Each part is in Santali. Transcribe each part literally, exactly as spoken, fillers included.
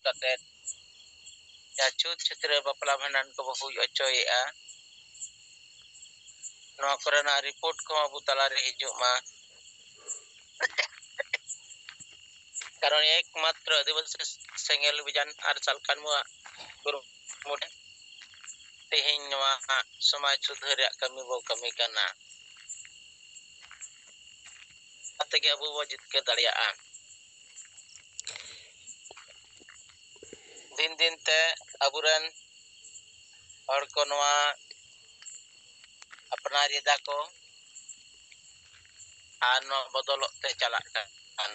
ᱠᱟᱛᱮ ᱡᱟᱦᱟᱸ ᱪᱷᱩᱛ ᱪᱷᱟᱹᱛᱨᱟᱹ ᱵᱟᱯᱞᱟ ᱵᱷᱟᱸᱰᱟᱱ ᱠᱚᱵᱚ ᱦᱩᱭ ᱦᱚᱪᱚᱭᱮᱫᱼᱟ, ᱱᱚᱣᱟ ᱠᱚᱨᱮᱱᱟᱜ ᱨᱤᱯᱳᱨᱴ ᱠᱚᱦᱚᱸ ᱟᱵᱚ ᱛᱟᱞᱟᱨᱮ ᱦᱤᱡᱩᱜ ᱢᱟ᱾ ᱠᱟᱨᱚᱱ ᱮᱠᱢᱟᱛᱨᱚ ᱟᱹᱫᱤᱵᱟᱹᱥᱤ ᱥᱮᱸᱜᱮᱞ ᱚᱵᱷᱤᱡᱟᱱ ᱟᱨ ᱥᱟᱞᱠᱷᱟᱱ ᱢᱩᱣᱟᱜ ᱠᱩᱨᱩᱢᱩᱴᱩ ᱛᱮᱦᱮᱧ ᱱᱚᱣᱟ ᱥᱚᱢᱟᱡᱽ ᱥᱩᱫᱷᱟᱹᱨ ᱨᱮᱭᱟᱜ ᱠᱟᱹᱢᱤ ᱵᱚ ᱠᱟᱹᱢᱤ ᱠᱟᱱᱟ᱾ ᱚᱱᱟ ᱛᱮᱜᱮ ᱟᱵᱚ ᱵᱚ ᱡᱤᱛᱠᱟᱹᱨ ᱫᱟᱲᱮᱭᱟᱜᱼᱟ᱾ ᱫᱤᱱ ᱫᱤᱱ ᱛᱮ ᱟᱵᱚᱨᱮᱱ ᱦᱚᱲ ᱠᱚ ᱱᱚᱣᱟ ᱟᱯᱱᱟᱨ ᱮᱫᱟ ᱠᱚ ᱟᱨ ᱱᱚᱣᱟ ᱵᱚᱫᱚᱞᱚᱜ ᱛᱮ ᱪᱟᱞᱟᱜ ᱠᱟᱱ᱾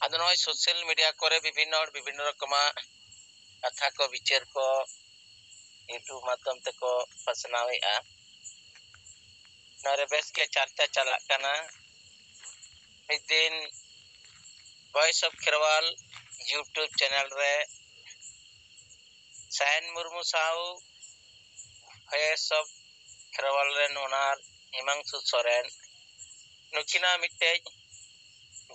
ᱟᱫᱚ ᱱᱚᱜᱼᱚᱭ ᱥᱳᱥᱟᱞ ᱢᱤᱰᱤᱭᱟ ᱠᱚᱨᱮ ᱵᱤᱵᱷᱤᱱᱱᱚ ᱦᱚᱲ ᱵᱤᱵᱷᱤᱱᱱᱚ ᱨᱚᱠᱚᱢᱟᱜ ᱠᱟᱛᱷᱟ ᱠᱚ, ᱵᱤᱪᱟᱹᱨ ᱠᱚ YouTube ᱢᱟᱫᱽᱫᱷᱚᱢ ᱛᱮᱠᱚ ᱯᱟᱥᱱᱟᱣᱮᱫᱼᱟ᱾ ᱱᱚᱣᱟ ᱨᱮ ᱵᱮᱥ ᱜᱮ ᱪᱟᱨᱪᱟ ᱪᱟᱞᱟᱜ ᱠᱟᱱᱟ᱾ ᱢᱤᱫ ᱫᱤᱱ voice of Kherwal YouTube channel ᱨᱮ ᱥᱟᱭᱮᱱ ᱢᱩᱨᱢᱩ ᱥᱟᱶ ᱵᱷᱚᱭᱮᱥ ᱚᱯᱷ ᱠᱷᱮᱨᱣᱟᱞ ᱨᱮᱱ ᱚᱱᱟᱨ ᱦᱤᱢᱟᱝᱥᱩ ᱥᱚᱨᱮᱱ, ᱱᱩᱠᱤᱱᱟᱜ ᱢᱤᱫᱴᱮᱡ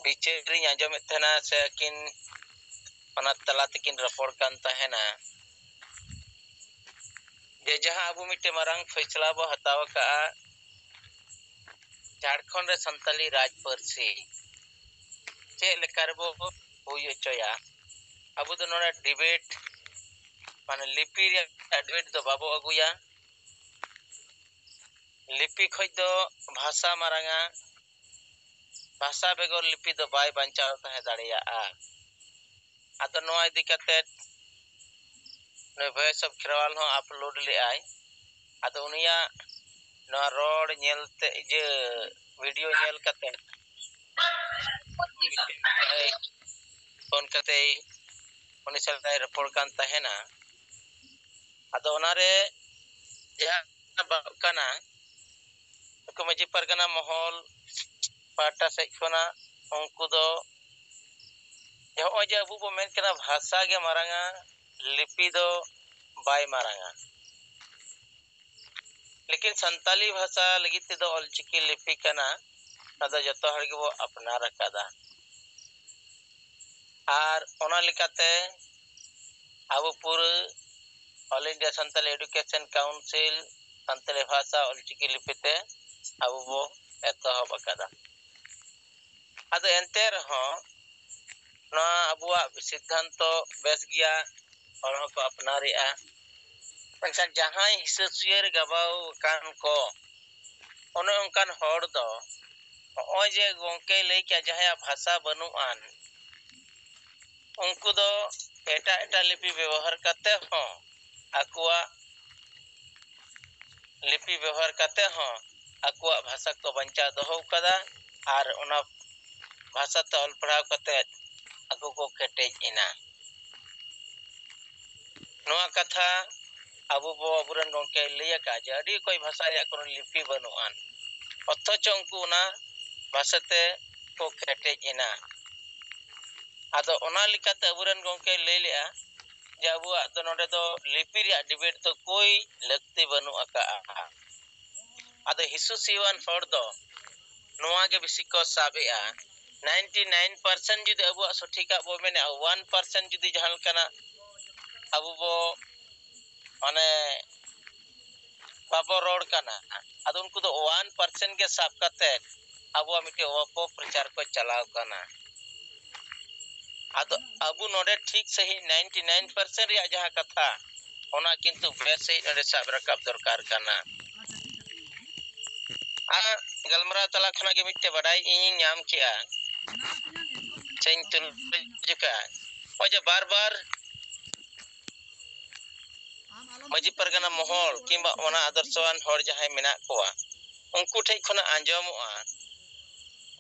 ᱵᱤᱪᱟᱹᱨᱤᱧ ᱟᱸᱡᱚᱢᱮᱫ ᱛᱟᱦᱮᱱᱟ, ᱥᱮ ᱟᱹᱠᱤᱱ ᱚᱱᱟ ᱛᱟᱞᱟ ᱛᱮᱠᱤᱱ ᱨᱚᱯᱚᱲ ᱠᱟᱱ ᱛᱟᱦᱮᱱᱟ, ᱡᱮ ᱡᱟᱦᱟᱸ ᱟᱵᱚ ᱢᱤᱫᱴᱮᱱ ᱢᱟᱨᱟᱝ ᱯᱷᱚᱭᱥᱞᱟ ᱵᱚ ᱦᱟᱛᱟᱣ ᱟᱠᱟᱫᱼᱟ, ᱡᱷᱟᱲᱠᱷᱚᱸᱰ ᱨᱮ ᱥᱟᱱᱛᱟᱞᱤ ᱨᱟᱡᱽ ᱯᱟᱹᱨᱥᱤ ᱪᱮᱫ ᱞᱮᱠᱟ ᱨᱮᱵᱚ ᱦᱩᱭ ᱦᱚᱪᱚᱭᱟ᱾ ᱟᱵᱚ ᱫᱚ ᱱᱚᱰᱮ ᱰᱤᱵᱮᱴ, ᱢᱟᱱᱮ ᱞᱤᱯᱤ ᱨᱮᱭᱟᱜ ᱰᱤᱵᱮᱴ ᱫᱚ ᱵᱟᱵᱚ ᱟᱹᱜᱩᱭᱟ᱾ ᱞᱤᱯᱤ ᱠᱷᱚᱡ ᱫᱚ ᱵᱷᱟᱥᱟ ᱢᱟᱨᱟᱝᱟ᱾ ᱵᱷᱟᱥᱟ ᱵᱮᱜᱚᱨ ᱞᱤᱯᱤ ᱫᱚ ᱵᱟᱭ ᱵᱟᱧᱪᱟᱣ ᱛᱟᱦᱮᱸ ᱫᱟᱲᱮᱭᱟᱜᱼᱟ᱾ ᱟᱫᱚ ᱱᱚᱣᱟ ᱤᱫᱤ ᱠᱟᱛᱮ ᱱᱩᱭ ᱵᱷᱚᱭᱮᱥ ᱚᱯᱷ ᱠᱷᱮᱨᱣᱟᱞ ᱦᱚᱸ ᱟᱯᱞᱳᱰ ᱞᱮᱫᱟᱭ᱾ ᱟᱫᱚ ᱩᱱᱤᱭᱟᱜ ᱱᱚᱣᱟ ᱨᱚᱲ ᱧᱮᱞ ᱛᱮ, ᱤᱭᱟᱹ, ᱵᱷᱤᱰᱤᱭᱳ ᱧᱮᱞ ᱠᱟᱛᱮ ᱯᱷᱳᱱ ᱠᱟᱛᱮ ᱩᱱᱤ ᱥᱟᱞᱟᱜ ᱮ ᱨᱚᱯᱚᱲ ᱠᱟᱱ ᱛᱟᱦᱮᱱᱟ᱾ ᱟᱫᱚ ᱚᱱᱟᱨᱮ ᱡᱟᱦᱟᱸ ᱧᱮᱞᱚᱜ ᱠᱟᱱᱟ, ᱱᱩᱠᱩ ᱢᱟᱹᱡᱷᱤ ᱯᱟᱨᱜᱟᱱᱟ ᱢᱚᱦᱚᱞ ᱯᱟᱦᱴᱟ ᱥᱮᱫ ᱠᱷᱚᱱᱟᱜ ᱩᱱᱠᱩ ᱫᱚ ᱱᱚᱜᱼᱚᱭ ᱡᱮ ᱟᱵᱚ ᱵᱚ ᱢᱮᱱ ᱠᱟᱱᱟ ᱵᱷᱟᱥᱟ ᱜᱮ ᱢᱟᱨᱟᱝᱟ, ᱞᱤᱯᱤ ᱫᱚ ᱵᱟᱭ ᱢᱟᱨᱟᱝᱟ᱾ ᱞᱮᱠᱤᱱ ᱥᱟᱱᱛᱟᱞᱤ ᱵᱷᱟᱥᱟ ᱞᱟᱹᱜᱤᱫ ᱛᱮᱫᱚ ᱚᱞᱪᱤᱠᱤ ᱞᱤᱯᱤ ᱠᱟᱱᱟ, ᱚᱱᱟ ᱫᱚ ᱡᱚᱛᱚ ᱦᱚᱲ ᱜᱮᱵᱚ ᱟᱯᱱᱟᱨ ᱟᱠᱟᱫᱟ᱾ ᱟᱨ ᱚᱱᱟ ᱞᱮᱠᱟᱛᱮ ᱟᱵᱚ ᱯᱩᱨᱟᱹ All India Santali Education Council Santali ᱵᱷᱟᱥᱟ ᱚᱞᱪᱤᱠᱤ ᱞᱤᱯᱤ ᱛᱮ ᱟᱵᱚ ᱵᱚ ᱮᱛᱚᱦᱚᱵ ᱟᱠᱟᱫᱟ᱾ ᱟᱫᱚ ᱮᱱᱛᱮ ᱨᱮᱦᱚᱸ ᱱᱚᱣᱟ ᱟᱵᱚᱣᱟᱜ ᱥᱤᱫᱽᱫᱷᱟᱱᱛᱚ ᱵᱮᱥ ᱜᱮᱭᱟ, ᱦᱚᱲ ᱦᱚᱸᱠᱚ ᱟᱯᱱᱟᱨᱮᱜᱼᱟ᱾ ᱢᱮᱱᱠᱷᱟᱱ ᱡᱟᱦᱟᱸᱭ ᱦᱤᱥᱟᱹ ᱥᱩᱭᱟᱹ ᱨᱮ ᱜᱟᱵᱟᱣ ᱟᱠᱟᱱ ᱠᱚ, ᱚᱱᱮ ᱚᱱᱠᱟᱱ ᱦᱚᱲ ᱫᱚ ᱱᱚᱜᱼᱚᱭ ᱡᱮ ᱜᱚᱢᱠᱮᱭ ᱞᱟᱹᱭ ᱠᱮᱜᱼᱟ, ᱡᱟᱦᱟᱸᱭᱟᱜ ᱵᱷᱟᱥᱟ ᱵᱟᱹᱱᱩᱜ ᱟᱱ, ᱩᱱᱠᱩ ᱫᱚ ᱮᱴᱟᱜ ᱮᱴᱟᱜ ᱞᱤᱯᱤ ᱵᱮᱵᱚᱦᱟᱨ ᱠᱟᱛᱮ ᱦᱚᱸ ᱟᱠᱚᱣᱟᱜ ᱞᱤᱯᱤ ᱵᱮᱵᱚᱦᱟᱨ ᱠᱟᱛᱮ ᱦᱚᱸ ᱟᱠᱚᱣᱟᱜ ᱵᱷᱟᱥᱟ ᱠᱚ ᱵᱟᱧᱪᱟᱣ ᱫᱚᱦᱚ ᱟᱠᱟᱫᱟ ᱟᱨ ᱚᱱᱟ ᱵᱷᱟᱥᱟ ᱛᱮ ᱚᱞ ᱯᱟᱲᱦᱟᱣ ᱠᱟᱛᱮ ᱟᱠᱚ ᱠᱚ ᱠᱮᱴᱮᱡ ᱮᱱᱟ᱾ ᱱᱚᱣᱟ ᱠᱟᱛᱷᱟ ᱟᱵᱚ ᱵᱚ, ᱟᱵᱚᱨᱮᱱ ᱜᱚᱢᱠᱮ ᱞᱟᱹᱭ ᱟᱠᱟᱫ ᱡᱮ ᱟᱹᱰᱤ ᱚᱠᱚᱡ ᱵᱷᱟᱥᱟ ᱨᱮᱭᱟᱜ ᱠᱳᱱᱳ ᱞᱤᱯᱤ ᱵᱟᱹᱱᱩᱜ ᱟᱱ, ᱚᱛᱷᱚᱪᱚ ᱩᱱᱠᱩ ᱚᱱᱟ ᱵᱷᱟᱥᱟ ᱛᱮ ᱠᱚ ᱠᱮᱴᱮᱡ ᱮᱱᱟ᱾ ᱟᱫᱚ ᱚᱱᱟ ᱞᱮᱠᱟᱛᱮ ᱟᱵᱚᱨᱮᱱ ᱜᱚᱢᱠᱮ ᱞᱟᱹᱭ ᱞᱮᱜᱼᱟ ᱡᱮ ᱟᱵᱚᱣᱟᱜ ᱫᱚ ᱱᱚᱰᱮ ᱫᱚ ᱞᱤᱯᱤ ᱨᱮᱭᱟᱜ ᱰᱤᱵᱮᱴ ᱫᱚ ᱠᱳᱭ ᱞᱟᱹᱠᱛᱤ ᱵᱟᱹᱱᱩᱜ ᱟᱠᱟᱜᱼᱟ᱾ ᱟᱫᱚ ᱦᱤᱥᱩᱥᱤᱭᱟᱹᱣᱟᱱ ᱦᱚᱲ ᱫᱚ ᱱᱚᱣᱟ ᱜᱮ ᱵᱮᱥᱤ ᱠᱚ ᱥᱟᱵ ᱮᱜᱼᱟ᱾ ᱱᱟᱭᱤᱱᱴᱤ ᱱᱟᱭᱤᱱ ᱯᱟᱨᱥᱮᱱᱴ ᱡᱩᱫᱤ ᱟᱵᱚᱣᱟᱜ ᱥᱚᱴᱷᱤᱠᱟᱜ ᱵᱚ ᱢᱮᱱᱮᱜᱼᱟ, ᱚᱣᱟᱱ ᱯᱟᱨᱥᱮᱱᱴ ᱡᱩᱫᱤ ᱡᱟᱦᱟᱸ ᱞᱮᱠᱟᱱᱟᱜ ᱟᱵᱚ ᱵᱚ ᱢᱟᱱᱮ ᱵᱟᱵᱚ ᱨᱚᱲ ᱠᱟᱱᱟ, ᱟᱫᱚ ᱩᱱᱠᱩ ᱫᱚ ᱚᱣᱟᱱ ᱯᱟᱨᱥᱮᱱᱴ ᱜᱮ ᱥᱟᱵ ᱠᱟᱛᱮ ᱟᱵᱚᱣᱟᱜ ᱢᱤᱫᱴᱮᱱ ᱚᱯᱚᱯᱨᱚᱪᱟᱨ ᱠᱚ ᱪᱟᱞᱟᱣ ᱠᱟᱱᱟ᱾ ᱟᱫᱚ ᱟᱵᱚ ᱱᱚᱰᱮ ᱴᱷᱤᱠ ᱥᱟᱺᱦᱤᱡ ᱱᱟᱭᱤᱱᱴᱤ ᱱᱟᱭᱤᱱ ᱯᱟᱨᱥᱮᱱᱴ ᱨᱮᱭᱟᱜ ᱡᱟᱦᱟᱸ ᱠᱟᱛᱷᱟ, ᱚᱱᱟ ᱠᱤᱱᱛᱩ ᱵᱮᱥ ᱥᱟᱺᱦᱤᱡ ᱱᱚᱰᱮ ᱥᱟᱵ ᱨᱟᱠᱟᱵ ᱫᱚᱨᱠᱟᱨ ᱠᱟᱱᱟ᱾ ᱟᱨ ᱜᱟᱞᱢᱟᱨᱟᱣ ᱛᱟᱞᱟ ᱠᱷᱚᱱᱟᱜ ᱜᱮ ᱢᱤᱫᱴᱮᱡ ᱵᱟᱰᱟᱭ ᱤᱧᱤᱧ ᱧᱟᱢ ᱠᱮᱜᱼᱟ, ᱥᱮᱧ ᱛᱩᱞᱟᱹᱡᱚᱠᱷᱟ, ᱱᱚᱜᱼᱚᱭ ᱡᱮ ᱵᱟᱨ ᱵᱟᱨ ᱢᱟᱹᱡᱷᱤ ᱯᱟᱨᱜᱟᱱᱟ ᱢᱚᱦᱚᱞ ᱠᱤᱝᱵᱟ ᱚᱱᱟ ᱟᱫᱚᱨᱥᱚᱣᱟᱱ ᱦᱚᱲ ᱡᱟᱦᱟᱸᱭ ᱢᱮᱱᱟᱜ ᱠᱚᱣᱟ, ᱩᱱᱠᱩ ᱴᱷᱮᱡ ᱠᱷᱚᱱᱟᱜ ᱟᱸᱡᱚᱢᱚᱜᱼᱟ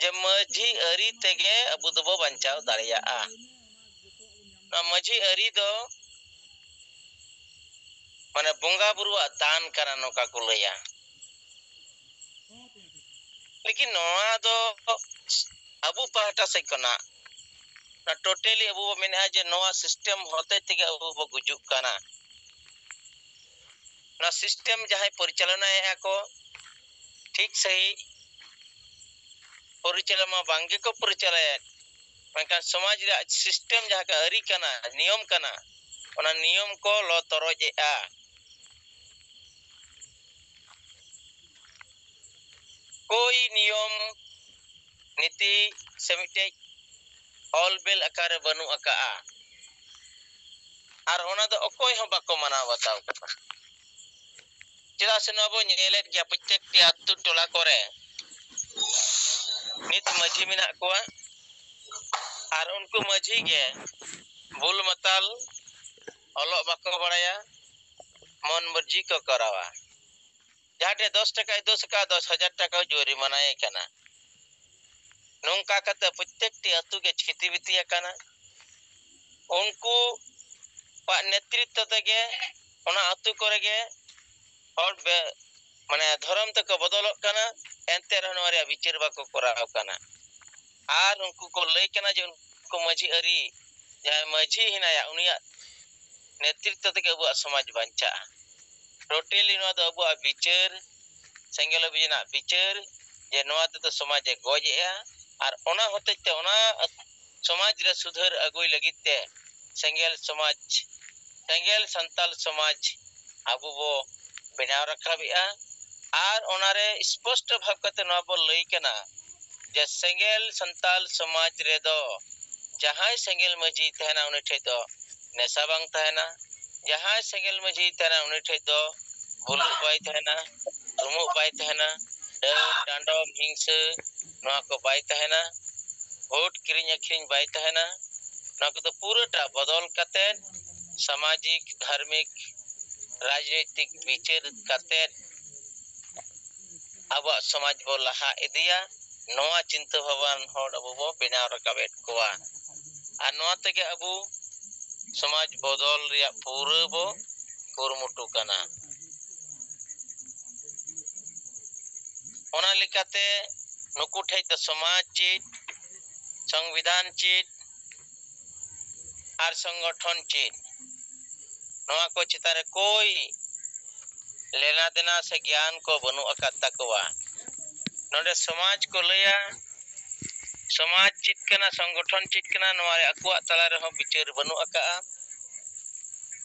ᱡᱮ ᱢᱟᱹᱡᱷᱤ ᱟᱹᱨᱤ ᱛᱮᱜᱮ ᱟᱵᱚ ᱫᱚᱵᱚ ᱵᱟᱧᱪᱟᱣ ᱫᱟᱲᱮᱭᱟᱜᱼᱟ᱾ ᱱᱚᱣᱟ ᱢᱟᱹᱡᱷᱤ ᱟᱹᱨᱤ ᱫᱚ ᱢᱟᱱᱮ ᱵᱚᱸᱜᱟ ᱵᱩᱨᱩᱣᱟᱜ ᱫᱟᱱ ᱠᱟᱱᱟ, ᱱᱚᱝᱠᱟ ᱠᱚ ᱞᱟᱹᱭᱟ᱾ ᱞᱮᱠᱤᱱ ᱱᱚᱣᱟ ᱫᱚ ᱟᱵᱚ ᱯᱟᱦᱴᱟ ᱥᱮᱫ ᱠᱷᱚᱱᱟᱜ ᱚᱱᱟ totally ᱟᱵᱚ ᱵᱚ ᱢᱮᱱᱮᱫᱼᱟ ᱡᱮ ᱱᱚᱣᱟ system ᱦᱚᱛᱮᱡ ᱛᱮᱜᱮ ᱟᱵᱚ ᱵᱚ ᱜᱩᱡᱩᱜ ᱠᱟᱱᱟ᱾ ᱱᱚᱣᱟ system ᱡᱟᱦᱟᱸᱭ ᱯᱚᱨᱤᱪᱟᱞᱚᱱᱟᱭᱮᱫᱼᱟ ᱠᱚ, ᱴᱷᱤᱠ ᱥᱟᱺᱦᱤᱡ ᱯᱚᱨᱤᱪᱟᱞᱚᱱᱟ ᱢᱟ ᱵᱟᱝ ᱜᱮᱠᱚ ᱯᱚᱨᱤᱪᱟᱞᱚᱱᱟᱭᱮᱫ, ᱢᱮᱱᱠᱷᱟᱱ ᱥᱚᱢᱟᱡᱽ ᱨᱮᱭᱟᱜ system ᱡᱟᱦᱟᱸ ᱠᱟ-, ᱟᱹᱨᱤ ᱠᱟᱱᱟ, ᱱᱤᱭᱚᱢ ᱠᱟᱱᱟ, ᱚᱱᱟ ᱱᱤᱭᱚᱢ ᱠᱚ ᱞᱚ ᱛᱚᱨᱚᱡ ᱮᱫᱼᱟ᱾ ᱠᱳᱭ ᱱᱤᱭᱚᱢ ᱱᱤᱛᱤ ᱥᱮ ᱢᱤᱫᱴᱮᱡ ᱚᱞ ᱵᱮᱞ ᱟᱠᱟᱨ ᱨᱮ ᱵᱟᱹᱱᱩᱜ ᱟᱠᱟᱜᱼᱟ, ᱟᱨ ᱚᱱᱟ ᱫᱚ ᱚᱠᱚᱭ ᱦᱚᱸ ᱵᱟᱠᱚ ᱢᱟᱱᱟᱣ ᱵᱟᱛᱟᱣ ᱠᱟᱱᱟ᱾ ᱪᱮᱫᱟᱜ ᱥᱮ ᱱᱚᱣᱟ ᱵᱚ ᱧᱮᱞᱮᱫ ᱜᱮᱭᱟ, ᱯᱨᱚᱛᱮᱠᱴᱤ ᱟᱹᱛᱩ ᱴᱚᱞᱟ ᱠᱚᱨᱮ ᱱᱤᱛ ᱢᱟᱹᱡᱷᱤ ᱢᱮᱱᱟᱜ ᱠᱚᱣᱟ, ᱟᱨ ᱩᱱᱠᱩ ᱢᱟᱹᱡᱷᱤ ᱜᱮ ᱵᱩᱞ ᱢᱟᱛᱟᱞ, ᱚᱞᱚᱜ ᱵᱟᱠᱚ ᱵᱟᱲᱟᱭᱟ, ᱢᱚᱱ ᱢᱚᱨᱡᱤ ᱠᱚ ᱠᱚᱨᱟᱣᱟ᱾ ᱡᱟᱦᱟᱸ ᱴᱷᱮᱱ ᱫᱚᱥ ᱴᱟᱠᱟᱭ ᱫᱳᱥ ᱟᱠᱟᱫ, ᱫᱚᱥ ᱦᱟᱡᱟᱨ ᱴᱟᱠᱟ ᱡᱩᱨᱤᱢᱟᱱᱟᱭᱮ ᱠᱟᱱᱟ᱾ ᱱᱚᱝᱠᱟ ᱠᱟᱛᱮ ᱯᱨᱚᱛᱮᱠᱴᱤ ᱟᱹᱛᱩ ᱜᱮ ᱪᱷᱤᱛᱤ ᱵᱤᱛᱤ ᱟᱠᱟᱱᱟ᱾ ᱩᱱᱠᱩᱣᱟᱜ ᱱᱮᱛᱨᱤᱛᱵᱚ ᱛᱮᱜᱮ ᱚᱱᱟ ᱟᱹᱛᱩ ᱠᱚᱨᱮ ᱜᱮ ᱦᱚᱲ ᱵᱮ-, ᱢᱟᱱᱮ ᱫᱷᱚᱨᱚᱢ ᱛᱮᱠᱚ ᱵᱚᱫᱚᱞᱚᱜ ᱠᱟᱱᱟ, ᱮᱱᱛᱮ ᱨᱮᱦᱚᱸ ᱱᱚᱣᱟ ᱨᱮᱭᱟᱜ ᱵᱤᱪᱟᱹᱨ ᱵᱟᱠᱚ ᱠᱚᱨᱟᱣ ᱠᱟᱱᱟ᱾ ᱟᱨ ᱩᱱᱠᱩ ᱠᱚ ᱞᱟᱹᱭ ᱠᱟᱱᱟ ᱡᱮ ᱩᱱᱠᱩ ᱢᱟᱹᱡᱷᱤ ᱟᱹᱨᱤ, ᱡᱟᱦᱟᱸᱭ ᱢᱟᱹᱡᱷᱤ ᱦᱮᱱᱟᱭᱟ, ᱩᱱᱤᱭᱟᱜ ᱱᱮᱛᱨᱤᱛᱵᱚ ᱛᱮᱜᱮ ᱟᱵᱚᱣᱟᱜ ᱥᱚᱢᱟᱡᱽ ᱵᱟᱧᱪᱟᱜᱼᱟ᱾ Totally ᱱᱚᱣᱟ ᱫᱚ ᱟᱵᱚᱣᱟᱜ ᱵᱤᱪᱟᱹᱨ, ᱥᱮᱸᱜᱮᱞ ᱚᱵᱷᱤᱡᱟᱱᱟᱜ ᱵᱤᱪᱟᱹᱨ, ᱡᱮ ᱱᱚᱣᱟ ᱛᱮᱫᱚ ᱥᱚᱢᱟᱡᱽ ᱮ ᱜᱚᱡ ᱮᱫᱼᱟ, ᱟᱨ ᱚᱱᱟ ᱦᱚᱛᱮᱡ ᱛᱮ ᱚᱱᱟ ᱥᱚᱢᱟᱡᱽ ᱨᱮ ᱥᱩᱫᱷᱟᱹᱨ ᱟᱹᱜᱩᱭ ᱞᱟᱹᱜᱤᱫ ᱛᱮ ᱥᱮᱸᱜᱮᱞ ᱥᱚᱢᱟᱡᱽ, ᱥᱮᱸᱜᱮᱞ ᱥᱟᱱᱛᱟᱞ ᱥᱚᱢᱟᱡᱽ ᱟᱵᱚ ᱵᱚ ᱵᱮᱱᱟᱣ ᱨᱟᱠᱟᱵᱮᱜᱼᱟ᱾ ᱟᱨ ᱚᱱᱟᱨᱮ ᱥᱯᱚᱥᱴᱚ ᱵᱷᱟᱵᱽ ᱠᱟᱛᱮ ᱱᱚᱣᱟ ᱵᱚ ᱞᱟᱹᱭ ᱠᱟᱱᱟ ᱡᱮ ᱥᱮᱸᱜᱮᱞ ᱥᱟᱱᱛᱟᱞ ᱥᱚᱢᱟᱡᱽ ᱨᱮᱫᱚ ᱡᱟᱦᱟᱸᱭ ᱥᱮᱸᱜᱮᱞ ᱢᱟᱹᱡᱷᱤᱭ ᱛᱟᱦᱮᱱᱟ, ᱩᱱᱤ ᱴᱷᱮᱡ ᱫᱚ ᱱᱮᱥᱟ ᱵᱟᱝ ᱛᱟᱦᱮᱱᱟ᱾ ᱡᱟᱦᱟᱸᱭ ᱥᱮᱸᱜᱮᱞ ᱢᱟᱹᱡᱷᱤᱭ ᱛᱟᱦᱮᱱᱟ, ᱩᱱᱤ ᱴᱷᱮᱡ ᱫᱚ ᱵᱩᱞᱩᱜ ᱵᱟᱭ ᱛᱟᱦᱮᱱᱟ, ᱨᱩᱢᱩᱜ ᱵᱟᱭ ᱛᱟᱦᱮᱱᱟ, ᱰᱟᱹᱱ, ᱰᱟᱸᱰᱚᱢ, ᱦᱤᱝᱥᱟᱹ, ᱱᱚᱣᱟ ᱠᱚ ᱵᱟᱭ ᱛᱟᱦᱮᱱᱟ, ᱵᱷᱳᱴ ᱠᱤᱨᱤᱧ ᱟᱹᱠᱷᱨᱤᱧ ᱵᱟᱭ ᱛᱟᱦᱮᱱᱟ᱾ ᱱᱚᱣᱟ ᱠᱚᱫᱚ ᱯᱩᱨᱟᱹᱴᱟ ᱵᱚᱫᱚᱞ ᱠᱟᱛᱮᱫ, ᱥᱟᱢᱟᱡᱤᱠ, ᱫᱷᱟᱨᱢᱤᱠ, ᱨᱟᱡᱽᱱᱳᱭᱛᱤᱠ ᱵᱤᱪᱟᱹᱨ ᱠᱟᱛᱮᱫ ᱟᱵᱚᱣᱟᱜ ᱥᱚᱢᱟᱡᱽ ᱵᱚ ᱞᱟᱦᱟ ᱤᱫᱤᱭᱟ᱾ ᱱᱚᱣᱟ ᱪᱤᱱᱛᱟᱹ ᱵᱷᱟᱵᱟᱱ ᱦᱚᱲ ᱟᱵᱚ ᱵᱚ ᱵᱮᱱᱟᱣ ᱨᱟᱠᱟᱵᱮᱫ ᱠᱚᱣᱟ, ᱟᱨ ᱱᱚᱣᱟ ᱛᱮᱜᱮ ᱟᱵᱚ ᱥᱚᱢᱟᱡᱽ ᱵᱚᱫᱚᱞ ᱨᱮᱭᱟᱜ ᱯᱩᱨᱟᱹ ᱵᱚ ᱠᱩᱨᱩᱢᱩᱴᱩ ᱠᱟᱱᱟ᱾ ᱚᱱᱟ ᱞᱮᱠᱟᱛᱮ ᱱᱩᱠᱩ ᱴᱷᱮᱡ ᱫᱚ ᱥᱚᱢᱟᱡᱽ ᱪᱮᱫ, ᱥᱚᱝᱵᱤᱫᱷᱟᱱ ᱪᱮᱫ ᱟᱨ ᱥᱚᱝᱜᱚᱴᱷᱚᱱ ᱪᱮᱫ, ᱱᱚᱣᱟ ᱠᱚ ᱪᱮᱛᱟᱱ ᱨᱮ ᱠᱳᱭ ᱞᱮᱱᱟ ᱫᱮᱱᱟ ᱥᱮ ᱜᱮᱭᱟᱱ ᱠᱚ ᱵᱟᱹᱱᱩᱜ ᱟᱠᱟᱫ ᱛᱟᱠᱚᱣᱟ᱾ ᱱᱚᱰᱮ ᱥᱚᱢᱟᱡᱽ ᱠᱚ ᱞᱟᱹᱭᱟ, ᱥᱚᱢᱟᱡᱽ ᱪᱮᱫ ᱠᱟᱱᱟ, ᱥᱚᱝᱜᱚᱴᱷᱚᱱ ᱪᱮᱫ ᱠᱟᱱᱟ, ᱱᱚᱣᱟ ᱨᱮ ᱟᱠᱚᱣᱟᱜ ᱛᱟᱞᱟ ᱨᱮᱦᱚᱸ ᱵᱤᱪᱟᱹᱨ ᱵᱟᱹᱱᱩᱜ ᱟᱠᱟᱫᱼᱟ᱾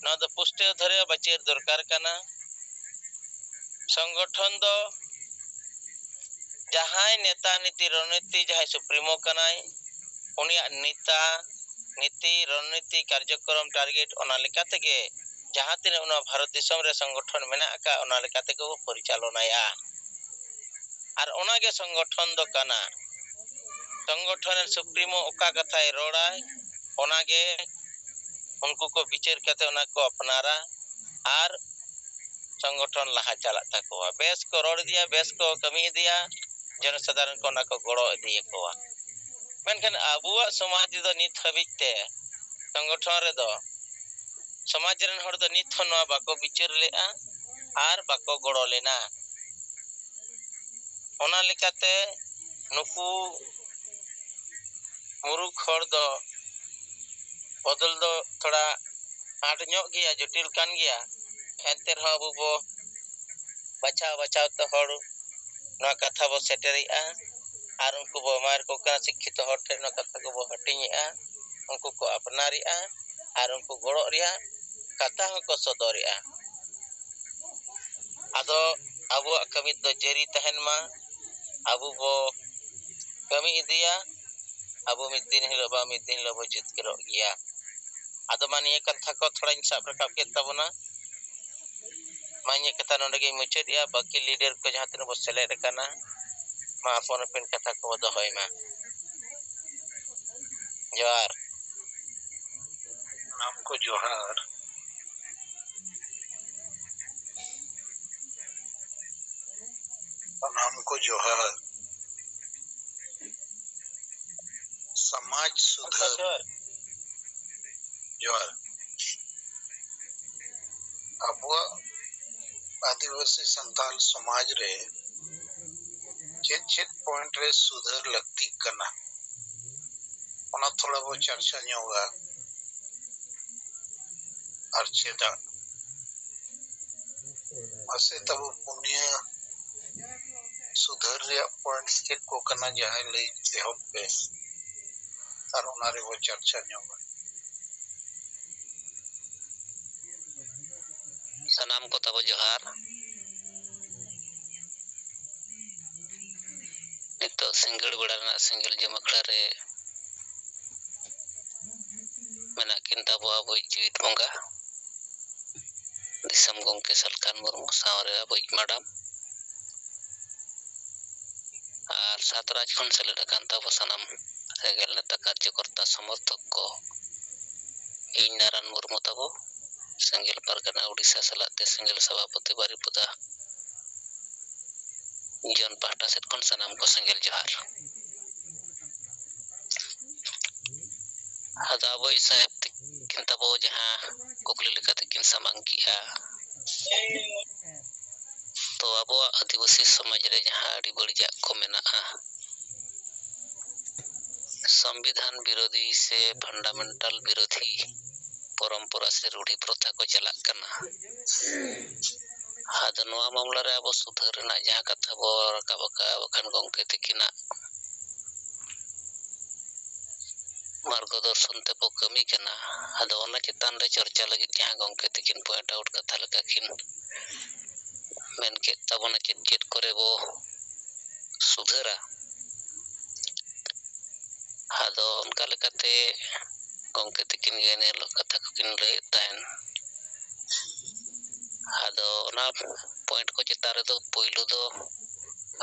ᱱᱚᱣᱟ ᱫᱚ ᱯᱩᱥᱴᱟᱹᱣ ᱫᱷᱟᱨᱟ ᱵᱤᱪᱟᱹᱨ ᱫᱚᱨᱠᱟᱨ ᱠᱟᱱᱟ᱾ ᱥᱚᱝᱜᱚᱴᱷᱚᱱ ᱫᱚ ᱡᱟᱦᱟᱸᱭ ᱱᱮᱛᱟ ᱱᱤᱛᱤ ᱨᱚᱱᱱᱤᱛᱤ, ᱡᱟᱦᱟᱸᱭ ᱥᱩᱯᱨᱤᱢᱳ ᱠᱟᱱᱟᱭ, ᱩᱱᱤᱭᱟᱜ ᱱᱮᱛᱟ ᱱᱤᱛᱤ ᱨᱚᱱᱱᱤᱛᱤ ᱠᱟᱨᱡᱚᱠᱨᱚᱢ ᱴᱟᱨᱜᱮᱴ, ᱚᱱᱟ ᱞᱮᱠᱟ ᱛᱮᱜᱮ ᱡᱟᱦᱟᱸ ᱛᱤᱱᱟᱹᱜ ᱱᱚᱣᱟ ᱵᱷᱟᱨᱚᱛ ᱫᱤᱥᱚᱢ ᱨᱮ ᱥᱚᱝᱜᱚᱴᱷᱚᱱ ᱢᱮᱱᱟᱜ ᱟᱠᱟᱫ, ᱚᱱᱟ ᱞᱮᱠᱟ ᱛᱮᱜᱮ ᱵᱚ ᱯᱚᱨᱤᱪᱟᱞᱚᱱᱟᱭᱟ᱾ ᱟᱨ ᱚᱱᱟᱜᱮ ᱥᱚᱝᱜᱚᱴᱷᱚᱱ ᱫᱚ ᱠᱟᱱᱟ᱾ ᱥᱚᱝᱜᱚᱴᱷᱚᱱ ᱨᱮᱱ ᱥᱩᱯᱨᱤᱢᱳ ᱚᱠᱟ ᱠᱟᱛᱷᱟᱭ ᱨᱚᱲᱟᱭ, ᱚᱱᱟᱜᱮ ᱩᱱᱠᱩ ᱠᱚ ᱵᱤᱪᱟᱹᱨ ᱠᱟᱛᱮ ᱚᱱᱟ ᱠᱚ ᱟᱯᱱᱟᱨᱟ ᱟᱨ ᱥᱚᱝᱜᱚᱴᱷᱚᱱ ᱞᱟᱦᱟ ᱪᱟᱞᱟᱜ ᱛᱟᱠᱚᱣᱟ᱾ ᱵᱮᱥ ᱠᱚ ᱨᱚᱲ ᱤᱫᱤᱭᱟ, ᱵᱮᱥ ᱠᱚ ᱠᱟᱹᱢᱤ ᱤᱫᱤᱭᱟ, ᱡᱚᱱᱚᱥᱟᱫᱷᱟᱨᱚᱱ ᱠᱚ ᱚᱱᱟ ᱠᱚ ᱜᱚᱲᱚ ᱤᱫᱤᱭᱟᱠᱚᱣᱟ᱾ ᱢᱮᱱᱠᱷᱟᱱ ᱟᱵᱚᱣᱟᱜ ᱥᱚᱢᱟᱡᱽ ᱨᱮᱫᱚ ᱱᱤᱛ ᱦᱟᱹᱵᱤᱡ ᱛᱮ ᱥᱚᱝᱜᱚᱴᱷᱚᱱ ᱨᱮᱫᱚ ᱥᱚᱢᱟᱡᱽ ᱨᱮᱱ ᱦᱚᱲ ᱫᱚ ᱱᱤᱛ ᱦᱚᱸ ᱱᱚᱣᱟ ᱵᱟᱠᱚ ᱵᱤᱪᱟᱹᱨ ᱞᱮᱫᱼᱟ ᱟᱨ ᱵᱟᱠᱚ ᱜᱚᱲᱚ ᱞᱮᱱᱟ᱾ ᱚᱱᱟ ᱞᱮᱠᱟᱛᱮ ᱱᱩᱠᱩ ᱢᱩᱨᱩᱠ ᱦᱚᱲ ᱫᱚ ᱵᱚᱫᱚᱞ ᱫᱚ ᱛᱷᱚᱲᱟ ᱟᱸᱴ ᱧᱚᱜ ᱜᱮᱭᱟ, ᱡᱚᱴᱤᱞ ᱠᱟᱱ ᱜᱮᱭᱟ᱾ ᱮᱱᱛᱮ ᱨᱮᱦᱚᱸ ᱟᱵᱚ ᱵᱚ ᱵᱟᱪᱷᱟᱣ ᱵᱟᱪᱷᱟᱣ ᱛᱮ ᱦᱚᱲ ᱱᱚᱣᱟ ᱠᱟᱛᱷᱟ ᱵᱚ ᱥᱮᱴᱮᱨᱮᱜᱼᱟ ᱟᱨ ᱩᱱᱠᱩ ᱵᱚ ᱮᱢᱟ ᱠᱚ ᱠᱟᱱᱟ᱾ ᱥᱤᱠᱠᱷᱤᱛᱚ ᱦᱚᱲ ᱴᱷᱮᱱ ᱱᱚᱣᱟ ᱠᱟᱛᱷᱟ ᱠᱚᱵᱚ ᱦᱟᱹᱴᱤᱧᱮᱜᱼᱟ, ᱩᱱᱠᱩ ᱠᱚ ᱟᱯᱱᱟᱨᱮᱜᱼᱟ ᱟᱨ ᱩᱱᱠᱩ ᱜᱚᱲᱚᱜ ᱨᱮᱭᱟᱜ ᱠᱟᱛᱷᱟ ᱦᱚᱸᱠᱚ ᱥᱚᱫᱚᱨᱮᱜᱼᱟ᱾ ᱟᱫᱚ ᱟᱵᱚᱣᱟᱜ ᱠᱟᱹᱢᱤ ᱫᱚ ᱡᱟᱹᱨᱤ ᱛᱟᱦᱮᱱ ᱢᱟ, ᱟᱵᱚ ᱵᱚ ᱠᱟᱹᱢᱤ ᱤᱫᱤᱭᱟ, ᱟᱵᱚ ᱢᱤᱫ ᱫᱤᱱ ᱦᱤᱞᱳᱜ ᱵᱟᱝ ᱢᱤᱫ ᱫᱤᱱ ᱦᱤᱞᱳᱜ ᱵᱚ ᱡᱤᱛᱠᱟᱹᱨᱚᱜ ᱜᱮᱭᱟ᱾ ᱟᱫᱚ ᱢᱟ ᱱᱤᱭᱟᱹ ᱠᱟᱛᱷᱟ ᱠᱚ ᱛᱷᱚᱲᱟᱧ ᱥᱟᱵ ᱨᱟᱠᱟᱵ ᱠᱮᱫ ᱛᱟᱵᱚᱱᱟ᱾ ᱢᱟ ᱤᱧᱟᱹᱜ ᱠᱟᱛᱷᱟ ᱱᱚᱰᱮ ᱜᱤᱧ ᱢᱩᱪᱟᱹᱫ ᱮᱜᱼᱟ᱾ ᱵᱟᱹᱠᱤ ᱞᱤᱰᱟᱨ ᱠᱚ ᱡᱟᱦᱟᱸ ᱛᱤᱱᱟᱹᱜ ᱵᱚ ᱥᱮᱞᱮᱫ ᱟᱠᱟᱱᱟ, ᱢᱟ ᱟᱯᱟᱱ ᱟᱹᱯᱤᱱ ᱠᱟᱛᱷᱟ ᱠᱚᱵᱚ ᱫᱚᱦᱚᱭ ᱢᱟ᱾ ᱡᱚᱦᱟᱨ᱾ ᱥᱟᱱᱟᱢ ᱠᱚ ᱡᱚᱦᱟᱨ᱾ ᱥᱟᱱᱟᱢ ᱠᱚ ᱡᱚᱦᱟᱨ᱾ ᱥᱚᱢᱟᱡᱽ ᱥᱩᱫᱷᱟᱹᱨ᱾ ᱡᱚᱦᱟᱨ᱾ ᱟᱵᱚᱣᱟᱜ ᱟᱹᱫᱤᱵᱟᱹᱥᱤ ᱥᱟᱱᱛᱟᱲ ᱥᱚᱢᱟᱡᱽ ᱨᱮ ᱪᱮᱫ ᱪᱮᱫ ᱯᱚᱭᱮᱱᱴ ᱨᱮ ᱥᱩᱫᱷᱟᱹᱨ ᱞᱟᱹᱠᱛᱤᱜ ᱠᱟᱱᱟ? ᱛᱷᱚᱲᱟ ᱵᱚ ᱪᱟᱨᱪᱟ ᱧᱚᱜᱟ᱾ ᱟᱨ ᱪᱮᱫᱟᱜ? ᱢᱟᱥᱮ ᱛᱟᱵᱚ ᱯᱩᱱᱭᱟᱹ ᱥᱩᱫᱷᱟᱹᱨ ᱨᱮᱭᱟᱜ ᱯᱚᱭᱮᱱᱴ ᱪᱮᱫ ᱠᱚ ᱠᱟᱱᱟ, ᱡᱟᱦᱟᱸᱭ ᱞᱟᱹᱭ ᱮᱦᱚᱵ ᱯᱮ, ᱟᱨ ᱚᱱᱟ ᱨᱮᱵᱚ ᱪᱟᱨᱪᱟ ᱧᱚᱜᱟ᱾ ᱥᱟᱱᱟᱢ ᱠᱚ ᱛᱟᱵᱚ ᱡᱚᱦᱟᱨ᱾ ᱱᱤᱛᱚᱜ ᱥᱤᱸᱜᱟᱹᱲ ᱵᱮᱲᱟ ᱨᱮᱱᱟᱜ ᱥᱮᱸᱜᱮᱞ ᱡᱚᱢ ᱟᱠᱷᱲᱟ ᱨᱮ ᱢᱮᱱᱟᱜ ᱠᱤᱱ ᱛᱟᱵᱚ ᱟᱵᱚᱭᱤᱡ ᱡᱤᱣᱤᱫ ᱵᱚᱸᱜᱟ, ᱫᱤᱥᱚᱢ ᱜᱚᱢᱠᱮ ᱥᱟᱞᱠᱷᱟᱱ ᱢᱩᱨᱢᱩ ᱥᱟᱶᱨᱮ ᱟᱵᱚᱭᱤᱡ ᱢᱟᱰᱟᱢ ᱟᱨ ᱥᱟᱛᱨᱟᱡᱽ ᱠᱷᱚᱱ ᱥᱮᱞᱮᱫ ᱟᱠᱟᱱ ᱛᱟᱵᱚ ᱥᱟᱱᱟᱢ ᱥᱮᱸᱜᱮᱞ ᱱᱮᱛᱟ, ᱠᱟᱨᱡᱚᱠᱚᱨᱛᱟ, ᱥᱚᱢᱚᱨᱛᱷᱚᱠ ᱠᱚ, ᱤᱧ ᱱᱟᱨᱟᱱ ᱢᱩᱨᱢᱩ ᱛᱟᱵᱚ ᱥᱮᱸᱜᱮᱞ ᱯᱟᱨᱜᱟᱱᱟ ᱩᱰᱤᱥᱟ ᱥᱟᱞᱟᱜ ᱛᱮ ᱥᱮᱸᱜᱮᱞ ᱥᱚᱵᱷᱟᱯᱚᱛᱤ ᱵᱟᱨᱤᱯᱚᱫᱟ ᱡᱚᱱ ᱯᱟᱦᱴᱟ ᱥᱮᱫ ᱠᱷᱚᱱ ᱥᱟᱱᱟᱢ ᱠᱚ ᱥᱮᱸᱜᱮᱞ ᱡᱚᱦᱟᱨ᱾ ᱟᱫᱚ ᱟᱵᱚᱭᱤᱡ ᱥᱟᱦᱮᱵ ᱛᱟᱹᱠᱤᱱ ᱛᱟᱵᱚ ᱡᱟᱦᱟᱸ ᱠᱩᱠᱞᱤ ᱞᱮᱠᱟᱛᱮ ᱠᱤᱱ ᱥᱟᱢᱟᱝ ᱠᱮᱜᱼᱟ, ᱛᱚ ᱟᱵᱚᱣᱟᱜ ᱟᱹᱫᱤᱵᱟᱹᱥᱤ ᱥᱚᱢᱟᱡᱽ ᱨᱮ ᱡᱟᱦᱟᱸ ᱟᱹᱰᱤ ᱵᱟᱹᱲᱤᱡᱟᱜ ᱠᱚ ᱢᱮᱱᱟᱜᱼᱟ, ᱥᱚᱝᱵᱤᱫᱷᱟᱱ ᱵᱤᱨᱳᱫᱷᱤ ᱥᱮ ᱯᱷᱟᱱᱰᱟᱢᱮᱱᱴᱟᱞ ᱵᱤᱨᱳᱫᱷᱤ ᱯᱚᱨᱚᱢᱯᱚᱨᱟ ᱥᱮ ᱨᱩᱲᱦᱤ ᱯᱨᱚᱛᱷᱟ ᱠᱚ ᱪᱟᱞᱟᱜ ᱠᱟᱱᱟ᱾ ᱟᱫᱚ ᱱᱚᱣᱟ ᱢᱟᱢᱞᱟ ᱨᱮ ᱟᱵᱚ ᱥᱩᱫᱷᱟᱹᱨ ᱨᱮᱱᱟᱜ ᱡᱟᱦᱟᱸ ᱠᱟᱛᱷᱟ ᱵᱚ ᱨᱟᱠᱟᱵ ᱟᱠᱟᱫᱼᱟ, ᱵᱟᱠᱷᱟᱱ ᱜᱚᱢᱠᱮ ᱛᱤᱠᱤᱱᱟᱜ ᱢᱟᱨᱜᱚ ᱫᱚᱨᱥᱚᱱ ᱛᱮᱵᱚ ᱠᱟᱹᱢᱤ ᱠᱟᱱᱟ᱾ ᱟᱫᱚ ᱚᱱᱟ ᱪᱮᱛᱟᱱ ᱨᱮ ᱪᱚᱨᱪᱟ ᱞᱟᱹᱜᱤᱫ ᱡᱟᱦᱟᱸ ᱜᱚᱢᱠᱮ ᱛᱤᱠᱤᱱ ᱯᱚᱭᱮᱱᱴ ᱟᱣᱩᱴ ᱠᱟᱛᱷᱟ ᱞᱮᱠᱟ ᱠᱤᱱ ᱢᱮᱱ ᱠᱮᱫ ᱛᱟᱵᱚᱱᱟ, ᱪᱮᱫ ᱪᱮᱫ ᱠᱚᱨᱮ ᱵᱚ ᱥᱩᱫᱷᱟᱹᱨᱟ᱾ ᱟᱫᱚ ᱚᱱᱠᱟ ᱞᱮᱠᱟᱛᱮ ᱜᱚᱢᱠᱮ ᱛᱤᱠᱤᱱ ᱜᱮ ᱮᱱ ᱦᱤᱞᱳᱜ ᱠᱟᱛᱷᱟ ᱠᱚᱠᱤᱱ ᱞᱟᱹᱭᱮᱫ ᱛᱟᱦᱮᱱ᱾ ᱟᱫᱚ ᱚᱱᱟ ᱯᱚᱭᱮᱱᱴ ᱠᱚ ᱪᱮᱛᱟᱱ ᱨᱮᱫᱚ ᱯᱩᱭᱞᱩ ᱫᱚ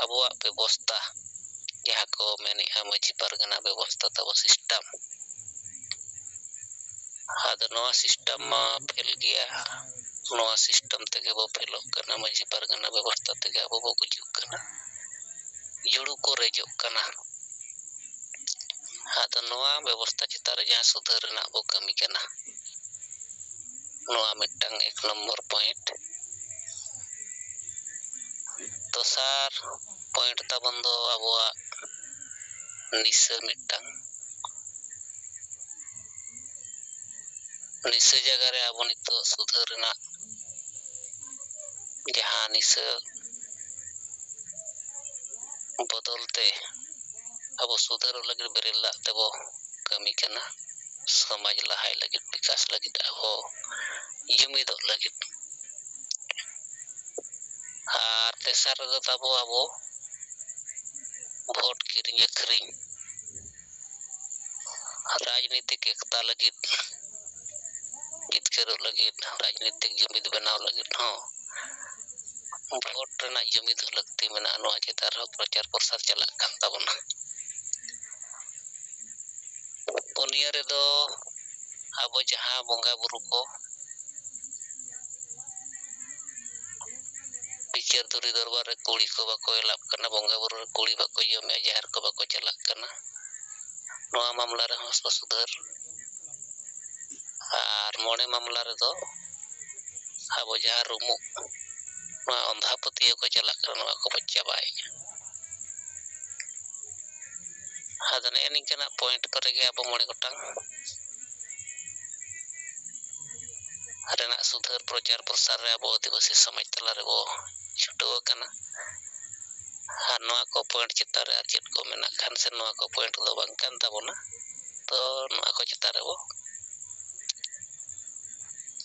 ᱟᱵᱚᱣᱟᱜ ᱵᱮᱵᱚᱥᱛᱟ, ᱡᱟᱦᱟᱸ ᱠᱚ ᱢᱮᱱᱮᱜᱼᱟ ᱢᱟᱹᱡᱷᱤ ᱯᱟᱨᱜᱟᱱᱟ ᱵᱮᱵᱚᱥᱛᱟ ᱛᱟᱵᱚ, ᱥᱤᱥᱴᱮᱢ᱾ ᱟᱫᱚ ᱱᱚᱣᱟ ᱥᱤᱥᱴᱮᱢ ᱢᱟ ᱯᱷᱮᱞ ᱜᱮᱭᱟ, ᱱᱚᱣᱟ ᱥᱤᱥᱴᱮᱢ ᱛᱮᱜᱮ ᱵᱚ ᱯᱷᱮᱞᱚᱜ ᱠᱟᱱᱟ, ᱢᱟᱹᱡᱷᱤ ᱯᱟᱨᱜᱟᱱᱟ ᱵᱮᱵᱚᱥᱛᱟ ᱛᱮᱜᱮ ᱟᱵᱚ ᱵᱚ ᱜᱩᱡᱩᱜ ᱠᱟᱱᱟ, ᱡᱩᱲᱩ ᱠᱚ ᱨᱮᱡᱚᱜ ᱠᱟᱱᱟ᱾ ᱟᱫᱚ ᱱᱚᱣᱟ ᱵᱮᱵᱚᱥᱛᱟ ᱪᱮᱛᱟᱱ ᱨᱮ ᱡᱟᱦᱟᱸ ᱥᱩᱫᱷᱟᱹᱨ ᱨᱮᱱᱟᱜ ᱵᱚ ᱠᱟᱹᱢᱤ ᱠᱟᱱᱟ, ᱱᱚᱣᱟ ᱢᱤᱫᱴᱟᱝ ᱮᱠ ᱱᱚᱢᱵᱚᱨ ᱯᱚᱭᱮᱱᱴ᱾ ᱫᱚᱥᱟᱨ ᱯᱚᱭᱮᱱᱴ ᱛᱟᱵᱚᱱ ᱫᱚ ᱟᱵᱚᱣᱟᱜ ᱱᱤᱥᱟᱹ ᱢᱤᱫᱴᱟᱝ᱾ ᱱᱤᱥᱟᱹ ᱡᱟᱭᱜᱟ ᱨᱮ ᱟᱵᱚ ᱱᱤᱛᱚᱜ ᱥᱩᱫᱷᱟᱹᱨ ᱨᱮᱱᱟᱜ ᱡᱟᱦᱟᱸ ᱱᱤᱥᱟᱹ ᱵᱚᱫᱚᱞ ᱛᱮ ᱟᱵᱚ ᱥᱩᱫᱷᱟᱹᱨᱚᱜ ᱞᱟᱹᱜᱤᱫ ᱵᱮᱨᱮᱞ ᱫᱟᱜ ᱛᱮᱵᱚ ᱠᱟᱹᱢᱤ ᱠᱟᱱᱟ᱾ ᱥᱚᱢᱟᱡᱽ ᱞᱟᱦᱟᱭ ᱞᱟᱹᱜᱤᱫ, ᱵᱤᱠᱟᱥ ᱞᱟᱹᱜᱤᱫ, ᱟᱵᱚ ᱡᱩᱢᱤᱫᱚᱜ ᱞᱟᱹᱜᱤᱫ᱾ ᱟᱨ ᱛᱮᱥᱟᱨ ᱨᱮᱫᱚ ᱛᱟᱵᱚ ᱟᱵᱚ ᱵᱷᱳᱴ ᱠᱤᱨᱤᱧ ᱟᱹᱠᱷᱨᱤᱧ, ᱨᱟᱡᱽᱱᱤᱛᱤᱠ ᱮᱠᱛᱟ ᱞᱟᱹᱜᱤᱫ, ᱡᱤᱛᱠᱟᱹᱨᱚᱜ ᱞᱟᱹᱜᱤᱫ, ᱨᱟᱡᱽᱱᱤᱛᱤᱠ ᱡᱩᱢᱤᱫ ᱵᱮᱱᱟᱣ ᱞᱟᱹᱜᱤᱫ ᱦᱚᱸ ᱵᱷᱳᱴ ᱨᱮᱱᱟᱜ ᱡᱩᱢᱤᱫ ᱞᱟᱹᱠᱛᱤ ᱢᱮᱱᱟᱜᱼᱟ᱾ ᱱᱚᱣᱟ ᱪᱮᱛᱟᱱ ᱨᱮᱦᱚᱸ ᱯᱨᱚᱪᱟᱨ ᱯᱨᱚᱥᱟᱨ ᱪᱟᱞᱟᱜ ᱠᱟᱱ ᱛᱟᱵᱚᱱᱟ᱾ ᱯᱩᱱᱭᱟᱹ ᱨᱮᱫᱚ ᱟᱵᱚ ᱡᱟᱦᱟᱸ ᱵᱚᱸᱜᱟ ᱵᱩᱨᱩ ᱠᱚ ᱵᱤᱪᱟᱹᱨ ᱫᱷᱩᱨᱤ ᱫᱚᱨᱵᱟᱨ ᱨᱮ ᱠᱩᱲᱤ ᱠᱚ ᱵᱟᱠᱚ ᱮᱞᱟᱜ ᱠᱟᱱᱟ, ᱵᱚᱸᱜᱟ ᱵᱩᱨᱩ ᱨᱮ ᱠᱩᱲᱤ ᱵᱟᱠᱚ ᱡᱚᱢᱮᱜᱼᱟ, ᱡᱟᱦᱮᱨ ᱠᱚ ᱵᱟᱠᱚ ᱪᱟᱞᱟᱜ ᱠᱟᱱᱟ, ᱱᱚᱣᱟ ᱢᱟᱢᱞᱟ ᱨᱮᱦᱚᱸ ᱥᱩᱫᱷᱟᱹᱨ᱾ ᱟᱨ ᱢᱚᱬᱮ ᱢᱟᱢᱞᱟ ᱨᱮᱫᱚ ᱟᱵᱚ ᱡᱟᱦᱟᱸ ᱨᱩᱢᱩᱜ, ᱱᱚᱣᱟ ᱚᱸᱫᱷᱟ ᱯᱟᱹᱛᱭᱟᱹᱣ ᱠᱚ ᱪᱟᱞᱟᱜ ᱠᱟᱱᱟ, ᱱᱚᱣᱟ ᱠᱚᱵᱚ ᱪᱟᱵᱟᱭᱮᱜᱼᱟ᱾ ᱟᱫᱚ ᱱᱮᱜᱼᱮ ᱱᱤᱝᱠᱟᱹᱱᱟᱜ ᱯᱚᱭᱮᱱᱴ ᱠᱚᱨᱮ ᱜᱮ ᱟᱵᱚ ᱢᱚᱬᱮ ᱜᱚᱴᱟᱝ ᱨᱮᱱᱟᱜ ᱥᱩᱫᱷᱟᱹᱨ ᱯᱨᱚᱪᱟᱨ ᱯᱨᱚᱥᱟᱨ ᱨᱮ ᱟᱵᱚ ᱟᱹᱫᱤᱵᱟᱹᱥᱤ ᱥᱚᱢᱟᱡᱽ ᱛᱟᱞᱟ ᱨᱮᱵᱚ ᱪᱷᱩᱴᱟᱹᱣ ᱟᱠᱟᱱᱟ᱾ ᱟᱨ ᱱᱚᱣᱟ ᱠᱚ ᱯᱚᱭᱮᱱᱴ ᱪᱮᱛᱟᱱ ᱨᱮ ᱟᱨ ᱪᱮᱫ ᱠᱚ ᱢᱮᱱᱟᱜ ᱠᱷᱟᱱ ᱥᱮ ᱱᱚᱣᱟ ᱠᱚ ᱯᱚᱭᱮᱱᱴ ᱫᱚ ᱵᱟᱝ ᱠᱟᱱ ᱛᱟᱵᱚᱱᱟ, ᱛᱚ ᱱᱚᱣᱟ ᱠᱚ ᱪᱮᱛᱟᱱ ᱨᱮᱵᱚ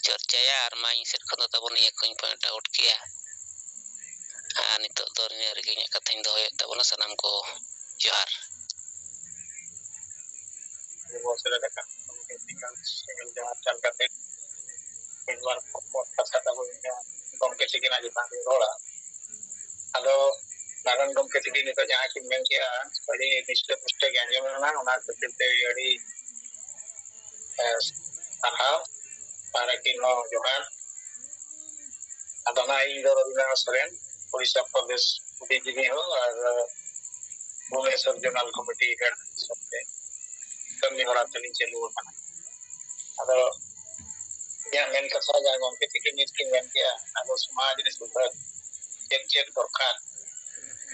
ᱪᱚᱨᱪᱟᱭᱟ᱾ ᱟᱨ ᱢᱟ ᱤᱧ ᱥᱮᱫ ᱠᱷᱚᱱ ᱫᱚ ᱛᱟᱵᱚᱱ ᱱᱤᱭᱟᱹ ᱠᱚᱧ ᱯᱚᱭᱮᱱᱴ ᱟᱣᱩᱴ ᱠᱮᱜᱼᱟ᱾ ᱟᱨ ᱱᱤᱛᱚᱜ ᱫᱚ ᱱᱤᱭᱟᱹ ᱨᱮᱜᱮ ᱤᱧᱟᱹᱜ ᱠᱟᱛᱷᱟᱧ ᱫᱚᱦᱚᱭᱮᱫ ᱛᱟᱵᱚᱱᱟ᱾ ᱥᱟᱱᱟᱢ ᱠᱚ ᱡᱚᱦᱟᱨ᱾ ᱟᱵᱚ ᱥᱮᱞᱮᱫ ᱟᱠᱟᱱ ᱡᱚᱦᱟᱨ ᱪᱟᱞ ᱠᱟᱛᱮ ᱢᱤᱫ ᱵᱟᱨ ᱠᱟᱛᱷᱟ ᱛᱟᱵᱚᱱ ᱜᱚᱢᱠᱮ ᱛᱤᱠᱤᱱᱟᱜ ᱪᱮᱛᱟᱱ ᱨᱮ ᱨᱚᱲᱟ᱾ ᱟᱫᱚ ᱱᱟᱨᱟᱭᱚᱱ ᱜᱚᱢᱠᱮ ᱛᱤᱠᱤᱱ ᱱᱤᱛᱚᱜ ᱡᱟᱦᱟᱸ ᱠᱤᱱ ᱢᱮᱱ ᱠᱮᱜᱼᱟ, ᱟᱹᱰᱤ ᱱᱤᱥᱴᱟᱹ ᱯᱩᱥᱴᱟᱹ ᱜᱮ ᱟᱸᱡᱚᱢ ᱮᱱᱟ᱾ ᱚᱱᱟ ᱠᱷᱟᱹᱛᱤᱨ ᱛᱮ ᱟᱹᱰᱤ, ᱮ, ᱥᱟᱨᱦᱟᱣ᱾ ᱟᱨ ᱟᱹᱠᱤᱱ ᱦᱚᱸ ᱡᱚᱦᱟᱨ᱾ ᱟᱫᱚ ᱱᱟᱜ ᱤᱧ ᱫᱚ ᱨᱚᱵᱤᱱᱫᱨᱚᱱᱟᱛᱷ ᱥᱚᱨᱮᱱ, ᱩᱲᱤᱥᱥᱟ ᱯᱨᱚᱫᱮᱥ ᱦᱩᱫᱤᱥ ᱡᱤᱵᱤ ᱦᱚᱸ ᱟᱨ ᱵᱷᱩᱵᱽᱱᱮᱥᱚᱨ ᱡᱳᱱᱟᱞ ᱠᱚᱢᱤᱴᱤ ᱦᱮᱰ ᱦᱤᱥᱟᱹᱵ ᱛᱮ ᱠᱟᱹᱢᱤ ᱦᱚᱨᱟ ᱛᱮᱞᱤᱧ ᱪᱟᱹᱞᱩ ᱟᱠᱟᱱᱟ᱾ ᱟᱫᱚ ᱤᱧᱟᱹᱜ ᱢᱮᱱ ᱠᱟᱛᱷᱟ ᱡᱟᱦᱟᱸ ᱜᱚᱢᱠᱮ ᱛᱤᱠᱤᱱ ᱱᱤᱛ ᱠᱤᱱ ᱢᱮᱱ ᱠᱮᱜᱼᱟ, ᱟᱵᱚ ᱥᱚᱢᱟᱡᱽ ᱨᱮ ᱥᱩᱫᱷᱟᱹᱨ ᱪᱮᱫ ᱪᱮᱫ ᱫᱚᱨᱠᱟᱨ,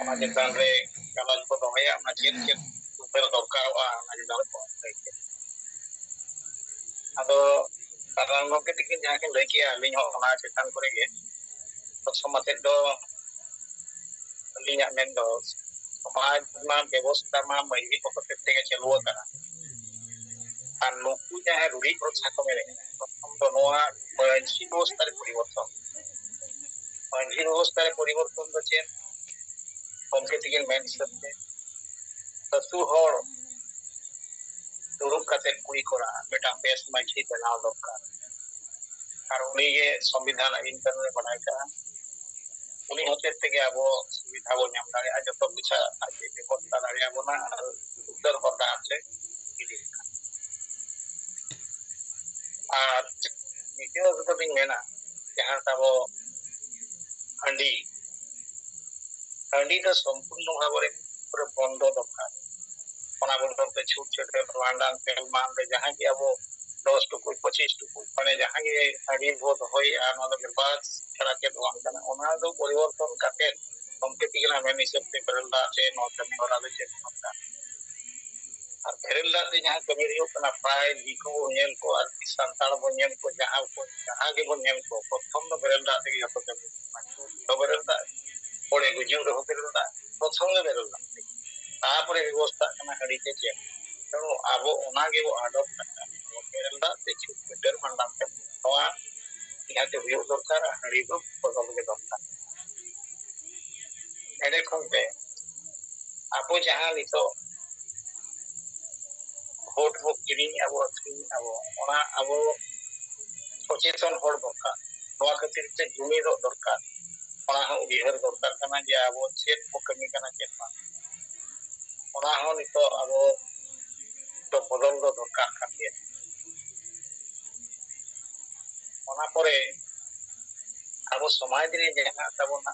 ᱚᱱᱟ ᱪᱮᱛᱟᱱ ᱨᱮ ᱜᱟᱞᱚᱪ ᱠᱚ ᱫᱚᱦᱚᱭᱟ, ᱚᱱᱟ ᱪᱮᱫ ᱪᱮᱫ ᱥᱩᱫᱷᱟᱹᱨ ᱫᱚᱨᱠᱟᱨᱚᱜᱼᱟ, ᱚᱱᱟ ᱪᱮᱛᱟᱱ ᱨᱮ ᱠᱚ ᱞᱟᱹᱭ ᱠᱮᱫᱟ᱾ ᱟᱫᱚ ᱥᱟᱫᱷᱟᱨᱚᱱ ᱜᱚᱢᱠᱮ ᱛᱤᱠᱤᱱ ᱡᱟᱦᱟᱸ ᱠᱤᱱ ᱞᱟᱹᱭ ᱠᱮᱜᱼᱟ, ᱟᱹᱞᱤᱧ ᱦᱚᱸ ᱚᱱᱟ ᱪᱮᱛᱟᱱ ᱠᱚᱨᱮ ᱜᱮ ᱯᱨᱚᱛᱷᱚᱢ ᱟᱛᱮᱫ ᱫᱚ ᱟᱹᱞᱤᱧᱟᱜ ᱢᱮᱱ ᱫᱚ, ᱥᱚᱢᱟᱡᱽ ᱢᱟ ᱵᱮᱵᱚᱥᱛᱷᱟ ᱢᱟ ᱢᱟᱹᱡᱷᱤ ᱠᱚ ᱦᱚᱛᱮᱡ ᱛᱮᱜᱮ ᱪᱟᱹᱞᱩ ᱟᱠᱟᱱᱟ᱾ ᱟᱨ ᱱᱩᱠᱩ ᱡᱟᱦᱟᱸᱭ ᱨᱩᱲᱤ ᱯᱨᱚᱛᱷᱟ ᱠᱚ ᱢᱮᱱᱮᱫᱼᱟ, ᱯᱨᱚᱛᱷᱚᱢ ᱫᱚ ᱱᱚᱣᱟ ᱢᱟᱹᱡᱷᱤ ᱵᱮᱵᱚᱥᱛᱷᱟ ᱨᱮ ᱯᱚᱨᱤᱵᱚᱨᱛᱚᱱ, ᱢᱟᱹᱡᱷᱤ ᱵᱮᱵᱚᱥᱛᱷᱟ ᱨᱮ ᱯᱚᱨᱤᱵᱚᱨᱛᱚᱱ ᱫᱚ ᱪᱮᱫ? ᱜᱚᱢᱠᱮ ᱛᱤᱠᱤᱱ ᱢᱮᱱ ᱦᱤᱥᱟᱹᱵ ᱛᱮ ᱟᱹᱛᱩ ᱦᱚᱲ ᱫᱩᱲᱩᱵ ᱠᱟᱛᱮ ᱠᱩᱲᱤ ᱠᱚᱲᱟ ᱢᱤᱫᱴᱟᱝ ᱵᱮᱥ ᱢᱟᱹᱡᱷᱤ ᱵᱮᱱᱟᱣ ᱫᱚᱨᱠᱟᱨ᱾ ᱟᱨ ᱩᱱᱤᱜᱮ ᱥᱚᱝᱵᱤᱫᱷᱟᱱ ᱟᱹᱭᱤᱱ ᱠᱟᱹᱱᱩᱱᱮ ᱵᱟᱰᱟᱭ ᱠᱟᱜᱼᱟ᱾ ᱩᱱᱤ ᱦᱚᱛᱮᱡ ᱛᱮᱜᱮ ᱟᱵᱚ ᱥᱩᱵᱤᱫᱷᱟ ᱵᱚᱱ ᱧᱟᱢ ᱫᱟᱲᱮᱭᱟᱜᱼᱟ, ᱡᱚᱛᱚ ᱯᱚᱭᱥᱟ ᱟᱡ ᱮ ᱵᱮᱵᱚᱥᱛᱷᱟ ᱫᱟᱲᱮᱭᱟᱵᱚᱱᱟ ᱟᱨ ᱩᱛᱟᱹᱨ ᱦᱚᱨ ᱰᱟᱦᱟᱨ ᱛᱮ ᱤᱫᱤ ᱵᱚᱱᱟ᱾ ᱟᱨ ᱱᱤᱛᱚᱜ ᱫᱚ ᱞᱤᱧ ᱢᱮᱱᱟ, ᱡᱟᱦᱟᱸ ᱛᱟᱵᱚ ᱦᱟᱺᱰᱤ, ᱦᱟᱺᱰᱤ ᱫᱚ ᱥᱚᱢᱯᱩᱨᱱᱚ ᱵᱷᱟᱵᱮ ᱯᱩᱨᱟᱹ ᱵᱚᱱᱫᱚ ᱫᱚᱨᱠᱟᱨ᱾ ᱚᱱᱟ ᱵᱚᱫᱚᱞ ᱛᱮ ᱪᱷᱩᱴ ᱪᱷᱟᱹᱴᱭᱟᱹᱨ, ᱵᱷᱟᱸᱰᱟᱱ, ᱛᱮᱞ ᱢᱟᱱ ᱨᱮ ᱡᱟᱦᱟᱸ ᱜᱮ ᱟᱵᱚ ᱫᱚᱥ ᱴᱩᱠᱩᱡ, ᱯᱚᱸᱪᱤᱥ ᱴᱩᱠᱩᱡ, ᱢᱟᱱᱮ ᱡᱟᱦᱟᱸ ᱜᱮ ᱦᱟᱺᱰᱤ ᱵᱚ ᱫᱚᱦᱚᱭᱮᱫᱼᱟ, ᱱᱚᱣᱟ ᱫᱚ ᱵᱮᱨᱵᱟᱫ ᱪᱷᱟᱲᱟ ᱪᱮᱫ ᱦᱚᱸ ᱵᱟᱝ ᱠᱟᱱᱟ᱾ ᱚᱱᱟ ᱫᱚ ᱯᱚᱨᱤᱵᱚᱨᱛᱚᱱ ᱠᱟᱛᱮ ᱜᱚᱢᱠᱮ ᱛᱤᱠᱤᱱᱟᱜ ᱢᱮᱱ ᱦᱤᱥᱟᱹᱵ ᱛᱮ ᱵᱮᱨᱮᱞ ᱫᱟᱜ ᱥᱮ ᱱᱚᱣᱟ ᱠᱟᱹᱢᱤ ᱦᱚᱨᱟ ᱫᱚ ᱪᱮᱫ ᱦᱚᱸ ᱵᱟᱝ ᱠᱟᱱᱟ᱾ ᱟᱨ ᱵᱮᱨᱮᱞ ᱫᱟᱜ ᱛᱮ ᱡᱟᱦᱟᱸ ᱠᱟᱹᱢᱤ ᱦᱩᱭᱩᱜ ᱠᱟᱱᱟ, ᱯᱨᱟᱭ ᱫᱤᱠᱩ ᱵᱚᱱ ᱧᱮᱞ ᱠᱚᱣᱟ, ᱟᱨ ᱥᱟᱱᱛᱟᱲ ᱵᱚᱱ ᱧᱮᱞ ᱠᱚᱣᱟ, ᱡᱟᱦᱟᱸ ᱠᱚ, ᱡᱟᱦᱟᱸ ᱜᱮᱵᱚᱱ ᱧᱮᱞ ᱠᱚᱣᱟ, ᱯᱨᱚᱛᱷᱚᱢ ᱫᱚ ᱵᱮᱨᱮᱞ ᱫᱟᱜ ᱛᱮᱜᱮ ᱡᱚᱛᱚ ᱠᱟᱹᱢᱤ ᱦᱩᱭᱩᱜ ᱠᱟᱱᱟ᱾ ᱫᱚ ᱵᱮᱨᱮᱞ ᱫᱟᱜ, ᱦᱚᱲᱮ ᱜᱩᱡᱩᱜ ᱨᱮᱦᱚᱸ ᱵᱮᱨᱮᱞ ᱫᱟᱜ, ᱯᱨᱚᱛᱷᱚᱢ ᱜᱮ ᱵᱮᱨᱮᱞ ᱫᱟᱜ ᱛᱮᱜᱮ, ᱛᱟᱨᱯᱚᱨᱮ ᱵᱮᱵᱚᱥᱛᱷᱟᱜ ᱠᱟᱱᱟ ᱦᱟᱺᱰᱤ ᱛᱮ ᱪᱮᱫ᱾ ᱛᱮᱱᱩ ᱟᱵᱚ ᱚᱱᱟ ᱜᱮᱵᱚ ᱟᱰᱚᱯᱴ ᱠᱟᱜ ᱠᱟᱱᱟ, ᱵᱮᱨᱮᱞ ᱫᱟᱜ ᱛᱮ ᱪᱷᱩᱛ ᱯᱤᱴᱟᱹᱨ ᱵᱷᱟᱸᱰᱟᱱ ᱠᱟᱹᱢᱤ, ᱱᱚᱣᱟ ᱱᱤᱦᱟᱹᱛ ᱦᱩᱭᱩᱜ ᱫᱚᱨᱠᱟᱨ ᱟᱨ ᱦᱟᱺᱰᱤ ᱫᱚ ᱵᱚᱫᱚᱞ ᱜᱮ ᱫᱚᱨᱠᱟᱨ᱾ ᱮᱸᱰᱮ ᱠᱷᱚᱱ ᱛᱮ ᱟᱵᱚ ᱡᱟᱦᱟᱸ ᱱᱤᱛᱚᱜ ᱵᱷᱳᱴ ᱵᱚ ᱠᱤᱨᱤᱧ ᱟᱵᱚ, ᱟᱹᱠᱷᱨᱤᱧ ᱟᱵᱚ, ᱚᱱᱟ ᱟᱵᱚ ᱥᱚᱪᱮᱛᱚᱱ ᱦᱚᱲ ᱫᱚᱨᱠᱟᱨ᱾ ᱱᱚᱣᱟ ᱠᱷᱟᱹᱛᱤᱨ ᱛᱮ ᱡᱩᱢᱤᱫᱚᱜ ᱫᱚᱨᱠᱟᱨ᱾ ᱚᱱᱟ ᱦᱚᱸ ᱩᱭᱦᱟᱹᱨ ᱫᱚᱨᱠᱟᱨ ᱠᱟᱱᱟ ᱡᱮ ᱟᱵᱚ ᱪᱮᱫ ᱵᱚ ᱠᱟᱹᱢᱤ ᱠᱟᱱᱟ, ᱪᱮᱫ ᱵᱟᱝ᱾ ᱚᱱᱟ ᱦᱚᱸ ᱱᱤᱛᱚᱜ ᱟᱵᱚ ᱫᱚ ᱵᱚᱫᱚᱞ ᱫᱚ ᱫᱚᱨᱠᱟᱨ ᱠᱟᱱ ᱜᱮᱭᱟ᱾ ᱚᱱᱟ ᱯᱚᱨᱮ ᱟᱵᱚ ᱥᱚᱢᱟᱡᱽ ᱨᱮ ᱡᱟᱦᱟᱸ ᱛᱟᱵᱚᱱᱟ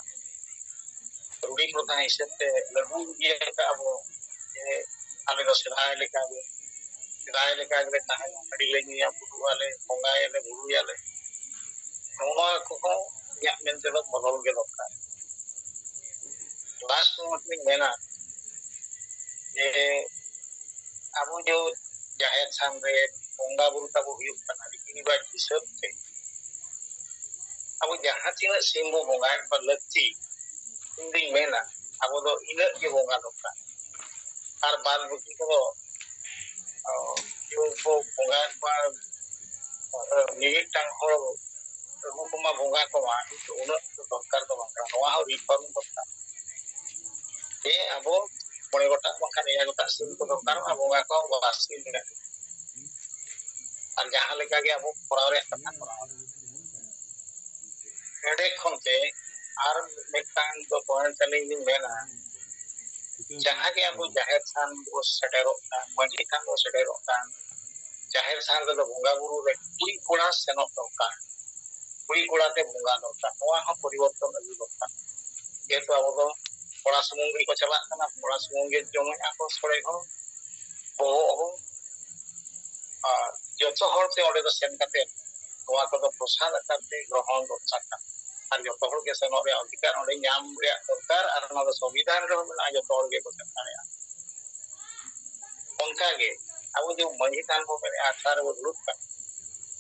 ᱨᱩᱲᱤ ᱯᱨᱚᱛᱷᱟ ᱦᱤᱥᱟᱹᱵ ᱛᱮ ᱞᱟᱹᱜᱩ ᱤᱫᱤ ᱟᱠᱟᱫ ᱟᱵᱚ, ᱡᱮ ᱟᱞᱮ ᱫᱚ ᱥᱮᱫᱟᱭ ᱞᱮᱠᱟ ᱜᱮ, ᱥᱮᱫᱟᱭ ᱞᱮᱠᱟ ᱜᱮᱞᱮ ᱛᱟᱦᱮᱱᱟ, ᱦᱟᱺᱰᱤ ᱞᱮ ᱧᱩᱭᱟ, ᱵᱩᱨᱩᱜ ᱟᱞᱮ, ᱵᱚᱸᱜᱟᱭᱟᱞᱮ, ᱵᱩᱨᱩᱭᱟᱞᱮ, ᱱᱚᱣᱟ ᱠᱚᱦᱚᱸ ᱤᱧᱟᱹᱜ ᱢᱮᱱ ᱛᱮᱫᱚ ᱵᱚᱫᱚᱞ ᱜᱮ ᱫᱚᱨᱠᱟᱨ᱾ ᱞᱟᱥᱴ ᱱᱚᱣᱟ ᱞᱤᱧ ᱢᱮᱱᱟ ᱡᱮ ᱟᱵᱚ ᱡᱮ ᱡᱟᱦᱮᱨ ᱛᱷᱟᱱ ᱨᱮ ᱵᱚᱸᱜᱟ ᱵᱩᱨᱩ ᱛᱟᱵᱚ ᱦᱩᱭᱩᱜ ᱠᱟᱱᱟ, ᱨᱤᱛᱤ ᱨᱮᱣᱟᱡᱽ ᱦᱤᱥᱟᱹᱵ ᱛᱮ ᱟᱵᱚ ᱡᱟᱦᱟᱸ ᱛᱤᱱᱟᱹᱜ ᱥᱤᱢ ᱵᱚ ᱵᱚᱸᱜᱟᱭᱮᱫ ᱠᱚᱣᱟ ᱞᱟᱹᱠᱛᱤ, ᱤᱧ ᱫᱩᱧ ᱢᱮᱱᱟ ᱟᱵᱚ ᱫᱚ ᱤᱱᱟᱹᱜ ᱜᱮ ᱵᱚᱸᱜᱟ ᱫᱚᱨᱠᱟᱨ᱾ ᱟᱨ ᱵᱟᱫ ᱵᱟᱹᱠᱤ ᱠᱚᱫᱚ, ᱚ, ᱠᱚ ᱵᱚᱸᱜᱟᱭᱮᱫ ᱠᱚᱣᱟ, ᱚ, ᱢᱤᱢᱤᱫᱴᱟᱝ ᱦᱚᱲ ᱟᱹᱜᱩ ᱠᱚᱢᱟ, ᱵᱚᱸᱜᱟ ᱠᱚᱢᱟ, ᱠᱤᱱᱛᱩ ᱩᱱᱟᱹᱜ ᱫᱚ ᱫᱚᱨᱠᱟᱨ ᱫᱚ ᱵᱟᱝ ᱠᱟᱱᱟ᱾ ᱱᱚᱣᱟ ᱦᱚᱸ ᱨᱤᱯᱷᱚᱨᱢ ᱫᱚᱨᱠᱟᱨ᱾ ᱡᱮ ᱟᱵᱚ ᱢᱚᱬᱮ ᱜᱚᱴᱟᱝ ᱵᱟᱝᱠᱷᱟᱱ ᱮᱭᱟᱭ ᱜᱚᱴᱟᱝ ᱥᱤᱢ ᱠᱚ ᱫᱚᱨᱠᱟᱨᱚᱜᱼᱟ, ᱵᱚᱸᱜᱟ ᱠᱚ ᱵᱟᱨ ᱥᱤᱢ ᱜᱟᱱ᱾ ᱟᱨ ᱡᱟᱦᱟᱸ ᱞᱮᱠᱟ ᱜᱮ ᱟᱵᱚ ᱠᱚᱨᱟᱣ ᱨᱮᱭᱟᱜ ᱠᱟᱛᱷᱟ ᱠᱚᱨᱟᱣ᱾ ᱱᱚᱰᱮ ᱠᱷᱚᱱ ᱛᱮ ᱟᱨ ᱢᱤᱫᱴᱟᱝ ᱫᱚ ᱯᱚᱭᱮᱱᱴ ᱟᱹᱞᱤᱧ ᱞᱤᱧ ᱢᱮᱱᱟ, ᱡᱟᱦᱟᱸ ᱜᱮ ᱟᱵᱚ ᱡᱟᱦᱮᱨ ᱛᱷᱟᱱ ᱵᱚ ᱥᱮᱴᱮᱨᱚᱜ ᱠᱟᱱ, ᱢᱟᱹᱡᱷᱤ ᱛᱷᱟᱱ ᱵᱚ ᱥᱮᱴᱮᱨᱚᱜ ᱠᱟᱱ, ᱡᱟᱦᱮᱨ ᱛᱷᱟᱱ ᱨᱮᱫᱚ ᱵᱚᱸᱜᱟ ᱵᱩᱨᱩ ᱨᱮ ᱠᱩᱲᱤ ᱠᱚᱲᱟ ᱥᱮᱱᱚᱜ ᱫᱚᱨᱠᱟᱨ, ᱠᱩᱲᱤ ᱠᱚᱲᱟ ᱛᱮ ᱵᱚᱸᱜᱟ ᱫᱚᱨᱠᱟᱨ᱾ ᱱᱚᱣᱟ ᱦᱚᱸ ᱯᱚᱨᱤᱵᱚᱨᱛᱚᱱ ᱟᱹᱜᱩ ᱫᱚᱨᱠᱟᱨ᱾ ᱡᱮᱦᱮᱛᱩ ᱟᱵᱚ ᱫᱚ ᱠᱚᱲᱟ ᱥᱩᱢᱩᱝ ᱜᱮᱠᱚ ᱪᱟᱞᱟᱜ ᱠᱟᱱᱟ, ᱠᱚᱲᱟ ᱥᱩᱢᱩᱝ ᱜᱮ ᱡᱚᱢᱮᱜᱼᱟ ᱠᱚ ᱥᱚᱲᱮ ᱦᱚᱸ, ᱵᱚᱦᱚᱜ ᱦᱚᱸ, ᱟᱨ ᱡᱚᱛᱚ ᱦᱚᱲ ᱛᱮ ᱚᱸᱰᱮ ᱫᱚ ᱥᱮᱱ ᱠᱟᱛᱮ ᱱᱚᱣᱟ ᱠᱚᱫᱚ ᱯᱨᱚᱥᱟᱫ ᱟᱠᱟᱨ ᱛᱮ ᱜᱨᱚᱦᱚᱱ ᱫᱚᱨᱠᱟᱨ ᱠᱟᱱᱟ᱾ ᱟᱨ ᱡᱚᱛᱚ ᱦᱚᱲ ᱜᱮ ᱥᱮᱱᱚᱜ ᱨᱮᱭᱟᱜ ᱚᱫᱷᱤᱠᱟᱨ ᱚᱸᱰᱮ ᱧᱟᱢ ᱨᱮᱭᱟᱜ ᱫᱚᱨᱠᱟᱨ, ᱟᱨ ᱚᱱᱟ ᱫᱚ ᱥᱚᱝᱵᱤᱫᱷᱟᱱ ᱨᱮᱦᱚᱸ ᱢᱮᱱᱟᱜᱼᱟ, ᱡᱚᱛᱚ ᱦᱚᱲ ᱜᱮᱠᱚ ᱥᱮᱱ ᱫᱟᱲᱮᱭᱟᱜᱼᱟ᱾ ᱚᱱᱠᱟᱜᱮ ᱟᱵᱚ ᱡᱮ ᱢᱟᱹᱡᱷᱤ ᱛᱷᱟᱱ ᱵᱚ ᱢᱮᱱᱮᱫᱼᱟ, ᱟᱠᱷᱲᱟ ᱨᱮᱵᱚ ᱫᱩᱲᱩᱵ ᱠᱟᱱᱟ,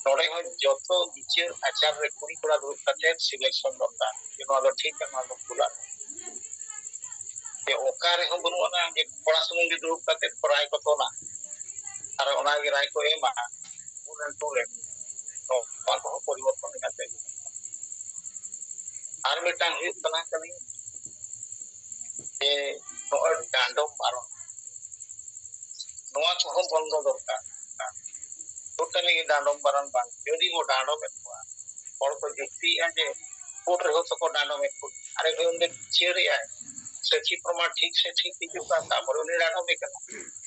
ᱱᱚᱰᱮ ᱦᱚᱸ ᱡᱚᱛᱚ ᱵᱤᱪᱟᱹᱨ ᱟᱪᱟᱨ ᱨᱮ ᱠᱩᱲᱤ ᱠᱚᱲᱟ ᱫᱩᱲᱩᱵ ᱠᱟᱛᱮ ᱥᱤᱞᱮᱠᱥᱚᱱ ᱫᱚᱨᱠᱟᱨ, ᱡᱮ ᱱᱚᱣᱟ ᱫᱚ ᱴᱷᱤᱠᱟ, ᱱᱚᱣᱟ ᱫᱚ ᱵᱷᱩᱞᱟ᱾ ᱡᱮ ᱚᱠᱟ ᱨᱮᱦᱚᱸ ᱵᱟᱹᱱᱩᱜ ᱟᱱᱟ ᱡᱮ ᱠᱚᱲᱟ ᱥᱩᱢᱩᱝ ᱜᱮ ᱫᱩᱲᱩᱵ ᱠᱟᱛᱮ ᱨᱟᱭ ᱠᱚ ᱛᱚᱞᱟ, ᱟᱨ ᱚᱱᱟᱜᱮ ᱨᱟᱭ ᱠᱚ ᱮᱢᱟ, ᱩᱱ ᱨᱮᱱ ᱴᱚᱞᱮ ᱱᱚᱣᱟ ᱠᱚᱦᱚᱸ ᱯᱚᱨᱤᱵᱚᱨᱛᱚᱱ ᱞᱮᱠᱟᱛᱮ᱾ ᱟᱨ ᱢᱤᱫᱴᱟᱝ ᱦᱩᱭᱩᱜ ᱠᱟᱱᱟ ᱠᱟᱹᱢᱤ ᱡᱮ ᱱᱚᱜᱼᱚᱭ ᱰᱟᱸᱰᱚᱢ ᱵᱟᱨᱚᱱ, ᱱᱚᱣᱟ ᱠᱚᱦᱚᱸ ᱵᱚᱱᱫᱚ ᱫᱚᱨᱠᱟᱨ᱾ ᱴᱳᱴᱟᱞᱤ ᱜᱮ ᱰᱟᱸᱰᱚᱢ ᱵᱟᱨᱚᱱ ᱵᱟᱝ, ᱡᱩᱫᱤ ᱵᱚ ᱰᱟᱸᱰᱚᱢᱮᱫ ᱠᱚᱣᱟ, ᱦᱚᱲ ᱠᱚ ᱡᱩᱠᱛᱤᱭᱮᱫᱼᱟ ᱡᱮ ᱠᱳᱨᱴ ᱨᱮᱦᱚᱸ ᱛᱚᱠᱚ ᱰᱟᱸᱰᱚᱢᱮᱫ ᱠᱚ, ᱟᱨᱮ ᱵᱷᱟᱹᱭ ᱩᱱᱤ ᱵᱤᱪᱟᱹᱨᱮᱜᱼᱟᱭ, ᱥᱟᱹᱠᱷᱤ ᱯᱨᱚᱢᱟᱱ ᱴᱷᱤᱠ ᱥᱮ ᱴᱷᱤᱠ ᱦᱤᱡᱩᱜ ᱠᱟᱱ, ᱛᱟᱨᱯᱚᱨᱮ ᱩᱱᱤ ᱰᱟᱸᱰᱚᱢᱮ ᱠᱟᱱᱟ᱾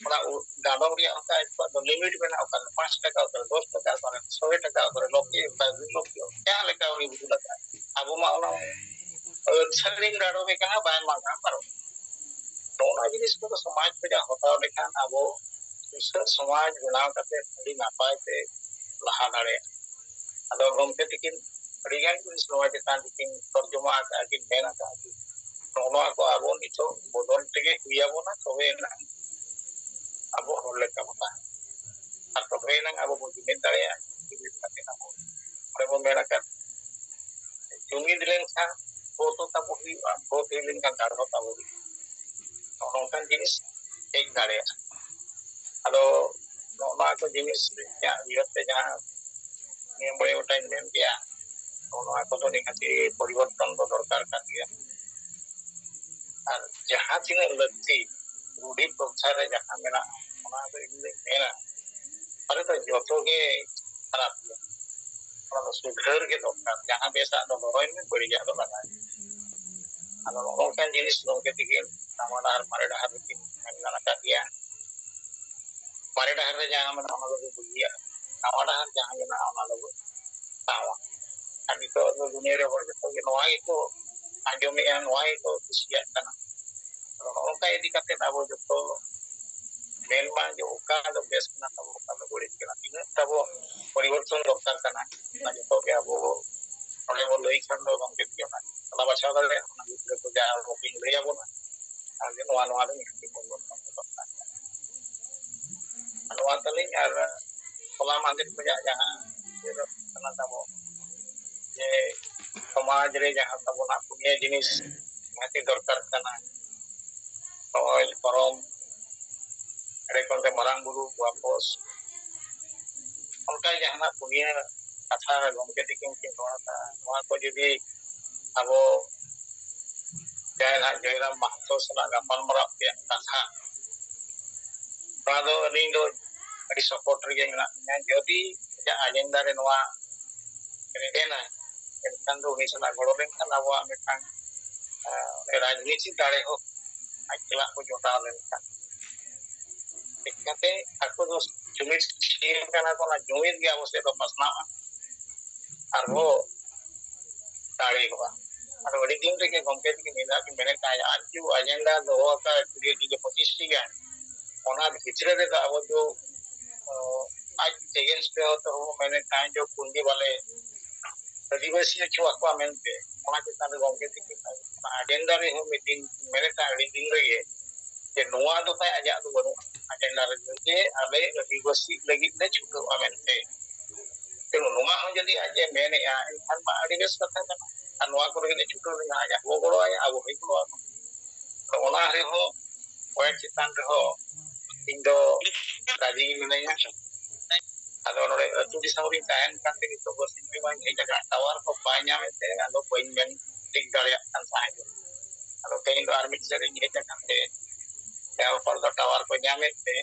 ᱚᱱᱟ ᱩ-, ᱰᱟᱸᱰᱚᱢ ᱨᱮᱭᱟᱜ ᱦᱚᱸ ᱟᱡ ᱫᱚ ᱞᱤᱢᱤᱴ ᱢᱮᱱᱟᱜᱼᱟ, ᱚᱠᱟᱨᱮ ᱯᱟᱸᱪ ᱴᱟᱠᱟ, ᱚᱠᱟᱨᱮ ᱫᱚᱥ ᱴᱟᱠᱟ, ᱚᱠᱟᱨᱮ ᱥᱚᱭ ᱴᱟᱠᱟ, ᱚᱠᱟᱨᱮ ᱞᱚᱠᱷᱮ, ᱚᱠᱟᱨᱮ ᱫᱩᱭ ᱞᱚᱠᱷᱮ, ᱡᱟᱦᱟᱸ ᱞᱮᱠᱟ ᱩᱱᱤ ᱵᱩᱡᱷᱟᱹᱣ ᱞᱟᱜᱟᱜᱼᱟ᱾ ᱟᱵᱚ ᱢᱟ ᱚᱱᱟ ᱟᱹᱛᱷᱟᱹᱲᱤᱢ ᱰᱟᱸᱰᱚᱢᱮ ᱠᱟᱱᱟ, ᱵᱟᱭ ᱢᱟᱜᱟᱢ ᱯᱟᱨᱚᱢ᱾ ᱱᱚᱜᱼᱚ ᱱᱚᱣᱟ ᱡᱤᱱᱤᱥ ᱠᱚᱫᱚ ᱥᱚᱢᱟᱡᱽ ᱠᱷᱚᱱᱟᱜ ᱦᱟᱛᱟᱣ ᱞᱮᱠᱷᱟᱱ ᱟᱵᱚ ᱥᱩᱥᱟᱹᱨ ᱥᱚᱢᱟᱡᱽ ᱵᱮᱱᱟᱣ ᱠᱟᱛᱮ ᱟᱹᱰᱤ ᱱᱟᱯᱟᱭ ᱛᱮ ᱞᱟᱦᱟ ᱫᱟᱲᱮᱭᱟᱜᱼᱟ᱾ ᱟᱫᱚ ᱜᱚᱢᱠᱮ ᱛᱤᱠᱤᱱ ᱟᱹᱰᱤ ᱜᱟᱱ ᱡᱤᱱᱤᱥ ᱱᱚᱣᱟ ᱪᱮᱛᱟᱱ ᱨᱮᱠᱤᱱ ᱛᱚᱨᱡᱚᱢᱟ ᱟᱠᱟᱫᱼᱟ, ᱠᱤᱱ ᱢᱮᱱ ᱟᱠᱟᱫᱼᱟ᱾ ᱱᱚᱜᱼᱚ ᱱᱚᱣᱟ ᱠᱚ ᱟᱵᱚ ᱱᱤᱛᱚᱜ ᱵᱚᱫᱚᱞ ᱛᱮᱜᱮ ᱦᱩᱭ ᱟᱵᱚᱱᱟ, ᱛᱚᱵᱮ ᱮᱱᱟᱝ ᱟᱵᱚ ᱦᱚᱲ ᱞᱮᱠᱟ ᱵᱚ ᱛᱟᱦᱮᱱᱟ᱾ ᱛᱚᱵᱮ ᱮᱱᱟᱝ ᱟᱵᱚ ᱵᱚᱱ ᱡᱩᱢᱤᱫ ᱫᱟᱲᱮᱭᱟᱜᱼᱟ᱾ ᱡᱩᱢᱤᱫ ᱠᱟᱛᱮ ᱟᱵᱚ ᱚᱸᱰᱮ ᱵᱚᱱ ᱢᱮᱱ ᱟᱠᱟᱫ, ᱡᱩᱢᱤᱫ ᱞᱮᱱᱠᱷᱟᱱ ᱵᱷᱳᱴ ᱦᱚᱸ ᱛᱟᱵᱚ ᱦᱩᱭᱩᱜᱼᱟ, ᱵᱷᱳᱴ ᱦᱩᱭ ᱞᱮᱱᱠᱷᱟᱱ ᱫᱟᱲᱮ ᱦᱚᱸ ᱛᱟᱵᱚ ᱦᱩᱭᱩᱜᱼᱟ᱾ ᱱᱚᱜᱼᱚ ᱱᱚᱝᱠᱟᱱ ᱡᱤᱱᱤᱥ ᱦᱮᱡ ᱫᱟᱲᱮᱭᱟᱜᱼᱟ᱾ ᱟᱫᱚ ᱱᱚᱜᱼᱚ ᱱᱚᱣᱟ ᱠᱚ ᱡᱤᱱᱤᱥ ᱤᱧᱟᱹᱜ ᱩᱭᱦᱟᱹᱨ ᱛᱮ ᱡᱟᱦᱟᱸ ᱱᱤᱭᱟᱹ ᱢᱚᱬᱮ ᱜᱚᱴᱟᱧ ᱢᱮᱱ ᱠᱮᱜᱼᱟ, ᱱᱚᱜᱼᱚ ᱱᱚᱣᱟ ᱠᱚᱫᱚ ᱱᱤᱦᱟᱹᱛᱤ ᱯᱚᱨᱤᱵᱚᱨᱛᱚᱱ ᱫᱚ ᱫᱚᱨᱠᱟᱨ ᱠᱟᱱ ᱜᱮᱭᱟ᱾ ᱟᱨ ᱡᱟᱦᱟᱸ ᱛᱤᱱᱟᱹᱜ ᱞᱟᱹᱠᱛᱤ ᱨᱩᱰᱤ ᱯᱨᱚᱛᱷᱟ ᱨᱮ ᱡᱟᱦᱟᱸ ᱢᱮᱱᱟᱜᱼᱟ, ᱚᱱᱟ ᱫᱚ ᱤᱧ ᱫᱚᱧ ᱢᱮᱱᱟ, ᱟᱞᱮ ᱫᱚ ᱡᱚᱛᱚ ᱜᱮ ᱠᱷᱟᱨᱟᱯ ᱜᱮᱭᱟ᱾ ᱚᱱᱟ ᱫᱚ ᱥᱩᱫᱷᱟᱹᱨ ᱜᱮ ᱫᱚᱨᱠᱟᱨ᱾ ᱡᱟᱦᱟᱸ ᱵᱮᱥᱟᱜ ᱫᱚ ᱫᱚᱦᱚᱭ ᱢᱮ, ᱵᱟᱹᱲᱤᱡᱟᱜ ᱫᱚ ᱞᱟᱜᱟᱭ ᱢᱮ᱾ ᱟᱫᱚ ᱱᱚᱜᱼᱚ ᱱᱚᱝᱠᱟᱱ ᱡᱤᱱᱤᱥ ᱜᱚᱢᱠᱮ ᱛᱤᱠᱤᱱ ᱱᱟᱣᱟ ᱰᱟᱦᱟᱨ ᱢᱟᱨᱮ ᱰᱟᱦᱟᱨ ᱨᱮᱠᱤᱱ ᱢᱮᱱ ᱟᱠᱟᱫ ᱜᱮᱭᱟ᱾ ᱢᱟᱨᱮ ᱰᱟᱦᱟᱨ ᱨᱮ ᱡᱟᱦᱟᱸ ᱢᱮᱱᱟᱜᱼᱟ, ᱚᱱᱟ ᱫᱚᱵᱚ ᱵᱟᱹᱜᱤᱭᱟᱜᱼᱟ, ᱱᱟᱣᱟ ᱰᱟᱦᱟᱨ ᱡᱟᱦᱟᱸ ᱢᱮᱱᱟᱜᱼᱟ, ᱚᱱᱟ ᱫᱚᱵᱚ ᱦᱟᱛᱟᱣᱟ᱾ ᱟᱨ ᱱᱤᱛᱚᱜ ᱫᱚ ᱫᱩᱱᱤᱭᱟᱹ ᱨᱮ ᱦᱚᱲ ᱡᱚᱛᱚ ᱜᱮ ᱱᱚᱣᱟ ᱜᱮᱠᱚ ᱟᱸᱡᱚᱢᱮᱜᱼᱟ, ᱱᱚᱣᱟ ᱜᱮᱠᱚ ᱠᱩᱥᱤᱭᱟᱜ ᱠᱟᱱᱟ᱾ ᱟᱫᱚ ᱱᱚᱜᱼᱚ ᱱᱚᱝᱠᱟ ᱤᱫᱤ ᱠᱟᱛᱮ ᱟᱵᱚ ᱡᱚᱛᱚ ᱢᱮᱱ ᱢᱟ ᱡᱮ ᱚᱠᱟ ᱫᱚ ᱵᱮᱥ ᱠᱟᱱᱟ ᱛᱟᱵᱚ, ᱚᱠᱟ ᱫᱚ ᱵᱟᱹᱲᱤᱡ ᱠᱟᱱᱟ, ᱛᱤᱱᱟᱹᱜ ᱛᱟᱵᱚ ᱯᱚᱨᱤᱵᱚᱨᱛᱚᱱ ᱫᱚᱨᱠᱟᱨ ᱠᱟᱱᱟ, ᱚᱱᱟ ᱡᱚᱛᱚ ᱜᱮ ᱟᱵᱚ ᱱᱚᱰᱮ ᱵᱚᱱ ᱞᱟᱹᱭ ᱠᱷᱟᱱ ᱫᱚ ᱜᱚᱢᱠᱮ ᱛᱤᱠᱤ ᱚᱱᱟ ᱥᱟᱞᱟ ᱵᱟᱪᱷᱟᱣ ᱫᱟᱲᱮᱭᱟᱜᱼᱟ᱾ ᱚᱱᱟ ᱜᱤᱫᱽᱨᱟᱹ ᱠᱚ ᱡᱟᱦᱟᱸ ᱵᱚᱱ ᱞᱟᱹᱭ ᱟᱵᱚᱱᱟ, ᱟᱨ ᱡᱮ ᱱᱚᱣᱟ, ᱱᱚᱣᱟ ᱫᱚ ᱱᱤᱦᱟᱹᱛ ᱜᱮ ᱯᱚᱨᱤᱵᱚᱨᱛᱚᱱ ᱫᱚᱨᱠᱟᱨ ᱠᱟᱱᱟ᱾ ᱱᱚᱣᱟ ᱛᱟᱹᱞᱤᱧ ᱟᱨ ᱦᱚᱞᱟ ᱢᱟᱦᱫᱮᱨ ᱠᱷᱚᱱᱟᱜ ᱡᱟᱦᱟᱸ ᱩᱭᱦᱟᱹᱨᱚᱜ ᱠᱟᱱᱟ ᱛᱟᱵᱚ, ᱡᱮ ᱥᱚᱢᱟᱡᱽ ᱨᱮ ᱡᱟᱦᱟᱸ ᱛᱟᱵᱚᱱᱟᱜ ᱯᱩᱱᱭᱟᱹ ᱡᱤᱱᱤᱥ ᱱᱤᱦᱟᱹᱛᱤ ᱫᱚᱨᱠᱟᱨ ᱠᱟᱱᱟ, ᱱᱚᱜᱼᱚᱭ ᱯᱚᱨᱚᱢ ᱮᱲᱮ ᱠᱷᱚᱱ ᱛᱮ ᱢᱟᱨᱟᱝ ᱵᱩᱨᱩ, ᱵᱟᱯᱚᱥ, ᱚᱱᱠᱟ ᱡᱟᱦᱟᱱᱟᱜ ᱯᱩᱱᱭᱟᱹ ᱠᱟᱛᱷᱟ ᱜᱚᱢᱠᱮ ᱛᱤᱠᱤᱱ ᱠᱤᱱ ᱨᱚᱲ ᱟᱠᱟᱫᱼᱟ, ᱱᱚᱣᱟ ᱠᱚ ᱡᱩᱫᱤ ᱟᱵᱚ ᱡᱟᱦᱟᱸᱭ ᱱᱟᱦᱟᱜ ᱡᱚᱭᱨᱟᱢ ᱢᱟᱦᱟᱛᱚ ᱥᱟᱞᱟᱜ ᱜᱟᱯᱟᱞᱢᱟᱨᱟᱣ ᱨᱮᱭᱟᱜ ᱠᱟᱛᱷᱟ, ᱱᱚᱣᱟ ᱫᱚ ᱟᱹᱞᱤᱧ ᱫᱚ ᱟᱹᱰᱤ support ᱨᱮᱜᱮ ᱢᱮᱱᱟᱜ ᱞᱤᱧᱟ᱾ ᱡᱩᱫᱤ ᱟᱡᱟᱜ agenda ᱨᱮ ᱱᱚᱣᱟ ᱨᱮᱵᱮᱱᱟ, ᱮᱱᱠᱷᱟᱱ ᱫᱚ ᱩᱱᱤ ᱥᱟᱞᱟᱜ ᱜᱚᱲᱚ ᱞᱮᱱᱠᱷᱟᱱ ᱟᱵᱚᱣᱟᱜ ᱢᱤᱫᱴᱟᱝ, ᱟᱸ, ᱨᱟᱡᱽᱱᱤᱛᱤ ᱫᱟᱲᱮ ᱦᱚᱸ ᱟᱡ ᱥᱟᱞᱟᱜ ᱠᱚ ᱡᱚᱴᱟᱣ ᱞᱮᱱᱠᱷᱟᱱ, ᱪᱤᱠᱟᱹᱛᱮ ᱟᱠᱚ ᱫᱚ ᱡᱩᱢᱤᱫ ᱥᱤᱢ ᱠᱟᱱᱟ ᱠᱚ, ᱚᱱᱟ ᱡᱩᱢᱤᱫ ᱜᱮ ᱟᱵᱚ ᱥᱮᱫ ᱫᱚ ᱯᱟᱥᱱᱟᱣᱼᱟ ᱟᱨ ᱵᱚ ᱫᱟᱲᱮᱭᱟᱜᱼᱟ᱾ ᱟᱫᱚ ᱟᱹᱰᱤ ᱫᱤᱱ ᱨᱮᱜᱮ ᱜᱚᱢᱠᱮ ᱛᱟᱹᱠᱤᱱ ᱢᱮᱱᱟᱜ ᱠᱤᱱ ᱢᱮᱱᱮᱫ ᱛᱟᱦᱮᱸᱫ, ᱟᱡ ᱡᱩ agenda ᱫᱚᱦᱚ ᱟᱠᱟᱫ ᱠᱩᱲᱤ ᱴᱤ ᱜᱮ ᱯᱚᱸᱪᱤᱥ ᱴᱤ ᱜᱟᱱ, ᱚᱱᱟ ᱵᱷᱤᱛᱨᱤ ᱨᱮᱫᱚ ᱟᱵᱚ ᱡᱩ, ᱚ, ᱟᱡ against ᱨᱮ ᱦᱚᱭᱛᱳ ᱵᱚ ᱢᱮᱱᱮᱫ ᱛᱟᱦᱮᱸᱫ ᱡᱮ ᱯᱩᱸᱡᱤ ᱵᱟᱞᱮ ᱟᱹᱫᱤᱵᱟᱹᱥᱤ ᱦᱚᱪᱚ ᱟᱠᱚᱣᱟ ᱢᱮᱱᱛᱮ, ᱚᱱᱟ ᱪᱮᱛᱟᱱ ᱨᱮ ᱜᱚᱢᱠᱮ ᱛᱟᱹᱠᱤᱱ ᱚᱱᱟ agenda ᱨᱮᱦᱚᱸ ᱢᱤᱫ ᱫᱤᱱ ᱢᱮᱱᱮᱫ ᱛᱟᱦᱮᱸᱫ ᱟᱹᱰᱤ ᱫᱤᱱ ᱨᱮᱜᱮ ᱡᱮ ᱱᱚᱣᱟ ᱫᱚ ᱛᱟᱭ ᱟᱡᱟᱜ ᱫᱚ ᱵᱟᱹᱱᱩᱜᱼᱟ᱾ ᱟᱡᱮᱱᱰᱟ ᱨᱮ ᱡᱮ ᱟᱞᱮ ᱟᱹᱫᱤᱵᱟᱹᱥᱤ ᱞᱟᱹᱜᱤᱫ ᱞᱮ ᱪᱷᱩᱴᱟᱹᱣᱟ ᱢᱮᱱᱛᱮ᱾ ᱛᱮ ᱱᱚᱣᱟ ᱦᱚᱸ ᱡᱩᱫᱤ ᱟᱡ ᱮ ᱢᱮᱱᱮᱜᱼᱟ, ᱮᱱᱠᱷᱟᱱ ᱢᱟ ᱟᱹᱰᱤ ᱵᱮᱥ ᱠᱟᱛᱷᱟ ᱠᱟᱱᱟ᱾ ᱟᱨ ᱱᱚᱣᱟ ᱠᱚᱨᱮ ᱜᱮ ᱪᱷᱩᱴᱟᱹᱣ ᱞᱮᱱᱟ, ᱟᱡ ᱵᱚ ᱜᱚᱲᱚ ᱟᱭᱟ, ᱟᱵᱚ ᱦᱚᱸᱭ ᱜᱚᱲᱚ ᱟᱵᱚᱱᱟ᱾ ᱟᱫᱚ ᱚᱱᱟ ᱨᱮᱦᱚᱸ ᱯᱚᱭᱮᱱᱴ ᱪᱮᱛᱟᱱ ᱨᱮᱦᱚᱸ ᱤᱧ ᱫᱚ ᱨᱟᱡᱤ ᱜᱮ ᱢᱤᱱᱟᱹᱧᱟ᱾ ᱟᱫᱚ ᱱᱚᱰᱮ ᱟᱹᱛᱩ ᱫᱤᱥᱚᱢ ᱨᱤᱧ ᱛᱟᱦᱮᱱ ᱠᱟᱱ ᱛᱮ ᱱᱤᱛᱚᱜ ᱫᱚ ᱥᱤᱧ ᱵᱟᱝ ᱦᱮᱡ ᱟᱠᱟᱱᱟ, ᱴᱟᱣᱟᱨ ᱠᱚ ᱵᱟᱭ ᱧᱟᱢᱮᱫ ᱛᱮ ᱟᱫᱚ ᱵᱟᱹᱧ ᱢᱮᱱ ᱴᱷᱤᱠ ᱫᱟᱲᱮᱭᱟᱜ ᱠᱟᱱ ᱛᱟᱦᱮᱸᱫ᱾ ᱟᱫᱚ ᱛᱮᱦᱮᱧ ᱫᱚ ᱟᱨ ᱢᱤᱫ ᱥᱮᱫ ᱨᱤᱧ ᱦᱮᱡ ᱟᱠᱟᱱ ᱛᱮ ᱮᱦᱚᱵ ᱦᱚᱲ ᱫᱚ ᱴᱟᱣᱟᱨ ᱠᱚ ᱧᱟᱢᱮᱫ ᱛᱮ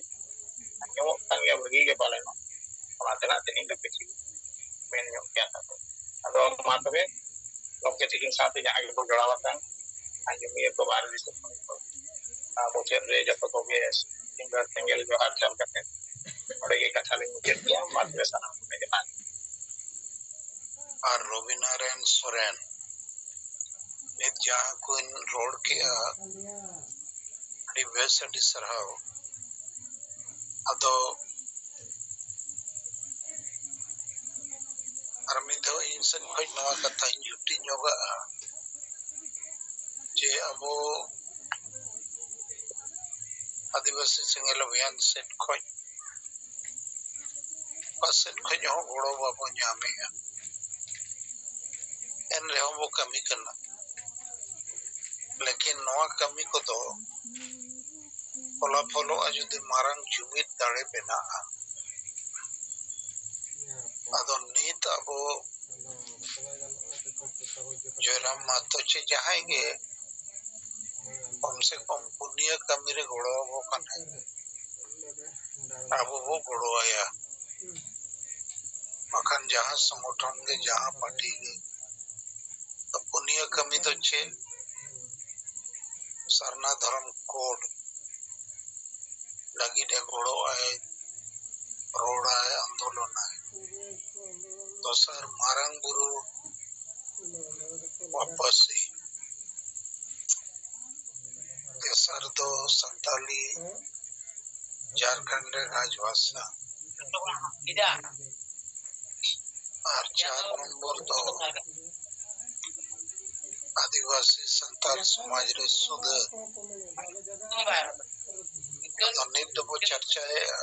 ᱟᱸᱡᱚᱢᱚᱜ ᱠᱟᱱ ᱜᱮᱭᱟ ᱵᱷᱟᱹᱜᱤ ᱜᱮ ᱯᱟᱞᱮᱱᱚᱜ᱾ ᱚᱱᱟ ᱛᱮᱱᱟᱜ ᱛᱮᱦᱮᱧ ᱫᱚ ᱠᱤᱪᱷᱩ ᱢᱮᱱ ᱧᱚᱜ ᱜᱮᱭᱟ ᱛᱟᱠᱚ᱾ ᱟᱫᱚ ᱢᱟ ᱛᱚᱵᱮ ᱜᱚᱢᱠᱮ ᱛᱤᱠᱤᱱ ᱥᱟᱶᱛᱮ ᱡᱟᱦᱟᱸ ᱜᱮᱵᱚ ᱡᱚᱲᱟᱣ ᱟᱠᱟᱱ ᱟᱸᱡᱚᱢᱤᱭᱟᱹ ᱠᱚ ᱵᱟᱦᱨᱮ ᱫᱤᱥᱚᱢ ᱠᱷᱚᱱ ᱠᱚ, ᱟᱨ ᱢᱩᱪᱟᱹᱫ ᱨᱮ ᱡᱚᱛᱚ ᱠᱚᱜᱮ ᱥᱤᱸᱜᱟᱹᱲ ᱥᱮᱸᱜᱮᱞ ᱡᱚᱦᱟᱨ ᱪᱟᱞ ᱠᱟᱛᱮ ᱱᱚᱰᱮ ᱜᱮ ᱠᱟᱛᱷᱟ ᱞᱤᱧ ᱢᱩᱪᱟᱹᱫ ᱜᱮᱭᱟ᱾ ᱢᱟ ᱛᱚᱵᱮ ᱥᱟᱱᱟᱢ ᱠᱚᱜᱮ ᱡᱚᱦᱟᱨ᱾ ᱟᱨ ᱨᱚᱵᱤᱱᱟᱨᱟᱭᱚᱱ ᱥᱚᱨᱮᱱ ᱱᱤᱛ ᱡᱟᱦᱟᱸ ᱠᱚᱧ ᱨᱚᱲ ᱠᱮᱜᱼᱟ, ᱟᱹᱰᱤ ᱵᱮᱥ, ᱟᱹᱰᱤ ᱥᱟᱨᱦᱟᱣ᱾ ᱟᱫᱚ ᱟᱨ ᱢᱤᱫ ᱫᱷᱟᱣ ᱤᱧ ᱥᱮᱫ ᱠᱷᱚᱱ ᱱᱚᱣᱟ ᱠᱟᱛᱷᱟᱧ ᱡᱩᱴᱤᱡ ᱧᱚᱜᱟᱜᱼᱟ ᱡᱮ ᱟᱵᱚ ᱟᱹᱫᱤᱵᱟᱹᱥᱤ ᱥᱮᱸᱜᱮᱞ ᱚᱵᱷᱤᱭᱟᱱ ᱥᱮᱫ ᱠᱷᱚᱱ ᱚᱠᱟ ᱥᱮᱫ ᱠᱷᱚᱱ ᱦᱚᱸ ᱜᱚᱲᱚ ᱵᱟᱵᱚ ᱧᱟᱢᱮᱜᱼᱟ, ᱮᱱ ᱨᱮᱦᱚᱸ ᱵᱚ ᱠᱟᱹᱢᱤ ᱠᱟᱱᱟ᱾ ᱞᱮᱠᱤᱱ ᱱᱚᱣᱟ ᱠᱟᱹᱢᱤ ᱠᱚᱫᱚ ᱯᱷᱚᱞᱟᱯᱷᱚᱞᱚᱜᱼᱟ ᱡᱩᱫᱤ ᱢᱟᱨᱟᱝ ᱡᱩᱢᱤᱫ ᱫᱟᱲᱮ ᱵᱮᱱᱟᱜᱼᱟ᱾ ᱟᱫᱚ ᱱᱤᱛ ᱟᱵᱚ ᱡᱚᱭᱨᱟᱢ ᱢᱟᱦᱟᱛᱚ ᱪᱮ ᱡᱟᱦᱟᱸᱭ ᱜᱮ ᱠᱚᱢ ᱥᱮ ᱠᱚᱢ ᱯᱩᱱᱭᱟᱹ ᱠᱟᱹᱢᱤ ᱨᱮ ᱜᱚᱲᱚ ᱟᱵᱚ ᱠᱟᱱᱟᱭ, ᱟᱵᱚ ᱵᱚ ᱜᱚᱲᱚ ᱟᱭᱟ᱾ ᱵᱟᱠᱷᱟᱱ ᱡᱟᱦᱟᱸ ᱥᱚᱝᱜᱚᱴᱷᱚᱱ ᱜᱮ, ᱡᱟᱦᱟᱸ ᱯᱟᱨᱴᱤ ᱜᱮ, ᱛᱚ ᱯᱩᱱᱭᱟᱹ ᱠᱟᱹᱢᱤ ᱫᱚ ᱪᱮᱫ? ᱥᱟᱨᱱᱟ ᱫᱷᱚᱨᱚᱢ ᱠᱳᱰ ᱞᱟᱹᱜᱤᱫ ᱮ ᱜᱚᱲᱚᱜ ᱟᱭ, ᱨᱚᱲᱟᱭ, ᱟᱱᱫᱳᱞᱚᱱᱟᱭ᱾ ᱫᱚᱥᱟᱨ ᱢᱟᱨᱟᱝ ᱵᱩᱨᱩ ᱣᱟᱯᱟᱥᱤ᱾ ᱛᱮᱥᱟᱨ ᱫᱚ ᱥᱟᱱᱛᱟᱞᱤ ᱡᱷᱟᱨᱠᱷᱚᱸᱰ ᱨᱮ ᱨᱟᱡᱽᱵᱷᱟᱥᱟ᱾ ᱟᱨ ᱪᱟᱨ ᱱᱚᱢᱵᱚᱨ ᱫᱚ ᱟᱹᱫᱤᱵᱟᱹᱥᱤ ᱥᱟᱱᱛᱟᱲ ᱥᱚᱢᱟᱡᱽ ᱨᱮ ᱥᱩᱫᱷᱟᱹ᱾ ᱟᱫᱚ ᱱᱤᱛ ᱫᱚᱵᱚ ᱪᱟᱨᱪᱟᱭᱮᱫᱼᱟ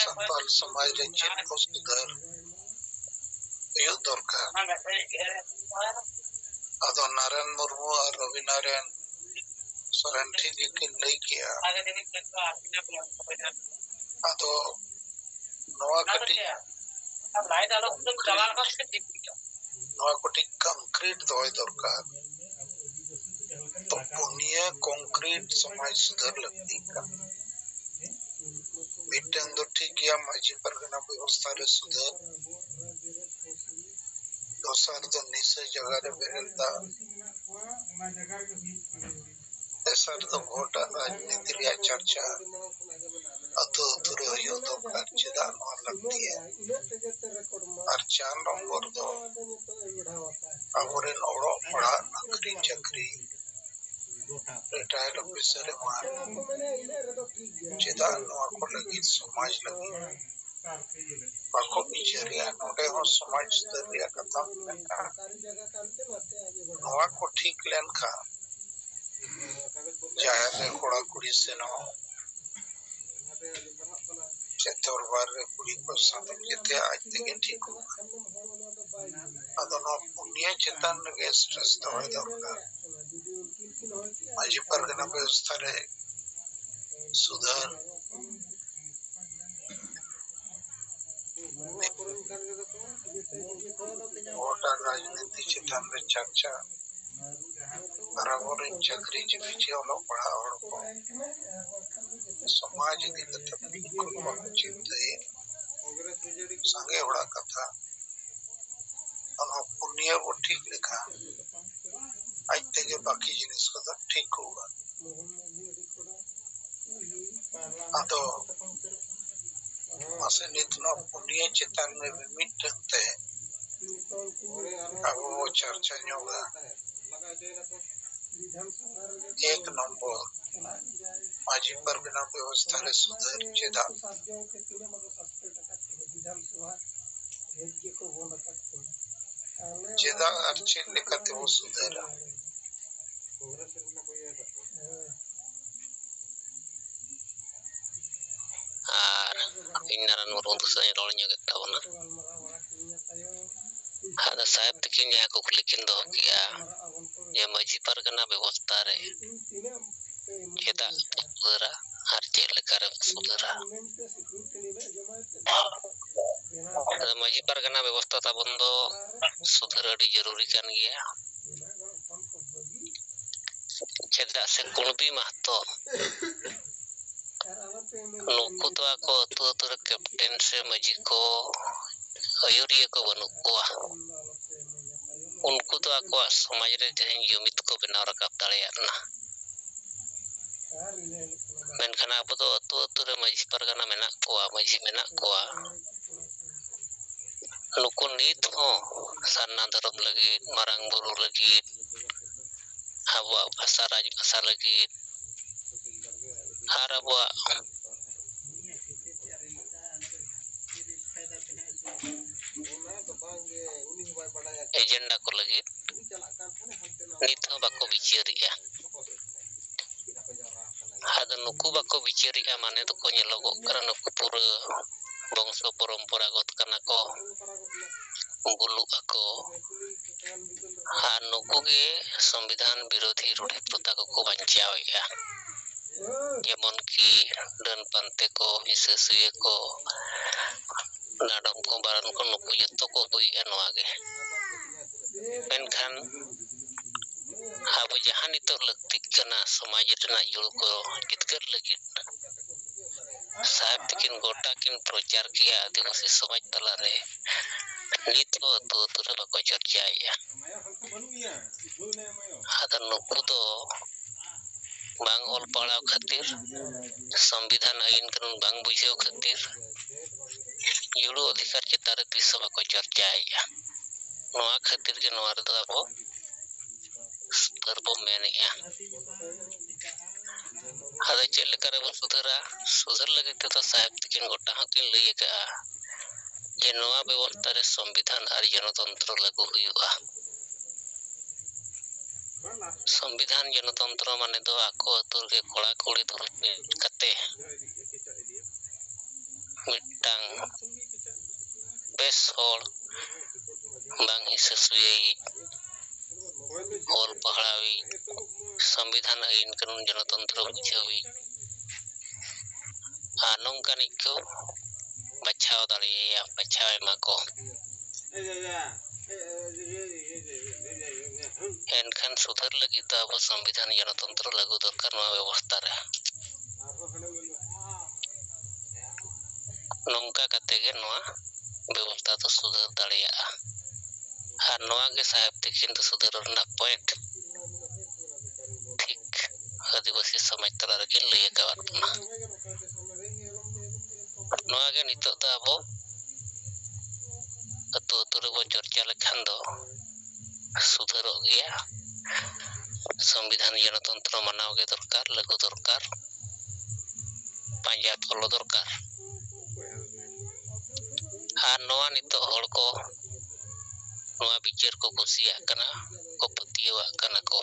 ᱥᱟᱱᱛᱟᱲ ᱥᱚᱢᱟᱡᱽ ᱨᱮ ᱪᱮᱫ ᱠᱚ ᱥᱩᱫᱷᱟᱹᱨ ᱦᱩᱭᱩᱜ ᱫᱚᱨᱠᱟᱨ᱾ ᱟᱫᱚ ᱱᱟᱨᱟᱭᱚᱱ ᱢᱩᱨᱢᱩ ᱟᱨ ᱨᱚᱵᱤ ᱱᱟᱨᱟᱭᱚᱱ ᱥᱚᱨᱮᱱ ᱴᱷᱤᱠ ᱜᱮᱠᱤᱱ ᱞᱟᱹᱭ ᱠᱮᱜᱼᱟ᱾ ᱟᱫᱚ ᱱᱚᱣᱟ ᱠᱟᱹᱴᱤᱡ ᱱᱚᱣᱟ ᱠᱟᱹᱴᱤᱡ ᱠᱚᱝᱠᱨᱤᱴ ᱫᱚᱦᱚᱭ ᱫᱚᱨᱠᱟᱨ᱾ ᱛᱚ ᱯᱩᱱᱭᱟᱹ ᱠᱚᱝᱠᱨᱤᱴ ᱥᱚᱢᱟᱡᱽ ᱥᱩᱫᱷᱟᱹᱨ ᱞᱟᱹᱠᱛᱤ ᱠᱟᱱᱟ᱾ ᱢᱤᱫᱴᱟᱝ ᱫᱚ ᱴᱷᱤᱠ ᱜᱮᱭᱟ, ᱢᱟᱹᱡᱷᱤ ᱯᱟᱨᱜᱟᱱᱟ ᱵᱮᱵᱚᱥᱛᱷᱟ ᱨᱮ ᱥᱩᱫᱷᱟᱹᱨ᱾ ᱫᱚᱥᱟᱨ ᱫᱚ ᱱᱤᱥᱟᱹ ᱡᱟᱭᱜᱟ ᱨᱮ ᱵᱮᱨᱮᱞ ᱫᱟᱜ᱾ ᱛᱮᱥᱟᱨ ᱫᱚ ᱵᱷᱳᱴ ᱟᱨ ᱨᱟᱡᱽᱱᱤᱛᱤ ᱨᱮᱭᱟᱜ ᱪᱟᱨᱪᱟ ᱟᱹᱛᱩ ᱟᱹᱛᱩ ᱨᱮ ᱦᱩᱭᱩᱜ ᱫᱚᱨᱠᱟᱨ᱾ ᱪᱮᱫᱟᱜ ᱱᱚᱣᱟ ᱞᱟᱹᱠᱛᱤᱭᱟ? ᱟᱨ ᱪᱟᱨ ᱱᱚᱢᱵᱚᱨ ᱫᱚ ᱟᱵᱚᱨᱮᱱ ᱚᱞᱚᱜ ᱯᱟᱲᱦᱟᱜ, ᱱᱚᱠᱨᱤ ᱪᱟᱹᱠᱨᱤ, ᱨᱤᱴᱟᱭᱟᱨᱰ ᱚᱯᱷᱤᱥᱟᱨ ᱮᱢᱟᱱ ᱪᱮᱫᱟᱜ ᱱᱚᱣᱟ ᱠᱚ ᱞᱟᱹᱜᱤᱫ, ᱥᱚᱢᱟᱡᱽ ᱞᱟᱹᱜᱤᱫ ᱵᱟᱠᱚ ᱵᱤᱪᱟᱹᱨᱮᱜᱼᱟ? ᱱᱚᱰᱮ ᱦᱚᱸ ᱥᱚᱢᱟᱡᱽ ᱥᱩᱫᱷᱟᱹᱨ ᱨᱮᱭᱟᱜ ᱠᱟᱛᱷᱟ ᱢᱮᱱᱟᱜᱼᱟ᱾ ᱱᱚᱣᱟ ᱠᱚ ᱴᱷᱤᱠ ᱞᱮᱱᱠᱷᱟᱱ ᱡᱟᱦᱮᱨ ᱨᱮ ᱠᱚᱲᱟ ᱠᱩᱲᱤ ᱥᱮᱱᱚᱜ, ᱪᱮ ᱫᱚᱨᱵᱟᱨ ᱨᱮ ᱠᱩᱲᱤ ᱠᱚ ᱥᱟᱶᱛᱮ ᱡᱮᱛᱮᱭᱟᱜ ᱟᱡ ᱛᱮᱜᱮ ᱴᱷᱤᱠᱚᱜᱼᱟ᱾ ᱟᱫᱚ ᱱᱚᱣᱟ ᱯᱩᱱᱭᱟᱹ ᱪᱮᱛᱟᱱ ᱨᱮᱜᱮ ᱥᱴᱨᱮᱥ ᱫᱚᱦᱚᱭ ᱫᱚᱨᱠᱟᱨ᱾ ᱢᱟᱹᱡᱷᱤ ᱯᱟᱨᱜᱟᱱᱟ ᱵᱮᱵᱚᱥᱛᱷᱟ ᱨᱮ ᱥᱩᱫᱷᱟᱹᱨ, ᱜᱚᱴᱟ ᱨᱟᱡᱽᱱᱤᱛᱤ ᱪᱮᱛᱟᱱ ᱨᱮ ᱪᱟᱨᱪᱟ, ᱟᱨ ᱟᱵᱚᱨᱮᱱ ᱪᱟᱹᱠᱨᱤ ᱡᱤᱵᱤ ᱪᱮ ᱚᱞᱚᱜ ᱯᱟᱲᱦᱟᱜ ᱦᱚᱲ ᱠᱚ ᱥᱚᱢᱟᱡᱽ ᱤᱫᱤ ᱠᱟᱛᱮ ᱵᱤᱞᱠᱩᱞ ᱵᱟᱠᱚ ᱪᱤᱱᱛᱟᱹᱭᱮᱫ᱾ ᱥᱟᱸᱜᱮ ᱦᱚᱲᱟᱜ ᱠᱟᱛᱷᱟ, ᱚᱱᱟ ᱯᱩᱱᱭᱟᱹ ᱵᱚ ᱴᱷᱤᱠ ᱞᱮᱠᱷᱟᱱ ᱟᱡ ᱛᱮᱜᱮ ᱵᱟᱹᱠᱤ ᱡᱤᱱᱤᱥ ᱠᱚᱫᱚ ᱴᱷᱤᱠᱚᱜᱼᱟ᱾ ᱟᱫᱚ ᱢᱟᱥᱮ ᱱᱤᱛ ᱱᱚᱣᱟ ᱯᱩᱱᱭᱟᱹ ᱪᱮᱛᱟᱱ ᱨᱮ ᱢᱤᱢᱤᱫᱴᱟᱝ ᱛᱮ ᱟᱵᱚ ᱵᱚ ᱪᱟᱨᱪᱟ ᱧᱚᱜᱟ᱾ ᱮᱠ ᱱᱚᱢᱵᱚᱨ, ᱢᱟᱹᱡᱷᱤ ᱯᱟᱨᱜᱟᱱᱟ ᱵᱮᱵᱚᱥᱛᱷᱟ ᱨᱮ ᱥᱩᱫᱷᱟᱹᱨ ᱪᱮᱫᱟᱜ? ᱪᱮᱫᱟᱜ ᱟᱨ ᱪᱮᱫ ᱞᱮᱠᱟ ᱛᱮᱵᱚ ᱥᱩᱫᱷᱟᱹᱨᱟ? ᱟᱨ ᱤᱧ ᱱᱟᱨᱟᱱ ᱢᱩᱨᱢᱩ ᱫᱚ ᱥᱟᱶ ᱤᱧ ᱨᱚᱲ ᱧᱚᱜᱮᱫ ᱛᱟᱵᱚᱱᱟ᱾ ᱟᱫᱚ ᱥᱟᱦᱮᱵᱽ ᱛᱟᱹᱠᱤᱱ ᱡᱟᱦᱟᱸ ᱠᱩᱠᱞᱤ ᱠᱤᱱ ᱫᱚᱦᱚ ᱠᱮᱜᱼᱟ ᱡᱮ ᱢᱟᱹᱡᱷᱤ ᱯᱟᱨᱜᱟᱱᱟ ᱵᱮᱵᱚᱥᱛᱷᱟ ᱨᱮ ᱪᱮᱫᱟᱜ ᱠᱚ ᱥᱩᱫᱷᱟᱹᱨᱟ ᱟᱨ ᱪᱮᱫ ᱞᱮᱠᱟᱨᱮ ᱠᱚ ᱥᱩᱫᱷᱟᱹᱨᱟ? ᱟᱫᱚ ᱢᱟᱹᱡᱷᱤ ᱯᱟᱨᱜᱟᱱᱟ ᱵᱮᱵᱚᱥᱛᱷᱟ ᱛᱟᱵᱚᱱ ᱫᱚ ᱥᱩᱫᱷᱟᱹᱨ ᱟᱹᱰᱤ ᱡᱚᱨᱩᱨᱤ ᱠᱟᱱ ᱜᱮᱭᱟ᱾ ᱪᱮᱫᱟᱜ ᱥᱮ ᱠᱩᱬᱵᱤ ᱢᱟᱦᱛᱚ ᱱᱩᱠᱩ ᱫᱚ ᱟᱠᱚ ᱟᱹᱛᱩ ᱟᱹᱛᱩ ᱨᱮ ᱠᱮᱯᱴᱮᱱ ᱥᱮ ᱢᱟᱹᱡᱷᱤ ᱠᱚ, ᱟᱹᱭᱩᱨᱤᱭᱟᱹ ᱠᱚ ᱵᱟᱹᱱᱩᱜ ᱠᱚᱣᱟ᱾ ᱩᱱᱠᱩ ᱫᱚ ᱟᱠᱚᱣᱟᱜ ᱥᱚᱢᱟᱡᱽ ᱨᱮ ᱛᱮᱦᱮᱧ ᱡᱩᱢᱤᱫ ᱠᱚ ᱵᱮᱱᱟᱣ ᱨᱟᱠᱟᱵ ᱫᱟᱲᱮᱭᱟᱜ ᱠᱟᱱᱟ᱾ ᱢᱮᱱᱠᱷᱟᱱ ᱟᱵᱚ ᱫᱚ ᱟᱹᱛᱩ ᱟᱹᱛᱩ ᱨᱮ ᱢᱟᱹᱡᱷᱤ ᱯᱟᱨᱜᱟᱱᱟ ᱢᱮᱱᱟᱜ ᱠᱚᱣᱟ, ᱢᱟᱹᱡᱷᱤ ᱢᱮᱱᱟᱜ ᱠᱚᱣᱟ᱾ ᱱᱩᱠᱩ ᱱᱤᱛ ᱦᱚᱸ ᱥᱟᱨᱱᱟ ᱫᱷᱚᱨᱚᱢ ᱞᱟᱹᱜᱤᱫ, ᱢᱟᱨᱟᱝ ᱵᱩᱨᱩ ᱞᱟᱹᱜᱤᱫ, ᱟᱵᱚᱣᱟᱜ ᱵᱷᱟᱥᱟ, ᱨᱟᱡᱽ ᱵᱷᱟᱥᱟ ᱞᱟᱹᱜᱤᱫ ᱟᱨ ᱟᱵᱚᱣᱟᱜ ᱮᱡᱮᱱᱰᱟ ᱠᱚ ᱞᱟᱹᱜᱤᱫ ᱱᱤᱛ ᱦᱚᱸ ᱵᱟᱠᱚ ᱵᱤᱪᱟᱹᱨᱮᱜᱼᱟ᱾ ᱟᱫᱚ ᱱᱩᱠᱩ ᱵᱟᱠᱚ ᱵᱤᱪᱟᱹᱨᱮᱜᱼᱟ ᱢᱟᱱᱮ ᱫᱚᱠᱚ ᱧᱮᱞᱚᱜᱚᱜ ᱠᱟᱱᱟ ᱱᱩᱠᱩ ᱯᱩᱨᱟᱹ ᱵᱚᱝᱥᱚ ᱯᱚᱨᱚᱢᱯᱚᱨᱟᱜᱚᱛ ᱠᱟᱱᱟ ᱠᱚ, ᱵᱩᱞᱩᱜ ᱟᱠᱚ᱾ ᱟᱨ ᱱᱩᱠᱩ ᱜᱮ ᱥᱚᱝᱵᱤᱫᱷᱟᱱ ᱵᱤᱨᱳᱫᱷᱤ ᱨᱩᱰᱷᱤ ᱯᱨᱚᱛᱷᱟ ᱠᱚᱠᱚ ᱵᱟᱧᱪᱟᱣᱮᱫᱼᱟ᱾ ᱡᱮᱢᱚᱱ ᱠᱤ ᱰᱟᱹᱱ ᱯᱟᱱᱛᱮ ᱠᱚ, ᱦᱤᱸᱥᱟᱹ ᱥᱩᱭᱟᱹ ᱠᱚ, ᱰᱟᱸᱰᱚᱢ ᱠᱚ, ᱵᱟᱨᱚᱱ ᱠᱚ, ᱱᱩᱠᱩ ᱡᱚᱛᱚ ᱠᱚ ᱟᱹᱜᱩᱭᱮᱫᱼᱟ ᱱᱚᱣᱟ ᱜᱮ᱾ ᱢᱮᱱᱠᱷᱟᱱ ᱟᱵᱚ ᱡᱟᱦᱟᱸ ᱱᱤᱛᱚᱜ ᱞᱟᱹᱠᱛᱤᱜ ᱠᱟᱱᱟ ᱥᱚᱢᱟᱡᱽ ᱨᱮᱱᱟᱜ ᱡᱩᱲᱩ ᱠᱚ ᱡᱤᱛᱠᱟᱹᱨ ᱞᱟᱹᱜᱤᱫ, ᱥᱟᱦᱮᱵᱽ ᱛᱟᱹᱠᱤᱱ ᱜᱚᱴᱟ ᱠᱤᱱ ᱯᱨᱚᱪᱟᱨ ᱠᱮᱜᱼᱟ ᱟᱹᱫᱤᱵᱟᱹᱥᱤ ᱥᱚᱢᱟᱡᱽ ᱛᱟᱞᱟᱨᱮ, ᱱᱤᱛ ᱦᱚᱸ ᱟᱹᱛᱩ ᱟᱹᱛᱩ ᱨᱮ ᱵᱟᱠᱚ ᱪᱚᱨᱪᱟᱭᱮᱫᱼᱟ᱾ ᱟᱫᱚ ᱱᱩᱠᱩ ᱫᱚ ᱵᱟᱝ ᱚᱞ ᱯᱟᱲᱦᱟᱣ ᱠᱷᱟᱹᱛᱤᱨ, ᱥᱚᱝᱵᱤᱫᱷᱟᱱ ᱟᱹᱭᱤᱱ ᱠᱟᱹᱱᱩᱱ ᱵᱟᱝ ᱵᱩᱡᱷᱟᱹᱣ ᱠᱷᱟᱹᱛᱤᱨ ᱡᱩᱲᱩ ᱚᱫᱷᱤᱠᱟᱨ ᱪᱮᱛᱟᱱ ᱨᱮ ᱛᱤᱥ ᱦᱚᱸ ᱵᱟᱠᱚ ᱪᱚᱨᱪᱟᱭᱮᱫᱼᱟ᱾ ᱱᱚᱣᱟ ᱠᱷᱟᱹᱛᱤᱨ ᱜᱮ ᱱᱚᱣᱟ ᱨᱮᱫᱚ ᱟᱵᱚ ᱥᱩᱫᱷᱟᱹᱨ ᱵᱚ ᱢᱮᱱᱮᱫᱼᱟ᱾ ᱟᱫᱚ ᱪᱮᱫ ᱞᱮᱠᱟ ᱨᱮᱵᱚᱱ ᱥᱩᱫᱷᱟᱹᱨᱟ? ᱥᱩᱫᱷᱟᱹᱨ ᱞᱟᱹᱜᱤᱫ ᱛᱮᱫᱚ ᱥᱟᱦᱮᱵᱽ ᱛᱟᱹᱠᱤᱱ ᱜᱚᱴᱟ ᱦᱚᱸᱠᱤᱱ ᱞᱟᱹᱭ ᱟᱠᱟᱫᱼᱟ ᱡᱮ ᱱᱚᱣᱟ ᱵᱮᱵᱚᱥᱛᱷᱟ ᱨᱮ ᱥᱚᱝᱵᱤᱫᱷᱟᱱ ᱟᱨ ᱡᱚᱱᱚᱛᱚᱱᱛᱨᱚ ᱞᱟᱹᱜᱩ ᱦᱩᱭᱩᱜᱼᱟ᱾ ᱥᱚᱝᱵᱤᱫᱷᱟᱱ ᱡᱚᱱᱚᱛᱚᱱᱛᱨᱚ ᱢᱟᱱᱮ ᱫᱚ ᱟᱠᱚ ᱟᱹᱛᱩ ᱨᱮᱜᱮ ᱠᱚᱲᱟ ᱠᱩᱲᱤ ᱫᱩᱲᱩᱵ ᱢᱤᱫ ᱠᱟᱛᱮ ᱢᱤᱫᱴᱟᱝ ᱵᱮᱥ ᱦᱚᱲ, ᱵᱟᱝ ᱦᱤᱥᱟᱹ ᱥᱩᱭᱟᱹᱭᱤᱡ, ᱚᱞ ᱯᱟᱲᱦᱟᱣᱤᱡ, ᱥᱚᱝᱵᱤᱫᱷᱟᱱ ᱟᱹᱭᱤᱱ ᱠᱟᱹᱱᱩᱱ ᱜᱚᱱᱚᱛᱚᱱᱛᱨᱚ ᱵᱩᱡᱷᱟᱹᱣᱤᱡ, ᱟᱨ ᱱᱚᱝᱠᱟᱱᱤᱡ ᱠᱚ ᱵᱟᱪᱷᱟᱣ ᱫᱟᱲᱮᱭᱟᱭᱟ, ᱵᱟᱪᱷᱟᱣ ᱮᱢᱟ ᱠᱚ᱾ ᱮᱱᱠᱷᱟᱱ ᱥᱩᱫᱷᱟᱹᱨ ᱞᱟᱹᱜᱤᱫ ᱫᱚ ᱟᱵᱚ ᱥᱚᱝᱵᱤᱫᱷᱟᱱ ᱜᱚᱱᱚᱛᱚᱱᱛᱨᱚ ᱞᱟᱹᱜᱩ ᱫᱚᱨᱠᱟᱨ ᱱᱚᱣᱟ ᱵᱮᱵᱚᱥᱛᱷᱟ ᱨᱮ᱾ ᱱᱚᱝᱠᱟ ᱠᱟᱛᱮ ᱜᱮ ᱱᱚᱣᱟ ᱵᱮᱵᱚᱥᱛᱷᱟ ᱫᱚ ᱥᱩᱫᱷᱟᱹᱨ ᱫᱟᱲᱮᱭᱟᱜᱼᱟ᱾ ᱟᱨ ᱱᱚᱣᱟ ᱜᱮ ᱥᱟᱦᱮᱵᱽ ᱛᱤᱠᱤᱱ ᱫᱚ ᱥᱩᱫᱷᱟᱹᱨ ᱨᱮᱱᱟᱜ point ᱴᱷᱤᱠ ᱟᱹᱫᱤᱵᱟᱹᱥᱤ ᱥᱚᱢᱟᱡᱽ ᱛᱟᱞᱟ ᱨᱮᱠᱤᱱ ᱞᱟᱹᱭ ᱟᱠᱟᱣᱟᱫ ᱵᱚᱱᱟ᱾ ᱱᱚᱣᱟ ᱜᱮ ᱱᱤᱛᱚᱜ ᱫᱚ ᱟᱵᱚ ᱟᱹᱛᱩ ᱟᱹᱛᱩ ᱨᱮᱵᱚᱱ ᱪᱚᱨᱪᱟ ᱞᱮᱠᱷᱟᱱ ᱫᱚ ᱥᱩᱫᱷᱟᱹᱨᱚᱜ ᱜᱮᱭᱟ᱾ ᱥᱚᱝᱵᱤᱫᱷᱟᱱ ᱜᱚᱱᱚᱛᱚᱱᱛᱨᱚ ᱢᱟᱱᱟᱣ ᱜᱮ ᱫᱚᱨᱠᱟᱨ, ᱞᱟᱹᱜᱩ ᱫᱚᱨᱠᱟᱨ, ᱯᱟᱸᱡᱟ follow ᱫᱚᱨᱠᱟᱨ᱾ ᱟᱨ ᱱᱚᱣᱟ ᱱᱤᱛᱚᱜ ᱦᱚᱲ ᱠᱚ ᱱᱚᱣᱟ ᱵᱤᱪᱟᱹᱨ ᱠᱚ ᱠᱩᱥᱤᱭᱟᱜ ᱠᱟᱱᱟ, ᱠᱚ ᱯᱟᱹᱛᱭᱟᱹᱣᱟᱜ ᱠᱟᱱᱟ ᱠᱚ᱾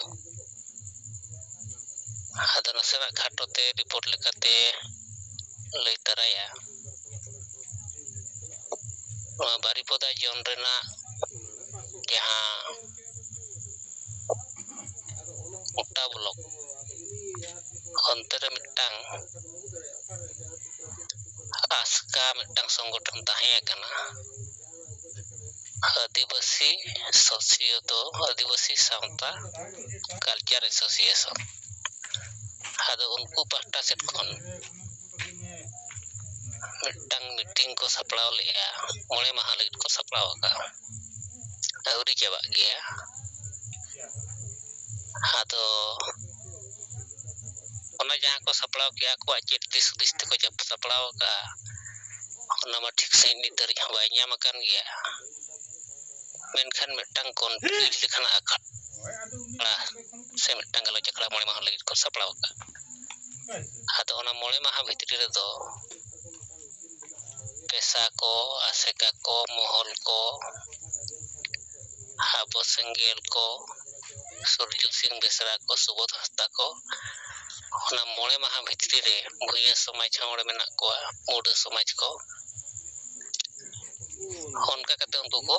ᱟᱫᱚ ᱱᱟᱥᱮᱱᱟᱜ ᱠᱷᱟᱴᱚ ᱛᱮ report ᱞᱮᱠᱟᱛᱮ ᱞᱟᱹᱭ ᱛᱟᱨᱟᱭᱟ᱾ ᱱᱚᱣᱟ ᱵᱟᱨᱤᱯᱚᱫᱟ ᱡᱳᱱ ᱨᱮᱱᱟᱜ ᱡᱟᱦᱟᱸ ᱚᱴᱟ block, ᱚᱱᱛᱮ ᱨᱮ ᱢᱤᱫᱴᱟᱝ ᱟᱥᱠᱟ ᱢᱤᱫᱴᱟᱝ ᱥᱚᱝᱜᱚᱴᱷᱚᱱ ᱛᱟᱦᱮᱸ ᱠᱟᱱᱟ, ᱟᱹᱫᱤᱵᱟᱹᱥᱤ ᱥᱳᱥᱤᱭᱳ ᱫᱚ ᱟᱹᱫᱤᱵᱟᱹᱥᱤ ᱥᱟᱶᱛᱟ culture association᱾ ᱟᱫᱚ ᱩᱱᱠᱩ ᱯᱟᱦᱴᱟ ᱥᱮᱫ ᱠᱷᱚᱱ ᱢᱤᱫᱴᱟᱝ meeting ᱠᱚ ᱥᱟᱯᱲᱟᱣ ᱞᱮᱫᱼᱟ, ᱢᱚᱬᱮ ᱢᱟᱦᱟ ᱞᱟᱹᱜᱤᱫ ᱠᱚ ᱥᱟᱯᱲᱟᱣ ᱟᱠᱟᱫᱼᱟ, ᱟᱹᱣᱨᱤ ᱪᱟᱵᱟᱜ ᱜᱮᱭᱟ᱾ ᱟᱫᱚ ᱚᱱᱟ ᱡᱟᱦᱟᱸ ᱠᱚ ᱥᱟᱯᱲᱟᱣ ᱠᱮᱜᱼᱟ, ᱟᱠᱚᱣᱟᱜ ᱪᱮᱫ ᱫᱤᱥ ᱦᱩᱫᱤᱥ ᱛᱮᱠᱚ ᱡᱟᱯ-, ᱥᱟᱯᱲᱟᱣ ᱟᱠᱟᱫᱼᱟ, ᱚᱱᱟ ᱢᱟ ᱴᱷᱤᱠ ᱥᱟᱺᱦᱤᱡ ᱱᱤᱛ ᱫᱷᱟᱹᱨᱤᱡ ᱦᱚᱸ ᱵᱟᱭ ᱧᱟᱢ ᱟᱠᱟᱱ ᱜᱮᱭᱟ᱾ ᱢᱮᱱᱠᱷᱟᱱ ᱢᱤᱫᱴᱟᱝ concrete ᱞᱮᱠᱟᱱᱟᱜ ᱟᱠᱷᱲᱟ ᱥᱮ ᱢᱤᱫᱴᱟᱝ ᱜᱟᱞᱚᱪ ᱟᱠᱷᱲᱟ ᱢᱚᱬᱮ ᱢᱟᱦᱟ ᱞᱟᱹᱜᱤᱫ ᱠᱚ ᱥᱟᱯᱲᱟᱣ ᱟᱠᱟᱫᱼᱟ᱾ ᱟᱫᱚ ᱚᱱᱟ ᱢᱚᱬᱮ ᱢᱟᱦᱟ ᱵᱷᱤᱛᱨᱤ ᱨᱮᱫᱚ ᱯᱮᱥᱟ ᱠᱚ, ᱟᱥᱮᱠᱟ ᱠᱚ, ᱢᱚᱦᱚᱞ ᱠᱚ, ᱟᱵᱚ ᱥᱮᱸᱜᱮᱞ ᱠᱚ, ᱥᱩᱨᱡᱚ ᱥᱤᱝ ᱵᱮᱥᱨᱟ ᱠᱚ, ᱥᱩᱵᱳᱫᱷ ᱦᱟᱸᱥᱫᱟ ᱠᱚ, ᱚᱱᱟ ᱢᱚᱬᱮ ᱢᱟᱦᱟ ᱵᱷᱤᱛᱨᱤ ᱨᱮ ᱵᱷᱩᱭᱟᱹ ᱥᱚᱢᱟᱡᱽ ᱦᱚᱸ ᱚᱸᱰᱮ ᱢᱮᱱᱟᱜ ᱠᱚᱣᱟ, ᱢᱩᱰᱟᱹ ᱥᱚᱢᱟᱡᱽ ᱠᱚ᱾ ᱚᱱᱠᱟ ᱠᱟᱛᱮ ᱩᱱᱠᱩ ᱠᱚ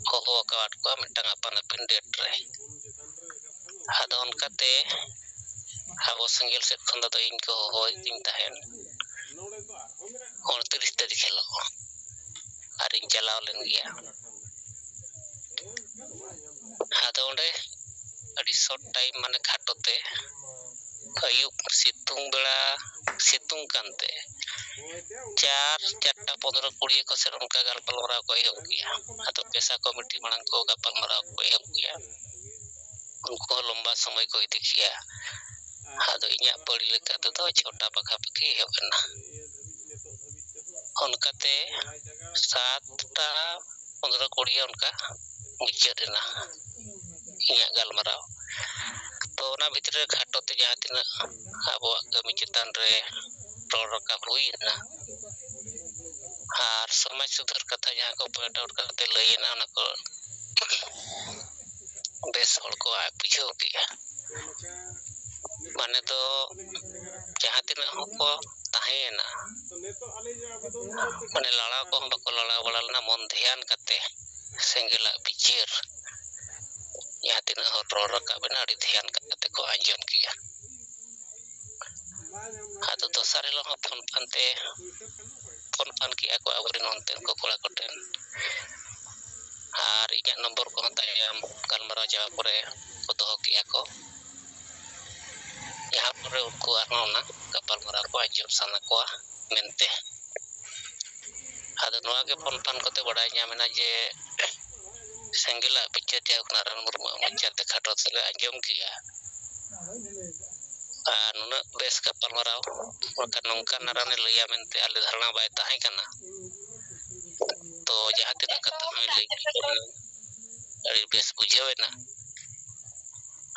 ᱦᱚᱦᱚ ᱟᱠᱟᱫ ᱠᱚᱣᱟ ᱢᱤᱫᱴᱟᱝ ᱟᱯᱟᱱ ᱟᱹᱯᱤᱱ ᱰᱮᱴ ᱨᱮ᱾ ᱟᱫᱚ ᱚᱱᱠᱟᱛᱮ ᱟᱵᱚ ᱥᱮᱸᱜᱮᱞ ᱥᱮᱫ ᱠᱷᱚᱱ ᱫᱚ ᱤᱧ ᱠᱚ ᱦᱚᱦᱚᱭᱮᱫᱤᱧ ᱛᱟᱦᱮᱸᱫ ᱩᱱᱛᱨᱤᱥ ᱛᱟᱹᱨᱤᱠᱷ ᱦᱤᱞᱳᱜ, ᱟᱨᱤᱧ ᱪᱟᱞᱟᱣ ᱞᱮᱱ ᱜᱮᱭᱟ᱾ ᱟᱫᱚ ᱚᱸᱰᱮ ᱟᱹᱰᱤ ᱥᱚᱨᱴ ᱴᱟᱭᱤᱢ, ᱢᱟᱱᱮ ᱠᱷᱟᱴᱚ ᱛᱮ, ᱟᱹᱭᱩᱵ ᱥᱤᱛᱩᱝ ᱵᱮᱲᱟ, ᱥᱤᱛᱩᱝ ᱠᱟᱱᱛᱮ ᱪᱟᱨ, ᱪᱟᱨᱴᱟ ᱯᱚᱱᱨᱚ ᱠᱩᱲᱤ ᱠᱚ ᱥᱮᱫ ᱚᱱᱠᱟ ᱜᱟᱞᱯᱟᱞᱢᱟᱨᱟᱣ ᱠᱚ ᱮᱦᱚᱵ ᱠᱮᱜᱼᱟ᱾ ᱟᱫᱚ ᱯᱮᱥᱟ ᱠᱚᱢᱤᱴᱤ ᱢᱟᱲᱟᱝ ᱠᱚ ᱜᱟᱯᱟᱞᱢᱟᱨᱟᱣ ᱠᱚ ᱮᱦᱚᱵ ᱠᱮᱜᱼᱟ᱾ ᱩᱱᱠᱩ ᱦᱚᱸ ᱞᱚᱢᱵᱟ ᱥᱚᱢᱚᱭ ᱠᱚ ᱤᱫᱤ ᱠᱮᱜᱼᱟ᱾ ᱟᱫᱚ ᱤᱧᱟᱹᱜ ᱯᱟᱹᱲᱤ ᱞᱮᱠᱟ ᱛᱮᱫᱚ ᱪᱷᱚᱴᱟ ᱯᱟᱠᱷᱟ ᱯᱟᱠᱷᱤ ᱮᱦᱚᱵ ᱮᱱᱟ᱾ ᱚᱱᱠᱟᱛᱮ ᱥᱟᱛᱴᱟ ᱯᱚᱱᱨᱚ ᱠᱩᱲᱤ ᱚᱱᱠᱟ ᱢᱩᱪᱟᱹᱫ ᱮᱱᱟ ᱤᱧᱟᱹᱜ ᱜᱟᱞᱢᱟᱨᱟᱣ᱾ ᱛᱚ ᱚᱱᱟ ᱵᱷᱤᱛᱨᱤ ᱨᱮ ᱠᱷᱟᱴᱚ ᱛᱮ ᱡᱟᱦᱟᱸ ᱛᱤᱱᱟᱹᱜ ᱟᱵᱚᱣᱟᱜ ᱠᱟᱹᱢᱤ ᱪᱮᱛᱟᱱ ᱨᱮ ᱨᱚᱲ ᱨᱟᱠᱟᱵ ᱦᱩᱭ ᱮᱱᱟ, ᱟᱨ ᱥᱚᱢᱟᱡᱽ ᱥᱩᱫᱷᱟᱹᱨ ᱠᱟᱛᱷᱟ ᱡᱟᱦᱟᱸ ᱠᱚ point out ᱠᱟᱛᱮ ᱞᱟᱹᱭ ᱮᱱᱟ, ᱚᱱᱟ ᱠᱚ ᱵᱮᱥ ᱦᱚᱲ ᱠᱚ ᱵᱩᱡᱷᱟᱹᱣ ᱠᱮᱜᱼᱟ᱾ ᱢᱟᱱᱮ ᱫᱚ ᱡᱟᱦᱟᱸ ᱛᱤᱱᱟᱹᱜ ᱦᱚᱸᱠᱚ ᱛᱟᱦᱮᱸᱭᱮᱱᱟ, ᱢᱟᱱᱮ ᱞᱟᱲᱟᱣ ᱠᱚᱦᱚᱸ ᱵᱟᱠᱚ ᱞᱟᱲᱟᱣ ᱵᱟᱲᱟ ᱞᱮᱱᱟ, ᱢᱚᱱ ᱫᱷᱮᱭᱟᱱ ᱠᱟᱛᱮ ᱥᱮᱸᱜᱮᱞᱟᱜ ᱵᱤᱪᱟᱹᱨ ᱡᱟᱦᱟᱸ ᱛᱤᱱᱟᱹᱜ ᱦᱚᱲ ᱨᱚᱲ ᱨᱟᱠᱟᱵ ᱮᱱᱟ, ᱟᱹᱰᱤ ᱫᱷᱮᱭᱟᱱ ᱠᱟᱛᱮ ᱠᱚ ᱟᱸᱡᱚᱢ ᱠᱮᱜᱼᱟ᱾ ᱟᱫᱚ ᱫᱚᱥᱟᱨ ᱦᱤᱞᱳᱜ ᱦᱚᱸ ᱯᱷᱳᱱ ᱯᱷᱟᱱ ᱛᱮ, ᱯᱷᱳᱱ ᱯᱷᱟᱱ ᱠᱮᱜᱼᱟ ᱠᱚ ᱟᱵᱚᱨᱮᱱ ᱚᱱᱛᱮᱱ ᱠᱚ ᱠᱚᱲᱟ ᱠᱚᱴᱷᱮᱱ, ᱟᱨ ᱤᱧᱟᱹᱜ ᱱᱚᱢᱵᱚᱨ ᱠᱚᱦᱚᱸ ᱛᱟᱭᱚᱢ ᱜᱟᱞᱢᱟᱨᱟᱣ ᱪᱟᱵᱟ ᱯᱚᱨᱮ ᱠᱚ ᱫᱚᱦᱚ ᱠᱮᱜᱼᱟ ᱠᱚ, ᱡᱟᱦᱟᱸ ᱯᱚᱨᱮ ᱩᱱᱠᱩ ᱟᱨᱦᱚᱸ ᱚᱱᱟ ᱜᱟᱯᱟᱞᱢᱟᱨᱟᱣ ᱠᱚ ᱟᱸᱡᱚᱢ ᱥᱟᱱᱟ ᱠᱚᱣᱟ ᱢᱮᱱᱛᱮ᱾ ᱟᱫᱚ ᱱᱚᱣᱟ ᱜᱮ ᱯᱷᱳᱱ ᱯᱷᱟᱱ ᱠᱚᱛᱮ ᱵᱟᱲᱟᱭ ᱧᱟᱢ ᱮᱱᱟ ᱡᱮ ᱥᱮᱸᱜᱮᱞᱟᱜ ᱵᱤᱪᱟᱹᱨ ᱡᱟᱭᱦᱳᱠ ᱱᱟᱨᱟᱭᱚᱱ ᱢᱩᱨᱢᱩᱣᱟᱜ ᱢᱚᱪᱟ ᱛᱮ ᱠᱷᱟᱴᱚ ᱛᱮᱞᱮ ᱟᱸᱡᱚᱢ ᱠᱮᱜᱼᱟ᱾ ᱟᱨ ᱱᱩᱱᱟᱹᱜ ᱵᱮᱥ ᱜᱟᱯᱟᱞᱢᱟᱨᱟᱣ, ᱵᱟᱠᱷᱟᱱ ᱱᱚᱝᱠᱟ ᱱᱟᱨᱟᱭᱚᱱᱮ ᱞᱟᱹᱭᱟ ᱢᱮᱱᱛᱮ ᱟᱞᱮ ᱫᱷᱟᱨᱚᱱᱟ ᱵᱟᱭ ᱛᱟᱦᱮᱸ ᱠᱟᱱᱟ᱾ ᱛᱚ ᱡᱟᱦᱟᱸ ᱛᱤᱱᱟᱹᱜ ᱠᱟᱛᱷᱟ ᱦᱚᱸᱭ ᱞᱟᱹᱭ ᱠᱮᱫ ᱛᱟᱵᱚᱱᱟ, ᱟᱹᱰᱤ ᱵᱮᱥ ᱵᱩᱡᱷᱟᱹᱣ ᱮᱱᱟ᱾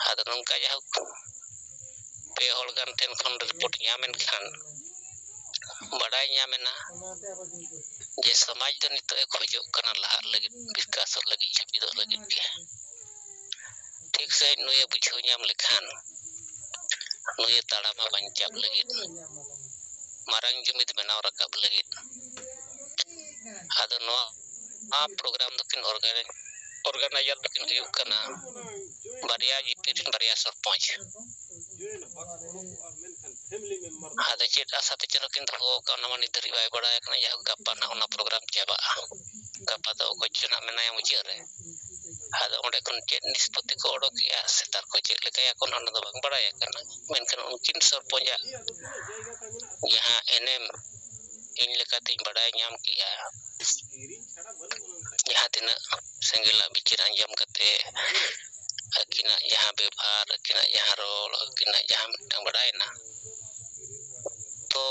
ᱟᱫᱚ ᱱᱚᱝᱠᱟ ᱡᱟᱭᱦᱳᱠ ᱯᱮ ᱦᱚᱲ ᱜᱟᱱ ᱴᱷᱮᱱ ᱠᱷᱚᱱ ᱨᱤᱯᱳᱨᱴ ᱧᱟᱢ ᱮᱱ ᱠᱷᱟᱱ ᱵᱟᱰᱟᱭ ᱧᱟᱢ ᱮᱱᱟ ᱡᱮ ᱥᱚᱢᱟᱡᱽ ᱫᱚ ᱱᱤᱛᱚᱜ ᱮ ᱠᱷᱚᱡᱚᱜ ᱠᱟᱱᱟ ᱞᱟᱦᱟᱜ ᱞᱟᱹᱜᱤᱫ, ᱵᱤᱠᱟᱥᱚᱜ ᱞᱟᱹᱜᱤᱫ, ᱡᱟᱹᱯᱤᱫᱚᱜ ᱞᱟᱹᱜᱤᱫ ᱜᱮ᱾ ᱴᱷᱤᱠ ᱥᱟᱺᱦᱤᱡ ᱱᱩᱭᱮ ᱵᱩᱡᱷᱟᱹᱣ ᱧᱟᱢ ᱞᱮᱠᱷᱟᱱ ᱱᱩᱭᱮ ᱛᱟᱲᱟᱢᱟ ᱵᱟᱧᱪᱟᱣ ᱞᱟᱹᱜᱤᱫ, ᱢᱟᱨᱟᱝ ᱡᱩᱢᱤᱫ ᱵᱮᱱᱟᱣ ᱨᱟᱠᱟᱵ ᱞᱟᱹᱜᱤᱫ᱾ ᱟᱫᱚ ᱱᱚᱣᱟ, ᱱᱚᱣᱟ ᱯᱨᱳᱜᱨᱟᱢ ᱫᱚᱠᱤᱱ ᱚᱨᱜᱟᱱᱟᱭᱡᱟᱨ ᱫᱚᱠᱤᱱ ᱦᱩᱭᱩᱜ ᱠᱟᱱᱟ ᱵᱟᱨᱭᱟ ᱡᱤᱯᱤ ᱨᱮᱱ ᱵᱟᱨᱭᱟ ᱥᱚᱨᱯᱚᱧᱪ᱾ ᱟᱫᱚ ᱪᱮᱫ ᱟᱥᱟ ᱛᱮ ᱪᱚ ᱱᱩᱠᱤᱱ ᱫᱚᱦᱚ ᱟᱠᱟᱫ, ᱚᱱᱟ ᱢᱟ ᱱᱤᱛ ᱫᱷᱟᱹᱨᱤᱡ ᱵᱟᱭ ᱵᱟᱲᱟᱭ ᱠᱟᱱᱟ᱾ ᱡᱟᱭᱦᱳᱠ, ᱜᱟᱯᱟ ᱱᱟᱜ ᱚᱱᱟ ᱯᱨᱳᱜᱨᱟᱢ ᱪᱟᱵᱟᱜᱼᱟ᱾ ᱜᱟᱯᱟ ᱫᱚ ᱚᱠᱚᱭ ᱪᱚ ᱱᱟᱜ ᱢᱮᱱᱟᱭᱟ ᱢᱩᱪᱟᱹᱫ ᱨᱮ᱾ ᱟᱫᱚ ᱚᱸᱰᱮ ᱠᱷᱚᱱ ᱪᱮᱫ ᱱᱤᱥᱯᱚᱛᱤ ᱠᱚ ᱚᱰᱚᱠᱮᱜᱼᱟ, ᱥᱮᱛᱟᱨ ᱠᱚ ᱪᱮᱫ ᱞᱮᱠᱟᱭᱟᱠᱚ, ᱚᱱᱟ ᱫᱚ ᱵᱟᱝ ᱵᱟᱲᱟᱭ ᱟᱠᱟᱱᱟ᱾ ᱢᱮᱱᱠᱷᱟᱱ ᱩᱱᱠᱤᱱ ᱥᱚᱨᱯᱚᱧᱡᱟᱜ ᱡᱟᱦᱟᱸ ᱮᱱᱮᱢ ᱤᱧ ᱞᱮᱠᱟᱛᱤᱧ ᱵᱟᱲᱟᱭ ᱧᱟᱢ ᱠᱮᱜᱼᱟ, ᱡᱟᱦᱟᱸ ᱛᱤᱱᱟᱹᱜ ᱥᱮᱸᱜᱮᱞᱟᱜ ᱵᱤᱪᱟᱹᱨ ᱟᱸᱡᱚᱢ ᱠᱟᱛᱮ, ᱟᱹᱠᱤᱱᱟᱜ ᱡᱟᱦᱟᱸ ᱵᱮᱵᱷᱟᱨ, ᱟᱹᱠᱤᱱᱟᱜ ᱡᱟᱦᱟᱸ ᱨᱚᱲ, ᱟᱹᱠᱤᱱᱟᱜ ᱡᱟᱦᱟᱸ ᱢᱤᱫᱴᱟᱝ ᱵᱟᱲᱟᱭᱮᱱᱟ, ᱛᱚ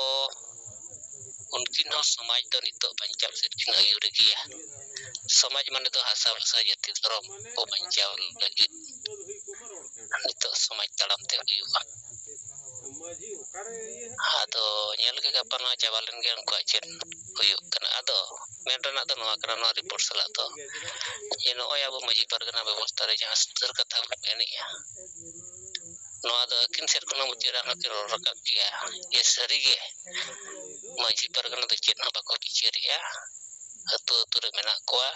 ᱩᱱᱠᱤᱱ ᱦᱚᱸ ᱥᱚᱢᱟᱡᱽ ᱫᱚ ᱱᱤᱛᱚᱜ ᱵᱟᱧᱪᱟᱣ ᱥᱮᱫ ᱠᱤᱱ ᱟᱹᱭᱩᱨ ᱜᱮᱭᱟ᱾ ᱥᱚᱢᱟᱡᱽ ᱢᱟᱱᱮ ᱫᱚ ᱦᱟᱥᱟ ᱵᱷᱟᱥᱟ ᱡᱟᱹᱛᱤ ᱫᱷᱚᱨᱚᱢ ᱠᱚ ᱵᱟᱧᱪᱟᱣ ᱞᱟᱹᱜᱤᱫ ᱱᱤᱛᱚᱜ ᱥᱚᱢᱟᱡᱽ ᱛᱟᱲᱟᱢ ᱛᱮ ᱦᱩᱭᱩᱜᱼᱟ᱾ ᱟᱫᱚ ᱧᱮᱞ ᱜᱮ ᱜᱟᱯᱟ ᱱᱚᱣᱟ ᱪᱟᱵᱟ ᱞᱮᱱ ᱜᱮ ᱩᱱᱠᱩᱣᱟᱜ ᱪᱮᱫ ᱦᱩᱭᱩᱜ ᱠᱟᱱᱟ᱾ ᱟᱫᱚ ᱢᱮᱱ ᱨᱮᱱᱟᱜ ᱫᱚ ᱱᱚᱣᱟ ᱠᱟᱱᱟ, ᱱᱚᱣᱟ ᱨᱤᱯᱳᱨᱴ ᱥᱟᱞᱟᱜ ᱫᱚ, ᱡᱮ ᱱᱚᱜᱼᱚᱭ ᱟᱵᱚ ᱢᱟᱹᱡᱷᱤ ᱯᱟᱨᱜᱟᱱᱟ ᱵᱮᱵᱚᱥᱛᱷᱟ ᱨᱮ ᱡᱟᱦᱟᱸ ᱥᱩᱫᱷᱟᱹᱨ ᱠᱟᱛᱷᱟ ᱵᱚᱱ ᱢᱮᱱᱮᱜᱼᱟ, ᱱᱚᱣᱟ ᱫᱚ ᱟᱹᱠᱤᱱ ᱥᱮᱫ ᱠᱷᱚᱱ ᱦᱚᱸ ᱢᱩᱪᱟᱹᱫ ᱨᱮ ᱟᱨᱦᱚᱸ ᱠᱤᱱ ᱨᱚᱲ ᱨᱟᱠᱟᱵ ᱠᱮᱜᱼᱟ ᱡᱮ ᱥᱟᱹᱨᱤᱜᱮ ᱢᱟᱹᱡᱷᱤ ᱯᱟᱨᱜᱟᱱᱟ ᱫᱚ ᱪᱮᱫ ᱦᱚᱸ ᱵᱟᱠᱚ ᱵᱤᱪᱟᱹᱨᱮᱜᱼᱟ᱾ ᱟᱹᱛᱩ ᱟᱹᱛᱩ ᱨᱮ ᱢᱮᱱᱟᱜ ᱠᱚᱣᱟ᱾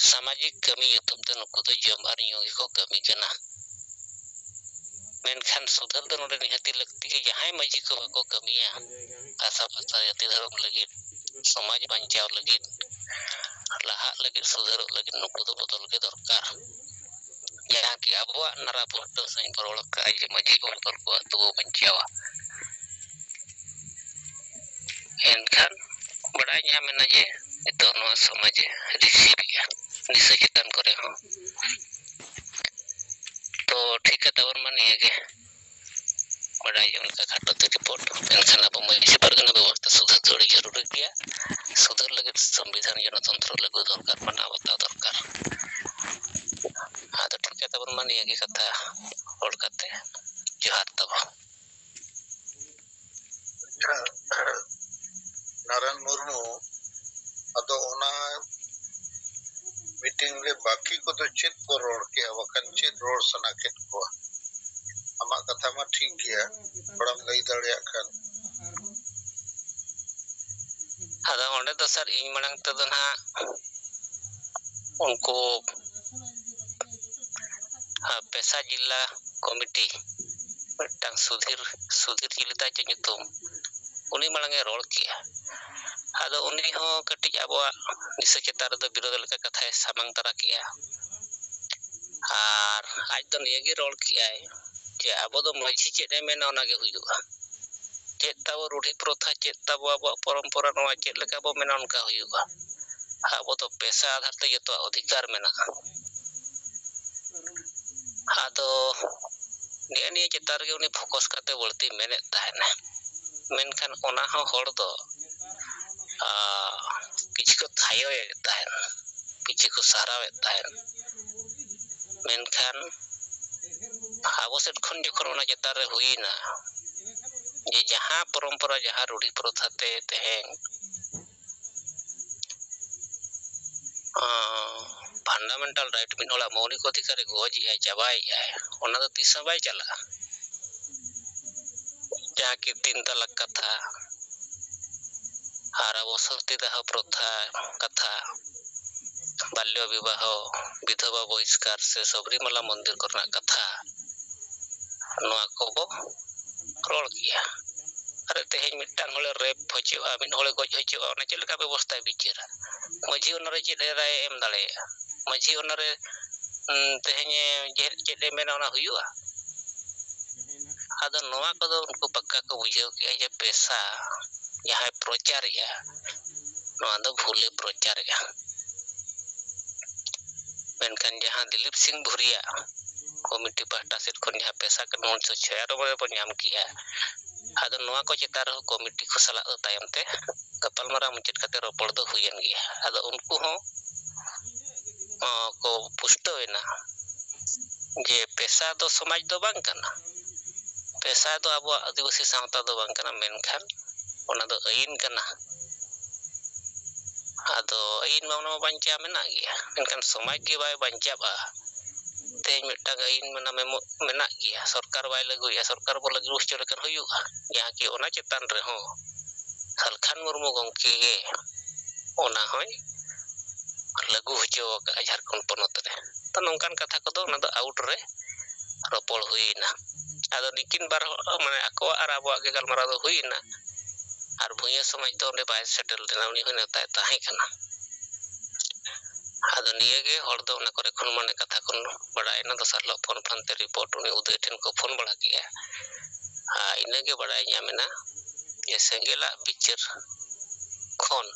ᱥᱟᱢᱟᱡᱤᱠ ᱠᱟᱹᱢᱤ ᱧᱩᱛᱩᱢ ᱛᱮ ᱱᱩᱠᱩ ᱫᱚ ᱡᱚᱢ ᱟᱨ ᱧᱩ ᱜᱮᱠᱚ ᱠᱟᱹᱢᱤ ᱠᱟᱱᱟ᱾ ᱢᱮᱱᱠᱷᱟᱱ ᱥᱩᱫᱷᱟᱹᱨ ᱫᱚ ᱱᱚᱰᱮ ᱱᱤᱦᱟᱹᱛᱤ ᱞᱟᱹᱠᱛᱤ ᱜᱮ᱾ ᱡᱟᱦᱟᱸᱭ ᱢᱟᱹᱡᱷᱤ ᱠᱚ ᱵᱟᱠᱚ ᱠᱟᱹᱢᱤᱭᱟ ᱦᱟᱥᱟ ᱵᱷᱟᱥᱟ ᱡᱟᱹᱛᱤ ᱫᱷᱚᱨᱚᱢ ᱞᱟᱹᱜᱤᱫ, ᱥᱚᱢᱟᱡᱽ ᱵᱟᱧᱪᱟᱣ ᱞᱟᱹᱜᱤᱫ, ᱞᱟᱦᱟᱜ ᱞᱟᱹᱜᱤᱫ, ᱥᱩᱫᱷᱟᱹᱨᱚᱜ ᱞᱟᱹᱜᱤᱫ, ᱱᱩᱠᱩ ᱫᱚ ᱵᱚᱫᱚᱞ ᱜᱮ ᱫᱚᱨᱠᱟᱨ᱾ ᱡᱟᱦᱟᱸ ᱠᱤ ᱟᱵᱚᱣᱟᱜ ᱱᱟᱨᱟ ᱯᱩᱨᱴᱟᱹ ᱥᱟᱺᱦᱤᱡ ᱵᱚᱱ ᱨᱚᱲ ᱠᱟᱜᱼᱟ ᱡᱮ ᱢᱟᱹᱡᱷᱤ ᱵᱚᱱ ᱵᱚᱫᱚᱞ ᱠᱚᱣᱟ, ᱟᱹᱛᱩ ᱵᱚ ᱵᱟᱧᱪᱟᱣᱟ᱾ ᱮᱱᱠᱷᱟᱱ ᱵᱟᱲᱟᱭ ᱧᱟᱢ ᱮᱱᱟ ᱡᱮ ᱱᱤᱛᱚᱜ ᱱᱚᱣᱟ ᱥᱚᱢᱟᱡᱽ ᱮ ᱨᱤᱥᱤᱵᱷ ᱮᱜᱼᱟ ᱫᱤᱥᱟᱹ ᱪᱮᱛᱟᱱ ᱠᱚᱨᱮ ᱦᱚᱸ᱾ ᱛᱚ ᱴᱷᱤᱠ ᱜᱮ, ᱛᱟᱵᱚᱱ ᱢᱟ ᱱᱤᱭᱟᱹ ᱜᱮ ᱵᱟᱰᱟᱭ ᱡᱚᱝ ᱞᱮᱠᱟ ᱠᱷᱟᱴᱚ ᱛᱮ ᱨᱤᱯᱳᱨᱴ᱾ ᱢᱮᱱᱠᱷᱟᱱ ᱟᱵᱚ ᱢᱟᱹᱡᱷᱤ ᱯᱟᱨᱜᱟᱱᱟ ᱵᱮᱵᱚᱥᱛᱷᱟ ᱥᱩᱫᱷᱟᱹᱨ ᱫᱚ ᱟᱹᱰᱤ ᱡᱟᱹᱨᱩᱲᱤ ᱜᱮᱭᱟ᱾ ᱥᱩᱫᱷᱟᱹᱨ ᱞᱟᱹᱜᱤᱫ ᱥᱚᱝᱵᱤᱫᱷᱟᱱ ᱜᱚᱱᱚᱛᱚᱱᱛᱨᱚ ᱞᱟᱹᱜᱩ ᱫᱚᱨᱠᱟᱨ, ᱢᱟᱱᱟᱣ ᱵᱟᱛᱟᱣ ᱫᱚᱨᱠᱟᱨ᱾ ᱟᱫᱚ ᱴᱷᱤᱠ ᱜᱮᱭᱟ, ᱛᱟᱵᱚᱱ ᱢᱟ ᱱᱤᱭᱟᱹ ᱜᱮ ᱠᱟᱛᱷᱟ ᱨᱚᱲ ᱠᱟᱛᱮ ᱡᱚᱦᱟᱨ ᱛᱟᱵᱚᱱ᱾ ᱱᱟᱨᱟᱭᱚᱱ ᱢᱩᱨᱢᱩ, ᱟᱫᱚ ᱚᱱᱟ ᱢᱤᱴᱤᱝ ᱨᱮ ᱵᱟᱹᱠᱤ ᱠᱚᱫᱚ ᱪᱮᱫ ᱠᱚ ᱨᱚᱲ ᱠᱮᱜᱼᱟ, ᱵᱟᱠᱷᱟᱱ ᱪᱮᱫ ᱨᱚᱲ ᱥᱟᱱᱟ ᱠᱮᱫ ᱠᱚᱣᱟ? ᱟᱢᱟᱜ ᱠᱟᱛᱷᱟ ᱢᱟ ᱴᱷᱤᱠ ᱜᱮᱭᱟ, ᱛᱷᱚᱲᱟᱢ ᱞᱟᱹᱭ ᱫᱟᱲᱮᱭᱟᱜ ᱠᱷᱟᱱ᱾ ᱟᱫᱚ ᱚᱸᱰᱮ ᱫᱚ ᱥᱟᱨ, ᱤᱧ ᱢᱟᱲᱟᱝ ᱛᱮᱫᱚ ᱱᱟᱦᱟᱜ ᱩᱱᱠᱩ, ᱟ, ᱯᱮᱥᱟ ᱡᱤᱞᱟ ᱠᱚᱢᱤᱴᱤ ᱢᱤᱫᱴᱟᱝ ᱥᱩᱫᱷᱤᱨ, ᱥᱩᱫᱷᱤᱨ ᱡᱤᱞᱤ ᱛᱟᱭ ᱪᱮᱫ ᱧᱩᱛᱩᱢ, ᱩᱱᱤ ᱢᱟᱲᱟᱝ ᱮ ᱨᱚᱲ ᱠᱮᱜᱼᱟ᱾ ᱟᱫᱚ ᱩᱱᱤ ᱦᱚᱸ ᱠᱟᱹᱴᱤᱡ ᱟᱵᱚᱣᱟᱜ ᱫᱤᱥᱟᱹ ᱪᱮᱛᱟᱱ ᱨᱮᱫᱚ ᱵᱤᱨᱳᱫᱷ ᱞᱮᱠᱟ ᱠᱟᱛᱷᱟᱭ ᱥᱟᱢᱟᱝ ᱛᱟᱨᱟ ᱠᱮᱜᱼᱟ᱾ ᱟᱨ ᱟᱡ ᱫᱚ ᱱᱤᱭᱟᱹ ᱜᱮ ᱨᱚᱲ ᱠᱮᱜᱼᱟᱭ ᱡᱮ ᱟᱵᱚ ᱫᱚ ᱢᱟᱹᱡᱷᱤ ᱪᱮᱫ ᱮ ᱢᱮᱱᱟ ᱚᱱᱟ ᱜᱮ ᱦᱩᱭᱩᱜᱼᱟ᱾ ᱪᱮᱫ ᱛᱟᱵᱚ ᱨᱩᱰᱷᱤ ᱯᱨᱚᱛᱷᱟ, ᱪᱮᱫ ᱛᱟᱵᱚ ᱟᱵᱚᱣᱟᱜ ᱯᱚᱨᱚᱢᱯᱚᱨᱟ, ᱱᱚᱣᱟ ᱪᱮᱫ ᱞᱮᱠᱟ ᱵᱚ ᱢᱮᱱᱟ ᱚᱱᱠᱟ ᱦᱩᱭᱩᱜᱼᱟ᱾ ᱟᱵᱚ ᱫᱚ ᱯᱮᱥᱟ ᱟᱫᱷᱟᱨ ᱛᱮ ᱡᱚᱛᱚᱣᱟᱜ ᱚᱫᱷᱤᱠᱟᱨ ᱢᱮᱱᱟᱜᱼᱟ᱾ ᱟᱫᱚ ᱱᱤᱭᱟᱹ ᱱᱤᱭᱟᱹ ᱪᱮᱛᱟᱱ ᱨᱮᱜᱮ ᱩᱱᱤ ᱯᱷᱳᱠᱟᱥ ᱠᱟᱛᱮ ᱵᱟᱹᱲᱛᱤ ᱢᱮᱱᱮᱫ ᱛᱟᱦᱮᱱᱟ᱾ ᱢᱮᱱᱠᱷᱟᱱ ᱚᱱᱟ ᱦᱚᱸ ᱦᱚᱲ ᱫᱚ, ᱟ, ᱠᱤᱪᱷᱩ ᱠᱚ ᱛᱷᱟᱭᱚᱭᱮᱫ ᱛᱟᱦᱮᱱ, ᱠᱤᱪᱷᱩ ᱠᱚ ᱥᱟᱨᱦᱟᱣᱮᱫ ᱛᱟᱦᱮᱱ᱾ ᱢᱮᱱᱠᱷᱟᱱ ᱟᱵᱚ ᱥᱮᱫ ᱠᱷᱚᱱ ᱡᱚᱠᱷᱚᱱ ᱚᱱᱟ ᱪᱮᱛᱟᱱ ᱨᱮ ᱦᱩᱭᱮᱱᱟ, ᱡᱮ ᱡᱟᱦᱟᱸ ᱯᱚᱨᱚᱢᱯᱚᱨᱟ, ᱡᱟᱦᱟᱸ ᱨᱩᱰᱷᱤ ᱯᱨᱚᱛᱷᱟ ᱛᱮ ᱛᱮᱦᱮᱧ, ᱟᱸ, ᱯᱷᱟᱱᱰᱟᱢᱮᱱᱴᱟᱞ ᱨᱟᱭᱤᱴ, ᱢᱤᱫ ᱦᱚᱲᱟᱜ ᱢᱳᱣᱞᱤᱠ ᱚᱫᱷᱤᱠᱟᱨᱮ ᱜᱚᱡᱮᱜᱼᱟᱭ, ᱪᱟᱵᱟᱭᱮᱜᱼᱟᱭ, ᱚᱱᱟ ᱫᱚ ᱛᱤᱥ ᱦᱚᱸ ᱵᱟᱭ ᱪᱟᱞᱟᱜᱼᱟ᱾ ᱡᱟᱦᱟᱸ ᱠᱤ ᱛᱤᱱ ᱛᱟᱞᱟᱠ ᱠᱟᱛᱷᱟ, ᱟᱨ ᱟᱵᱚ ᱥᱚᱛᱤ ᱫᱟᱦᱚ ᱯᱨᱚᱛᱷᱟ ᱠᱟᱛᱷᱟ, ᱵᱟᱞᱭᱚ ᱵᱤᱵᱟᱦᱚ, ᱵᱤᱫᱷᱚᱵᱟ ᱵᱚᱦᱤᱥᱠᱟᱨ ᱥᱮ ᱥᱚᱵᱨᱤᱢᱟᱞᱟ ᱢᱚᱱᱫᱤᱨ ᱠᱚᱨᱮᱱᱟᱜ ᱠᱟᱛᱷᱟ, ᱱᱚᱣᱟ ᱠᱚᱵᱚ ᱨᱚᱲ ᱠᱮᱭᱟ᱾ ᱟᱨ ᱛᱮᱦᱮᱧ ᱢᱤᱫᱴᱟᱝ ᱦᱚᱲᱮ ᱨᱮᱯ ᱦᱚᱪᱚᱜᱼᱟ, ᱢᱤᱫ ᱦᱚᱲᱮ ᱜᱚᱡ ᱦᱚᱪᱚᱜᱼᱟ, ᱚᱱᱟ ᱪᱮᱫ ᱞᱮᱠᱟ ᱵᱮᱵᱚᱥᱛᱷᱟᱭ ᱵᱤᱪᱟᱹᱨᱟ? ᱢᱟᱹᱡᱷᱤ ᱚᱱᱟᱨᱮ ᱪᱮᱫ ᱮ ᱨᱟᱭ ᱮ ᱮᱢ ᱫᱟᱲᱮᱭᱟᱜᱼᱟ? ᱢᱟᱹᱡᱷᱤ ᱚᱱᱟᱨᱮ, ᱩᱸ, ᱛᱮᱦᱮᱧ ᱮ ᱪᱮᱫ, ᱪᱮᱫ ᱮ ᱢᱮᱱᱟ ᱚᱱᱟ ᱦᱩᱭᱩᱜᱼᱟ? ᱟᱫᱚ ᱱᱚᱣᱟ ᱠᱚᱫᱚ ᱩᱱᱠᱩ ᱯᱟᱠᱠᱟ ᱠᱚ ᱵᱩᱡᱷᱟᱹᱣ ᱠᱮᱜᱼᱟ ᱡᱮ ᱯᱮᱥᱟ ᱡᱟᱦᱟᱸᱭ ᱯᱨᱚᱪᱟᱨᱮᱜᱼᱟ, ᱱᱚᱣᱟ ᱫᱚ ᱵᱷᱩᱞᱮ ᱯᱨᱚᱪᱟᱨᱮᱜᱼᱟ᱾ ᱢᱮᱱᱠᱷᱟᱱ ᱡᱟᱦᱟᱸ ᱫᱤᱞᱤᱯ ᱥᱤᱝ ᱵᱷᱩᱨᱤᱭᱟ ᱠᱚᱢᱤᱴᱤ ᱯᱟᱦᱴᱟ ᱥᱮᱫ ᱠᱷᱚᱱ ᱡᱟᱦᱟᱸ ᱯᱮᱥᱟ ᱠᱟᱹᱱᱩᱱ ᱩᱱᱤᱥᱥᱚ ᱪᱷᱤᱭᱟᱱᱚᱵᱵᱳᱭ ᱨᱮᱵᱚᱱ ᱧᱟᱢ ᱠᱮᱜᱼᱟ, ᱟᱫᱚ ᱱᱚᱣᱟ ᱠᱚ ᱪᱮᱛᱟᱱ ᱨᱮᱦᱚᱸ ᱠᱚᱢᱤᱴᱤ ᱠᱚ ᱥᱟᱞᱟᱜ ᱫᱚ ᱛᱟᱭᱚᱢ ᱛᱮ ᱜᱟᱯᱟᱞᱢᱟᱨᱟᱣ ᱢᱩᱪᱟᱹᱫ ᱠᱟᱛᱮ ᱨᱚᱯᱚᱲ ᱫᱚ ᱦᱩᱭᱮᱱ ᱜᱮᱭᱟ᱾ ᱟᱫᱚ ᱩᱱᱠᱩ ᱦᱚᱸ, ᱚ, ᱠᱚ ᱯᱩᱥᱴᱟᱹᱣ ᱮᱱᱟ ᱡᱮ ᱯᱮᱥᱟ ᱫᱚ ᱥᱚᱢᱟᱡᱽ ᱫᱚ ᱵᱟᱝ ᱠᱟᱱᱟ, ᱯᱮᱥᱟ ᱫᱚ ᱟᱵᱚᱣᱟᱜ ᱟᱹᱫᱤᱵᱟᱹᱥᱤ ᱥᱟᱶᱛᱟ ᱫᱚ ᱵᱟᱝ ᱠᱟᱱᱟ, ᱢᱮᱱᱠᱷᱟᱱ ᱚᱱᱟ ᱫᱚ ᱟᱹᱭᱤᱱ ᱠᱟᱱᱟ᱾ ᱟᱫᱚ ᱟᱹᱭᱤᱱ ᱢᱟ ᱚᱱᱟ ᱢᱟ ᱵᱟᱧᱪᱟᱣ ᱢᱮᱱᱟᱜ ᱜᱮᱭᱟ, ᱢᱮᱱᱠᱷᱟᱱ ᱥᱚᱢᱟᱡᱽ ᱜᱮ ᱵᱟᱭ ᱵᱟᱧᱪᱟᱜᱼᱟ, ᱛᱮᱦᱮᱧ ᱢᱤᱫᱴᱟᱝ ᱟᱹᱭᱤᱱ ᱢᱮᱱᱟᱜ ᱜᱮᱭᱟ, ᱥᱚᱨᱠᱟᱨ ᱵᱟᱭ ᱞᱟᱹᱜᱩᱭᱮᱫᱼᱟ, ᱥᱚᱨᱠᱟᱨ ᱵᱚ ᱞᱟᱹᱜᱩ ᱦᱚᱪᱚ ᱞᱮᱠᱷᱟᱱ ᱦᱩᱭᱩᱜᱼᱟ, ᱡᱟᱦᱟᱸ ᱠᱤ ᱚᱱᱟ ᱪᱮᱛᱟᱱ ᱨᱮᱦᱚᱸ ᱥᱟᱞᱠᱷᱟᱱ ᱢᱩᱨᱢᱩ ᱜᱚᱢᱠᱮ ᱜᱮ ᱚᱱᱟ ᱦᱚᱸᱭ ᱞᱟᱹᱜᱩ ᱦᱚᱪᱚ ᱟᱠᱟᱫᱼᱟ ᱡᱷᱟᱲᱠᱷᱚᱸᱰ ᱯᱚᱱᱚᱛ ᱨᱮ᱾ ᱛᱚ ᱱᱚᱝᱠᱟᱱ ᱠᱟᱛᱷᱟ ᱠᱚᱫᱚ ᱚᱱᱟ ᱫᱚ ᱟᱣᱩᱴ ᱨᱮ ᱨᱚᱯᱚᱲ ᱦᱩᱭᱮᱱᱟ᱾ ᱟᱫᱚ ᱱᱩᱠᱤᱱ ᱵᱟᱨ ᱦᱚᱲ, ᱢᱟᱱᱮ ᱟᱠᱚᱣᱟᱜ ᱟᱨ ᱟᱵᱚᱣᱟᱜ ᱜᱮ ᱜᱟᱞᱢᱟᱨᱟᱣ ᱫᱚ ᱦᱩᱭᱮᱱᱟ, ᱟᱨ ᱵᱷᱩᱭᱟᱹ ᱥᱚᱢᱟᱡᱽ ᱫᱚ ᱚᱸᱰᱮ ᱵᱟᱭ ᱥᱮᱴᱮᱨ ᱞᱮᱱᱟ, ᱩᱱᱤ ᱦᱚᱸ ᱱᱮᱣᱛᱟᱭ ᱛᱟᱦᱮᱸ ᱠᱟᱱᱟ᱾ ᱟᱫᱚ ᱱᱤᱭᱟᱹ ᱜᱮ ᱦᱚᱲ ᱫᱚ ᱚᱱᱟ ᱠᱚᱨᱮ ᱠᱷᱚᱱ ᱢᱟᱱᱮ ᱠᱟᱛᱷᱟ ᱠᱷᱚᱱ ᱵᱟᱲᱟᱭᱮᱱᱟ, ᱫᱚᱥᱟᱨ ᱦᱤᱞᱳᱜ ᱯᱷᱳᱱ ᱯᱷᱳᱱ ᱛᱮ ᱨᱤᱯᱳᱨᱴ ᱩᱱᱤ ᱩᱫᱟᱹᱭ ᱴᱷᱮᱱ ᱠᱚ ᱯᱷᱳᱱ ᱵᱟᱲᱟ ᱠᱮᱜᱼᱟ᱾ ᱟᱨ ᱤᱱᱟᱹᱜᱮ ᱵᱟᱲᱟᱭ ᱧᱟᱢ ᱮᱱᱟ ᱡᱮ ᱥᱮᱸᱜᱮᱞᱟᱜ ᱵᱤᱪᱟᱹᱨ ᱠᱷᱚᱱ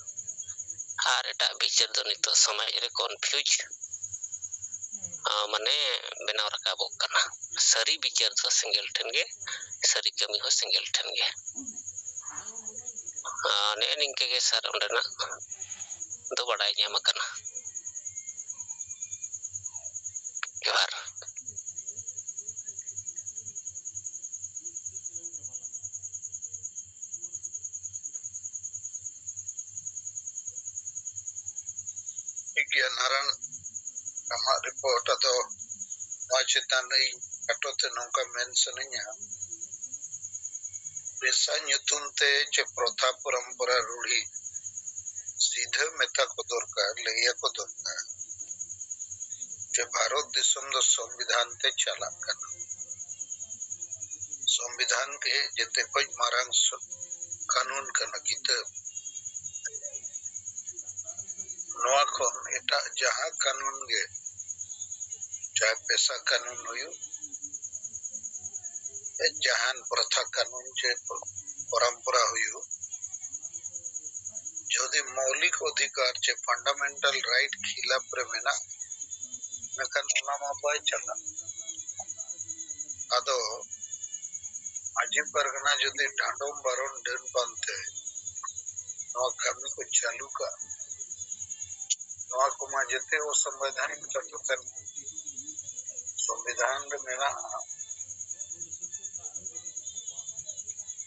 ᱟᱨ ᱮᱴᱟᱜ ᱵᱤᱪᱟᱹᱨ ᱫᱚ ᱱᱤᱛᱚᱜ ᱥᱚᱢᱟᱡᱽ ᱨᱮ ᱠᱚᱱᱯᱷᱤᱭᱩᱡᱽ, ᱟᱸ, ᱢᱟᱱᱮ ᱵᱮᱱᱟᱣ ᱨᱟᱠᱟᱵᱚᱜ ᱠᱟᱱᱟ᱾ ᱥᱟᱹᱨᱤ ᱵᱤᱪᱟᱹᱨ ᱫᱚ ᱥᱮᱸᱜᱮᱞ ᱴᱷᱮᱱ ᱜᱮ, ᱥᱟᱹᱨᱤ ᱠᱟᱹᱢᱤ ᱦᱚᱸ ᱥᱮᱸᱜᱮᱞ ᱴᱷᱮᱱ ᱜᱮ᱾ ᱟᱸ, ᱱᱮᱜᱼᱮ ᱱᱤᱝᱠᱟᱹ ᱜᱮ ᱥᱟᱨ ᱚᱸᱰᱮᱱᱟᱜ ᱫᱚ ᱵᱟᱰᱟᱭ ᱧᱟᱢ ᱟᱠᱟᱱᱟ᱾ ᱡᱚᱦᱟᱨ᱾ ᱴᱷᱤᱠ ᱜᱮᱭᱟ ᱱᱟᱨᱟᱱ, ᱟᱢᱟᱜ ᱨᱤᱯᱳᱨᱴ᱾ ᱟᱫᱚ ᱱᱚᱣᱟ ᱪᱮᱛᱟᱱ ᱨᱮ ᱤᱧ ᱠᱷᱟᱴᱚ ᱛᱮ ᱱᱚᱝᱠᱟ ᱢᱮᱱ ᱥᱟᱱᱟᱧᱟ, ᱯᱮᱥᱟ ᱧᱩᱛᱩᱢ ᱛᱮ ᱪᱮ ᱯᱨᱚᱛᱷᱟ ᱯᱚᱨᱚᱢᱯᱚᱨᱟ ᱨᱩᱲᱦᱤ ᱥᱤᱫᱷᱟᱹ ᱢᱮᱛᱟ ᱠᱚ ᱫᱚᱨᱠᱟᱨ, ᱞᱟᱹᱭ ᱟᱠᱚ ᱫᱚᱨᱠᱟᱨ ᱡᱮ ᱵᱷᱟᱨᱚᱛ ᱫᱤᱥᱚᱢ ᱫᱚ ᱥᱚᱝᱵᱤᱫᱷᱟᱱ ᱛᱮ ᱪᱟᱞᱟᱜ ᱠᱟᱱᱟ᱾ ᱥᱚᱝᱵᱤᱫᱷᱟᱱ ᱜᱮ ᱡᱮᱛᱮ ᱠᱷᱚᱱ ᱢᱟᱨᱟᱝ ᱥᱚ-, ᱠᱟᱹᱱᱩᱱ ᱠᱟᱱᱟ, ᱠᱤᱛᱟᱹᱵ᱾ ᱱᱚᱣᱟ ᱠᱷᱚᱱ ᱮᱴᱟᱜ ᱡᱟᱦᱟᱸ ᱠᱟᱹᱱᱩᱱ ᱜᱮ, ᱪᱟᱦᱮ ᱯᱮᱥᱟ ᱠᱟᱹᱱᱩᱱ ᱦᱩᱭᱩᱜ, ᱡᱟᱦᱟᱱ ᱯᱨᱚᱛᱷᱟ ᱠᱟᱹᱱᱩᱱ ᱪᱮ ᱯᱚᱨᱚᱢᱯᱚᱨᱟ ᱦᱩᱭᱩᱜ, ᱡᱩᱫᱤ ᱢᱳᱣᱞᱤᱠ ᱚᱫᱷᱤᱠᱟᱨ ᱪᱮ ᱯᱷᱟᱱᱰᱟᱢᱮᱱᱴᱟᱞ ᱨᱟᱭᱤᱴ ᱠᱷᱤᱞᱟᱯ ᱨᱮ ᱢᱮᱱᱟᱜ, ᱢᱮᱱᱠᱷᱟᱱ ᱚᱱᱟ ᱢᱟ ᱵᱟᱭ ᱪᱟᱞᱟᱜ᱾ ᱟᱫᱚ ᱢᱟᱹᱡᱷᱤ ᱯᱟᱨᱜᱟᱱᱟ ᱡᱩᱫᱤ ᱰᱟᱸᱰᱚᱢ ᱵᱟᱨᱚᱱ ᱰᱟᱹᱱ ᱯᱟᱱᱛᱮ ᱱᱚᱣᱟ ᱠᱟᱹᱢᱤ ᱠᱚ ᱪᱟᱹᱞᱩ ᱠᱟᱜ, ᱱᱚᱣᱟ ᱠᱚᱢᱟ ᱡᱮᱛᱮ ᱚᱥᱚᱝᱵᱤᱫᱷᱟᱱᱤᱠ ᱛᱚᱛᱛᱷᱚ ᱠᱟᱱᱟ᱾ ᱥᱚᱝᱵᱤᱫᱷᱟᱱ ᱨᱮ ᱢᱮᱱᱟᱜᱼᱟ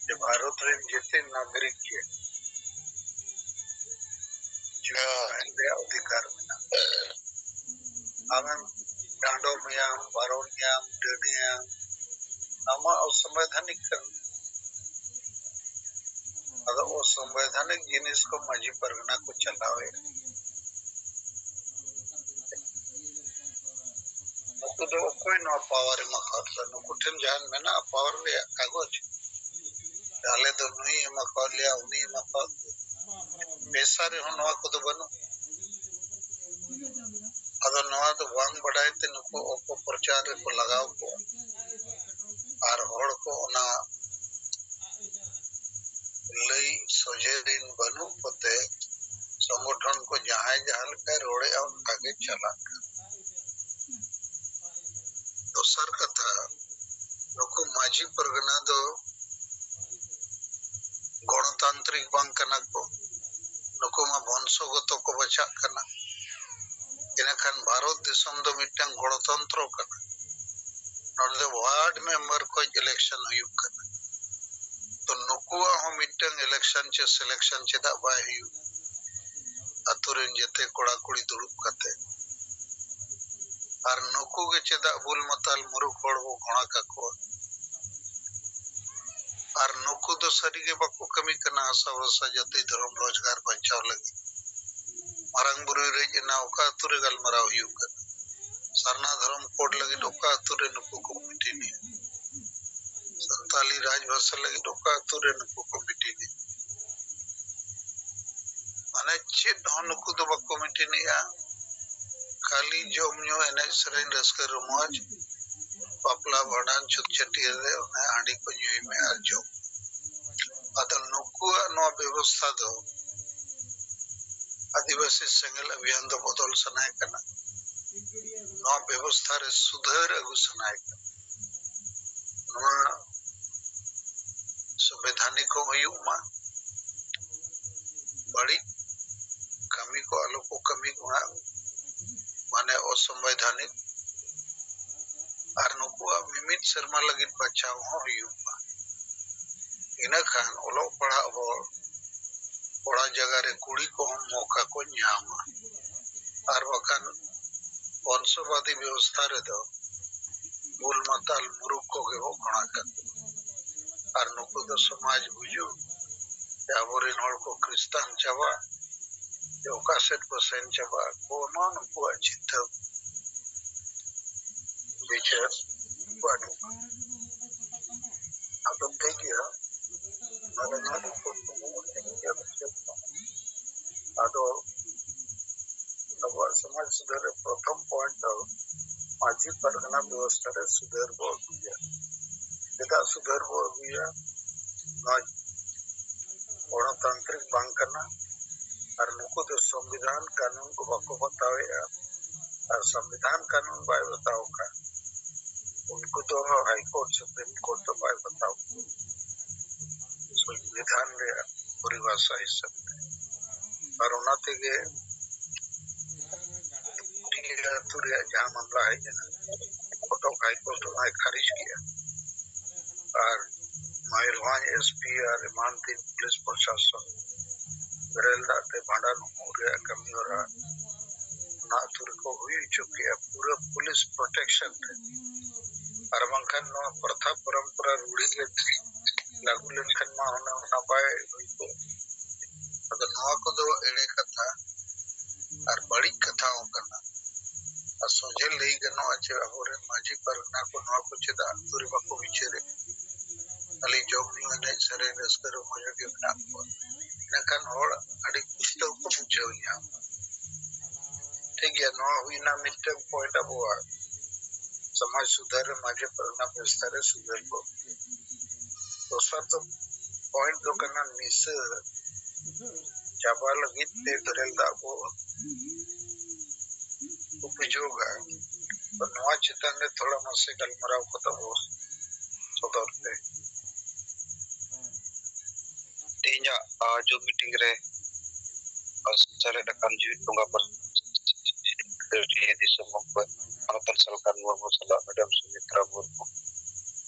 ᱡᱮ ᱵᱷᱟᱨᱚᱛ ᱨᱮᱱ ᱡᱮᱛᱮ ᱱᱟᱜᱚᱨᱤᱠ ᱜᱮ ᱡᱤᱣᱤ ᱛᱟᱦᱮᱱ ᱨᱮᱭᱟᱜ ᱚᱫᱷᱤᱠᱟᱨ ᱢᱮᱱᱟᱜᱼᱟ᱾ ᱟᱢᱮᱢ ᱰᱟᱸᱰᱚᱢᱮᱭᱟᱢ, ᱵᱟᱨᱚᱱᱮᱭᱟᱢ, ᱰᱟᱹᱱᱮᱭᱟᱢ, ᱱᱚᱣᱟ ᱢᱟ ᱚᱥᱚᱝᱵᱤᱫᱷᱟᱱᱤᱠ ᱠᱟᱱᱟ᱾ ᱟᱫᱚ ᱚᱥᱚᱝᱵᱤᱫᱷᱟᱱᱤᱠ ᱡᱤᱱᱤᱥ ᱠᱚ ᱢᱟᱹᱡᱷᱤ ᱯᱟᱨᱜᱟᱱᱟ ᱠᱚ ᱪᱟᱞᱟᱣᱮᱫ᱾ ᱱᱩᱠᱩ ᱫᱚ ᱚᱠᱚᱭ ᱱᱚᱣᱟ ᱯᱟᱣᱟᱨ ᱮᱢᱟ ᱠᱟᱣᱟᱫ ᱠᱚᱣᱟ? ᱱᱩᱠᱩ ᱴᱷᱮᱱ ᱡᱟᱦᱟᱸ ᱢᱮᱱᱟᱜᱼᱟ ᱯᱟᱣᱟᱨ ᱨᱮᱭᱟᱜ ᱠᱟᱜᱚᱡᱽ, ᱟᱞᱮ ᱫᱚ ᱱᱩᱭ ᱮᱢᱟ ᱠᱟᱣᱟᱫ ᱞᱮᱭᱟ, ᱩᱱᱤ ᱮᱢᱟ ᱠᱟᱣᱟᱫ ᱞᱮᱭᱟ, ᱯᱮᱥᱟ ᱨᱮᱦᱚᱸ ᱱᱚᱣᱟ ᱠᱚᱫᱚ ᱵᱟᱹᱱᱩᱜ᱾ ᱟᱫᱚ ᱱᱚᱣᱟ ᱫᱚ ᱵᱟᱝ ᱵᱟᱰᱟᱭ ᱛᱮ ᱱᱩᱠᱩ ᱚᱯᱚᱯᱨᱚᱪᱟᱨ ᱨᱮᱠᱚ ᱞᱟᱜᱟᱣ ᱠᱚᱣᱟ᱾ ᱟᱨ ᱦᱚᱲ ᱠᱚ ᱚᱱᱟ ᱞᱟᱹᱭ ᱥᱚᱡᱷᱮ ᱨᱤᱱ ᱵᱟᱹᱱᱩᱜ ᱠᱚᱛᱮ ᱥᱚᱝᱜᱚᱴᱷᱚᱱ ᱠᱚ ᱡᱟᱦᱟᱸᱭ ᱡᱟᱦᱟᱸ ᱞᱮᱠᱟᱭ ᱨᱚᱲᱮᱫᱼᱟ ᱚᱱᱠᱟ ᱜᱮ ᱪᱟᱞᱟᱜ ᱠᱟᱱᱟ᱾ ᱫᱚᱥᱟᱨ ᱠᱟᱛᱷᱟ, ᱱᱩᱠᱩ ᱢᱟᱹᱡᱷᱤ ᱯᱟᱨᱜᱟᱱᱟ ᱫᱚ ᱜᱚᱬᱚᱛᱟᱱᱛᱨᱤᱠ ᱵᱟᱝ ᱠᱟᱱᱟ ᱠᱚ, ᱱᱩᱠᱩ ᱢᱟ ᱵᱚᱝᱥᱚᱜᱚᱛᱚ ᱠᱚ ᱵᱟᱪᱷᱟᱜ ᱠᱟᱱᱟ᱾ ᱤᱱᱟᱹᱠᱷᱟᱱ ᱵᱷᱟᱨᱚᱛ ᱫᱤᱥᱚᱢ ᱫᱚ ᱢᱤᱫᱴᱟᱝ ᱜᱚᱬᱚᱛᱚᱱᱛᱨᱚ ᱠᱟᱱᱟ᱾ ᱱᱚᱰᱮ ᱫᱚ ᱣᱟᱨᱰ ᱢᱮᱢᱵᱟᱨ ᱠᱷᱚᱱ ᱤᱞᱮᱠᱥᱚᱱ ᱦᱩᱭᱩᱜ ᱠᱟᱱᱟ᱾ ᱛᱚ ᱱᱩᱠᱩᱣᱟᱜ ᱦᱚᱸ ᱢᱤᱫᱴᱟᱝ ᱤᱞᱮᱠᱥᱚᱱ ᱪᱮ ᱥᱤᱞᱮᱠᱥᱚᱱ ᱪᱮᱫᱟᱜ ᱵᱟᱭ ᱦᱩᱭᱩᱜ? ᱟᱛᱳ ᱨᱮᱱ ᱡᱮᱛᱮ ᱠᱚᱲᱟ ᱠᱩᱲᱤ ᱫᱩᱲᱩᱵ ᱠᱟᱛᱮ᱾ ᱟᱨ ᱱᱩᱠᱩ ᱜᱮ ᱪᱮᱫᱟᱜ ᱵᱩᱞ ᱢᱟᱛᱟᱞ ᱢᱩᱨᱩᱠ ᱦᱚᱲ ᱵᱚ ᱜᱷᱚᱬᱟ ᱠᱟᱠᱚᱣᱟ? ᱟᱨ ᱱᱩᱠᱩ ᱫᱚ ᱥᱟᱹᱨᱤᱜᱮ ᱵᱟᱠᱚ ᱠᱟᱹᱢᱤ ᱠᱟᱱᱟ ᱦᱟᱥᱟ ᱵᱷᱟᱥᱟ, ᱡᱟᱹᱛᱤ, ᱫᱷᱚᱨᱚᱢ, ᱨᱳᱡᱽᱜᱟᱨ ᱵᱟᱧᱪᱟᱣ ᱞᱟᱹᱜᱤᱫ᱾ ᱢᱟᱨᱟᱝ ᱵᱩᱨᱩᱭ ᱨᱮᱡ ᱮᱱᱟ, ᱚᱠᱟ ᱟᱹᱛᱩ ᱨᱮ ᱜᱟᱞᱢᱟᱨᱟᱣ ᱦᱩᱭᱩᱜ ᱠᱟᱱᱟ? ᱥᱟᱨᱱᱟ ᱫᱷᱚᱨᱚᱢ ᱠᱳᱰ ᱞᱟᱹᱜᱤᱫ ᱚᱠᱟ ᱟᱹᱛᱩ ᱨᱮ ᱱᱩᱠᱩ ᱠᱚ ᱢᱤᱴᱤᱝ ᱮᱫᱟ? ᱥᱟᱱᱛᱟᱞᱤ ᱨᱟᱡᱽ ᱵᱷᱟᱥᱟ ᱞᱟᱹᱜᱤᱫ ᱚᱠᱟ ᱟᱹᱛᱩ ᱨᱮ ᱱᱩᱠᱩ ᱠᱚ ᱢᱤᱴᱤᱝ ᱮᱫᱟ? ᱢᱟᱱᱮ ᱪᱮᱫ ᱦᱚᱸ ᱱᱩᱠᱩ ᱫᱚ ᱵᱟᱠᱚ ᱢᱤᱴᱤᱝ ᱮᱫᱼᱟ, ᱠᱷᱟᱹᱞᱤ ᱡᱚᱢ ᱧᱩ, ᱮᱱᱮᱡ ᱥᱮᱨᱮᱧ, ᱨᱟᱹᱥᱠᱟᱹ ᱨᱚᱢᱚᱡᱽ, ᱵᱟᱯᱞᱟ ᱵᱷᱟᱸᱰᱟᱱ, ᱪᱷᱩᱛ ᱪᱷᱟᱹᱴᱭᱟᱹᱨ ᱨᱮ ᱚᱱᱮ ᱦᱟᱺᱰᱤ ᱠᱚ ᱧᱩᱭ ᱢᱮ ᱟᱨ ᱡᱚᱢ᱾ ᱟᱫᱚ ᱱᱩᱠᱩᱣᱟᱜ ᱱᱚᱣᱟ ᱵᱮᱵᱚᱥᱛᱷᱟ ᱫᱚ ᱟᱹᱫᱤᱵᱟᱹᱥᱤ ᱥᱮᱸᱜᱮᱞ ᱚᱵᱷᱤᱭᱟᱱ ᱫᱚ ᱵᱚᱫᱚᱞ ᱥᱟᱱᱟᱭᱮ ᱠᱟᱱᱟ, ᱱᱚᱣᱟ ᱵᱮᱵᱚᱥᱛᱷᱟ ᱨᱮ ᱥᱩᱫᱷᱟᱹᱨ ᱟᱹᱜᱩ ᱥᱟᱱᱟᱭᱮ ᱠᱟᱱᱟ᱾ ᱱᱚᱣᱟ ᱥᱚᱝᱵᱤᱫᱷᱟᱱᱤᱠ ᱦᱚᱸ ᱦᱩᱭᱩᱜ ᱢᱟ, ᱵᱟᱹᱲᱤᱡ ᱠᱟᱹᱢᱤ ᱠᱚ ᱟᱞᱚ ᱠᱚ ᱠᱟᱹᱢᱤ ᱢᱟ, ᱢᱟᱱᱮ ᱚᱥᱚᱝᱵᱤᱫᱷᱟᱱᱤᱠ, ᱟᱨ ᱱᱩᱠᱩᱣᱟᱜ ᱢᱤᱢᱤᱫ ᱥᱮᱨᱢᱟ ᱞᱟᱹᱜᱤᱫ ᱵᱟᱪᱷᱟᱣ ᱦᱚᱸ ᱦᱩᱭᱩᱜ ᱢᱟ᱾ ᱤᱱᱟᱹ ᱠᱷᱟᱱ ᱚᱞᱚᱜ ᱯᱟᱲᱦᱟᱜ ᱦᱚᱲ ᱠᱚᱲᱟ ᱡᱟᱭᱜᱟ ᱨᱮ ᱠᱩᱲᱤ ᱠᱚᱦᱚᱸ ᱢᱚᱠᱟ ᱠᱚ ᱧᱟᱢᱟ, ᱟᱨ ᱵᱟᱠᱷᱟᱱ ᱵᱚᱝᱥᱚᱵᱟᱫᱤ ᱵᱮᱵᱚᱥᱛᱷᱟ ᱨᱮᱫᱚ ᱵᱩᱞ ᱢᱟᱛᱟᱞ ᱢᱩᱨᱩᱠ ᱠᱚᱜᱮ ᱠᱚ ᱜᱷᱚᱬᱟ ᱠᱟᱠᱚ᱾ ᱟᱨ ᱱᱩᱠᱩ ᱫᱚ ᱥᱚᱢᱟᱡᱽ ᱜᱩᱡᱩᱜ, ᱥᱮ ᱟᱵᱚᱨᱮᱱ ᱦᱚᱲ ᱠᱚ ᱠᱷᱨᱤᱥᱴᱟᱱ ᱪᱟᱵᱟᱜ, ᱥᱮ ᱚᱠᱟ ᱥᱮᱫ ᱠᱚ ᱥᱮᱱ ᱪᱟᱵᱟᱜ, ᱠᱳᱱᱳ ᱱᱩᱠᱩᱣᱟᱜ ᱪᱤᱱᱛᱟᱹ ᱵᱤᱪᱟᱹᱨ ᱵᱟᱹᱱᱩᱜᱼᱟ᱾ ᱟᱫᱚ ᱴᱷᱤᱠ ᱜᱮᱭᱟ, ᱱᱚᱰᱮ ᱱᱟᱜ report ᱠᱚ ᱧᱟᱢᱚᱜ ᱠᱟᱱ ᱜᱮᱭᱟ᱾ ᱟᱫᱚ ᱟᱵᱚᱣᱟᱜ ᱥᱚᱢᱟᱡᱽ ᱥᱩᱫᱷᱟᱹᱨ ᱨᱮ ᱯᱨᱚᱛᱷᱚᱢ point ᱫᱚ ᱢᱟᱹᱡᱷᱤ ᱯᱟᱨᱜᱟᱱᱟ ᱵᱮᱵᱚᱥᱛᱷᱟ ᱨᱮ ᱥᱩᱫᱷᱟᱹᱨ ᱵᱚ ᱟᱹᱜᱩᱭᱟ᱾ ᱪᱮᱫᱟᱜ ᱥᱩᱫᱷᱟᱹᱨ ᱵᱚ ᱟᱹᱜᱩᱭᱟ? ᱱᱚᱣᱟ ᱜᱚᱬᱚᱛᱟᱱᱛᱨᱤᱠ ᱵᱟᱝ ᱠᱟᱱᱟ᱾ ᱟᱨ ᱱᱩᱠᱩ ᱫᱚ ᱥᱚᱝᱵᱤᱫᱷᱟᱱ ᱠᱟᱹᱱᱩᱱ ᱠᱚ ᱵᱟᱠᱚ ᱵᱟᱛᱟᱣᱮᱫᱼᱟ᱾ ᱟᱨ ᱥᱚᱝᱵᱤᱫᱷᱟᱱ ᱠᱟᱹᱱᱩᱱ ᱵᱟᱭ ᱵᱟᱛᱟᱣ ᱠᱷᱟᱱ ᱩᱱᱠᱩ ᱫᱚ High Court, Supreme Court ᱫᱚ ᱵᱟᱭ ᱵᱟᱛᱟᱣ ᱠᱚᱣᱟ ᱥᱚᱝᱵᱤᱫᱷᱟᱱ ᱨᱮᱭᱟᱜ ᱯᱚᱨᱤᱵᱷᱟᱥᱟ ᱦᱤᱥᱟᱹᱵ ᱛᱮ᱾ ᱟᱨ ᱚᱱᱟ ᱛᱮᱜᱮ ᱴᱤᱠᱤᱴ ᱟᱹᱛᱩ ᱨᱮᱭᱟᱜ ᱡᱟᱦᱟᱸ ᱢᱟᱢᱞᱟ ᱦᱮᱡ ᱮᱱᱟ, ᱠᱚᱴᱚᱠ High Court ᱚᱱᱟᱭ ᱠᱷᱟᱨᱤᱡ ᱠᱮᱜᱼᱟ᱾ ᱟᱨ ᱢᱚᱭᱩᱨᱵᱷᱚᱸᱡᱽ S P ᱟᱨ ᱮᱢᱟᱱ ᱛᱮᱱ ᱯᱩᱞᱤᱥ ᱯᱨᱚᱥᱟᱥᱚᱱ ᱵᱮᱨᱮᱞ ᱫᱟᱜ ᱛᱮ ᱵᱷᱟᱸᱰᱟᱱ ᱩᱢᱩᱜ ᱨᱮᱭᱟᱜ ᱠᱟᱹᱢᱤ ᱦᱚᱨᱟ ᱚᱱᱟ ᱟᱹᱛᱩ ᱨᱮᱠᱚ ᱦᱩᱭ ᱦᱚᱪᱚ ᱠᱮᱜᱼᱟ, ᱯᱩᱨᱟᱹ ᱯᱩᱞᱤᱥ protection ᱨᱮ᱾ ᱟᱨ ᱵᱟᱝᱠᱷᱟᱱ ᱱᱚᱣᱟ ᱯᱨᱚᱛᱷᱟ ᱯᱚᱨᱚᱢᱯᱚᱨᱟ ᱨᱩᱲᱤ ᱜᱮ ᱞᱟᱹᱜᱩ ᱞᱮᱱᱠᱷᱟᱱ ᱢᱟ ᱚᱱᱟ, ᱚᱱᱟ ᱵᱟᱭ ᱦᱩᱭ ᱠᱚᱜᱼᱟ᱾ ᱟᱫᱚ ᱱᱚᱣᱟ ᱠᱚᱫᱚ ᱮᱲᱮ ᱠᱟᱛᱷᱟ ᱟᱨ ᱵᱟᱹᱲᱤᱡ ᱠᱟᱛᱷᱟ ᱦᱚᱸ ᱠᱟᱱᱟ᱾ ᱟᱨ ᱥᱚᱡᱷᱮ ᱞᱟᱹᱭ ᱜᱟᱱᱚᱜᱼᱟ ᱡᱮ ᱟᱵᱚᱨᱮᱱ ᱢᱟᱹᱡᱷᱤ ᱯᱟᱨᱜᱟᱱᱟ ᱠᱚ ᱱᱚᱣᱟ ᱠᱚ ᱪᱮᱫᱟᱜ ᱟᱹᱛᱩ ᱨᱮ ᱵᱟᱠᱚ ᱵᱤᱪᱟᱹᱨᱮᱫ? ᱠᱷᱟᱹᱞᱤ ᱡᱚᱢ ᱧᱩ, ᱮᱱᱮᱡ ᱥᱮᱨᱮᱧ, ᱨᱟᱹᱥᱠᱟᱹ ᱨᱚᱢᱚᱡᱽ ᱨᱮᱜᱮ ᱢᱮᱱᱟᱜ ᱠᱚᱣᱟ᱾ ᱤᱱᱟᱹᱠᱷᱟᱱ ᱦᱚᱲ ᱟᱹᱰᱤ ᱯᱩᱥᱴᱟᱹᱣ ᱠᱚ ᱵᱩᱡᱷᱟᱹᱣ ᱧᱟᱢᱟ᱾ ᱴᱷᱤᱠ ᱜᱮᱭᱟ, ᱱᱚᱣᱟ ᱦᱩᱭᱱᱟ ᱢᱤᱫᱴᱟᱝ point ᱟᱵᱚᱣᱟᱜ ᱥᱚᱢᱟᱡᱽ ᱥᱩᱫᱷᱟᱹᱨ ᱨᱮ, ᱢᱟᱹᱡᱷᱤ ᱯᱟᱨᱜᱟᱱᱟ ᱵᱮᱵᱚᱥᱛᱷᱟ ᱨᱮ ᱥᱩᱫᱷᱟᱹᱨ ᱠᱚ᱾ ᱫᱚᱥᱟᱨ ᱫᱚ point ᱫᱚ ᱠᱟᱱᱟ ᱱᱤᱥᱟᱹ ᱪᱟᱵᱟ ᱞᱟᱹᱜᱤᱫ ᱛᱮ ᱵᱮᱨᱮᱞ ᱫᱟᱜ ᱵᱚ ᱩᱯᱡᱚᱜᱟ᱾ ᱛᱚ ᱱᱚᱣᱟ ᱪᱮᱛᱟᱱ ᱨᱮ ᱛᱷᱚᱲᱟ ᱢᱟᱥᱮ ᱜᱟᱞᱢᱟᱨᱟᱣ ᱠᱚ ᱛᱟᱵᱚ ᱥᱚᱫᱚᱨ ᱯᱮ᱾ ᱛᱮᱦᱮᱧᱟᱜ, ᱟ, Zoom meeting ᱨᱮ, ᱟ, ᱥᱮᱞᱮᱫ ᱟᱠᱟᱱ ᱡᱤᱣᱤᱫ ᱵᱚᱸᱜᱟ ᱯᱟᱹᱨᱥᱤ ᱫᱤᱥᱚᱢ ᱜᱚᱢᱠᱮ ᱢᱟᱱᱚᱛᱟᱱ ᱥᱟᱞᱠᱷᱟᱱ ᱢᱩᱨᱢᱩ ᱥᱟᱞᱟᱜ ᱢᱮᱰᱟᱢ ᱥᱩᱢᱤᱛᱨᱟ ᱢᱩᱨᱢᱩ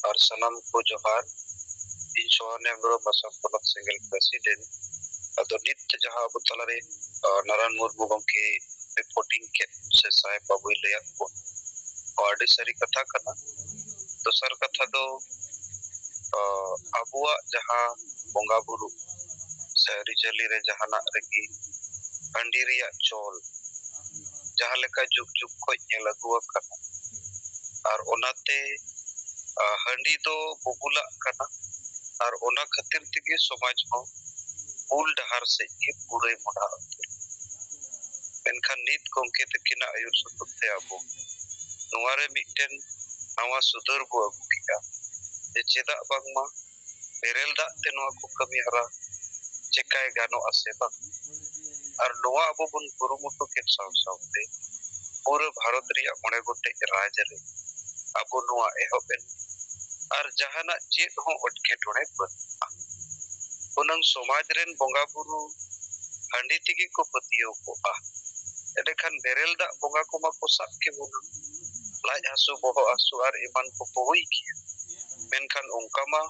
ᱟᱨ ᱥᱟᱱᱟᱢ ᱠᱚ ᱡᱚᱦᱟᱨ᱾ ᱤᱧ ᱥᱳᱦᱟᱱ ᱦᱮᱢᱵᱨᱚᱢ, ᱟᱥᱟᱢ ᱯᱚᱱᱚᱛ ᱥᱮᱸᱜᱮᱞ president᱾ ᱟᱫᱚ ᱱᱤᱛ ᱡᱟᱦᱟᱸ ᱟᱵᱚ ᱛᱟᱞᱟᱨᱮ, ᱟ, ᱱᱟᱨᱟᱭᱚᱱ ᱢᱩᱨᱢᱩ ᱜᱚᱢᱠᱮ ᱨᱤᱯᱳᱨᱴᱤᱝ ᱠᱮᱫ ᱥᱮ ᱥᱟᱦᱮᱵ ᱵᱟᱹᱵᱩᱭ ᱞᱟᱹᱭᱟᱫ ᱵᱚᱱ, ᱱᱚᱣᱟ ᱟᱹᱰᱤ ᱥᱟᱹᱨᱤ ᱠᱟᱛᱷᱟ ᱠᱟᱱᱟ᱾ ᱫᱚᱥᱟᱨ ᱠᱟᱛᱷᱟ ᱫᱚ, ᱟᱵᱚᱣᱟᱜ ᱡᱟᱦᱟᱸ ᱵᱚᱸᱜᱟ ᱵᱩᱨᱩ ᱥᱮ ᱟᱹᱨᱤᱪᱟᱹᱞᱤ ᱨᱮ ᱡᱟᱦᱟᱱᱟᱜ ᱨᱮᱜᱮ ᱦᱟᱺᱰᱤ ᱨᱮᱭᱟᱜ ᱪᱚᱞ ᱡᱟᱦᱟᱸ ᱞᱮᱠᱟ ᱡᱩᱜᱽ ᱡᱩᱜᱽ ᱠᱷᱚᱱ ᱧᱮᱞ ᱟᱹᱜᱩ ᱟᱠᱟᱱᱟ, ᱟᱨ ᱚᱱᱟᱛᱮ ᱦᱟᱺᱰᱤ ᱫᱚ ᱵᱩᱵᱩᱞᱟᱜ ᱠᱟᱱᱟ᱾ ᱟᱨ ᱚᱱᱟ ᱠᱷᱟᱹᱛᱤᱨ ᱛᱮᱜᱮ ᱥᱚᱢᱟᱡᱽ ᱦᱚᱸ ᱵᱩᱞ ᱰᱟᱦᱟᱨ ᱥᱮᱫ ᱜᱮ ᱯᱩᱨᱟᱹᱭ ᱢᱚᱦᱰᱟ ᱩᱛᱟᱹᱨ᱾ ᱢᱮᱱᱠᱷᱟᱱ ᱱᱤᱛ ᱜᱚᱢᱠᱮ ᱛᱟᱹᱠᱤᱱᱟᱜ ᱟᱹᱭᱩᱨ ᱥᱩᱛᱩᱜ ᱛᱮ ᱟᱵᱚ ᱱᱚᱣᱟ ᱨᱮ ᱢᱤᱫᱴᱮᱱ ᱱᱟᱣᱟ ᱥᱩᱫᱷᱟᱹᱨ ᱵᱚ ᱟᱹᱜᱩ ᱠᱮᱫᱟ, ᱡᱮ ᱪᱮᱫᱟᱜ ᱵᱟᱝᱢᱟ ᱵᱮᱨᱮᱞ ᱫᱟᱜ ᱛᱮ ᱱᱚᱣᱟ ᱠᱚ ᱠᱟᱹᱢᱤ ᱦᱚᱨᱟ ᱪᱮᱠᱟᱭ ᱜᱟᱱᱚᱜᱼᱟ ᱥᱮ ᱵᱟᱝ᱾ ᱟᱨ ᱱᱚᱣᱟ ᱟᱵᱚ ᱵᱚᱱ ᱠᱩᱨᱩᱢᱩᱴᱩ ᱠᱮᱫ ᱥᱟᱶ ᱥᱟᱶᱛᱮ ᱯᱩᱨᱟᱹ ᱵᱷᱟᱨᱚᱛ ᱨᱮᱭᱟᱜ ᱢᱚᱬᱮ ᱜᱚᱴᱮᱡ ᱨᱟᱡᱽ ᱨᱮ ᱟᱵᱚ ᱱᱚᱣᱟ ᱮᱦᱚᱵ ᱮᱱ, ᱟᱨ ᱡᱟᱦᱟᱱᱟᱜ ᱪᱮᱫ ᱦᱚᱸ ᱮᱴᱠᱮᱴᱚᱬᱮ ᱵᱟᱹᱱᱩᱜᱼᱟ᱾ ᱦᱩᱱᱟᱹᱝ ᱥᱚᱢᱟᱡᱽ ᱨᱮᱱ ᱵᱚᱸᱜᱟ ᱵᱩᱨᱩ ᱦᱟᱺᱰᱤ ᱛᱮᱜᱮ ᱠᱚ ᱯᱟᱹᱛᱭᱟᱹᱣ ᱠᱚᱜᱼᱟ, ᱮᱸᱰᱮᱠᱷᱟᱱ ᱵᱮᱨᱮᱞ ᱫᱟᱜ ᱵᱚᱸᱜᱟ ᱠᱚᱢᱟ ᱠᱚ ᱥᱟᱵ ᱠᱮᱵᱚᱱᱟ, ᱞᱟᱡ ᱦᱟᱹᱥᱩ, ᱵᱚᱦᱚᱜ ᱦᱟᱹᱥᱩ ᱟᱨ ᱮᱢᱟᱱ ᱠᱚᱠᱚ ᱦᱩᱭ ᱠᱮᱭᱟ᱾ ᱢᱮᱱᱠᱷᱟᱱ ᱚᱱᱠᱟ ᱢᱟ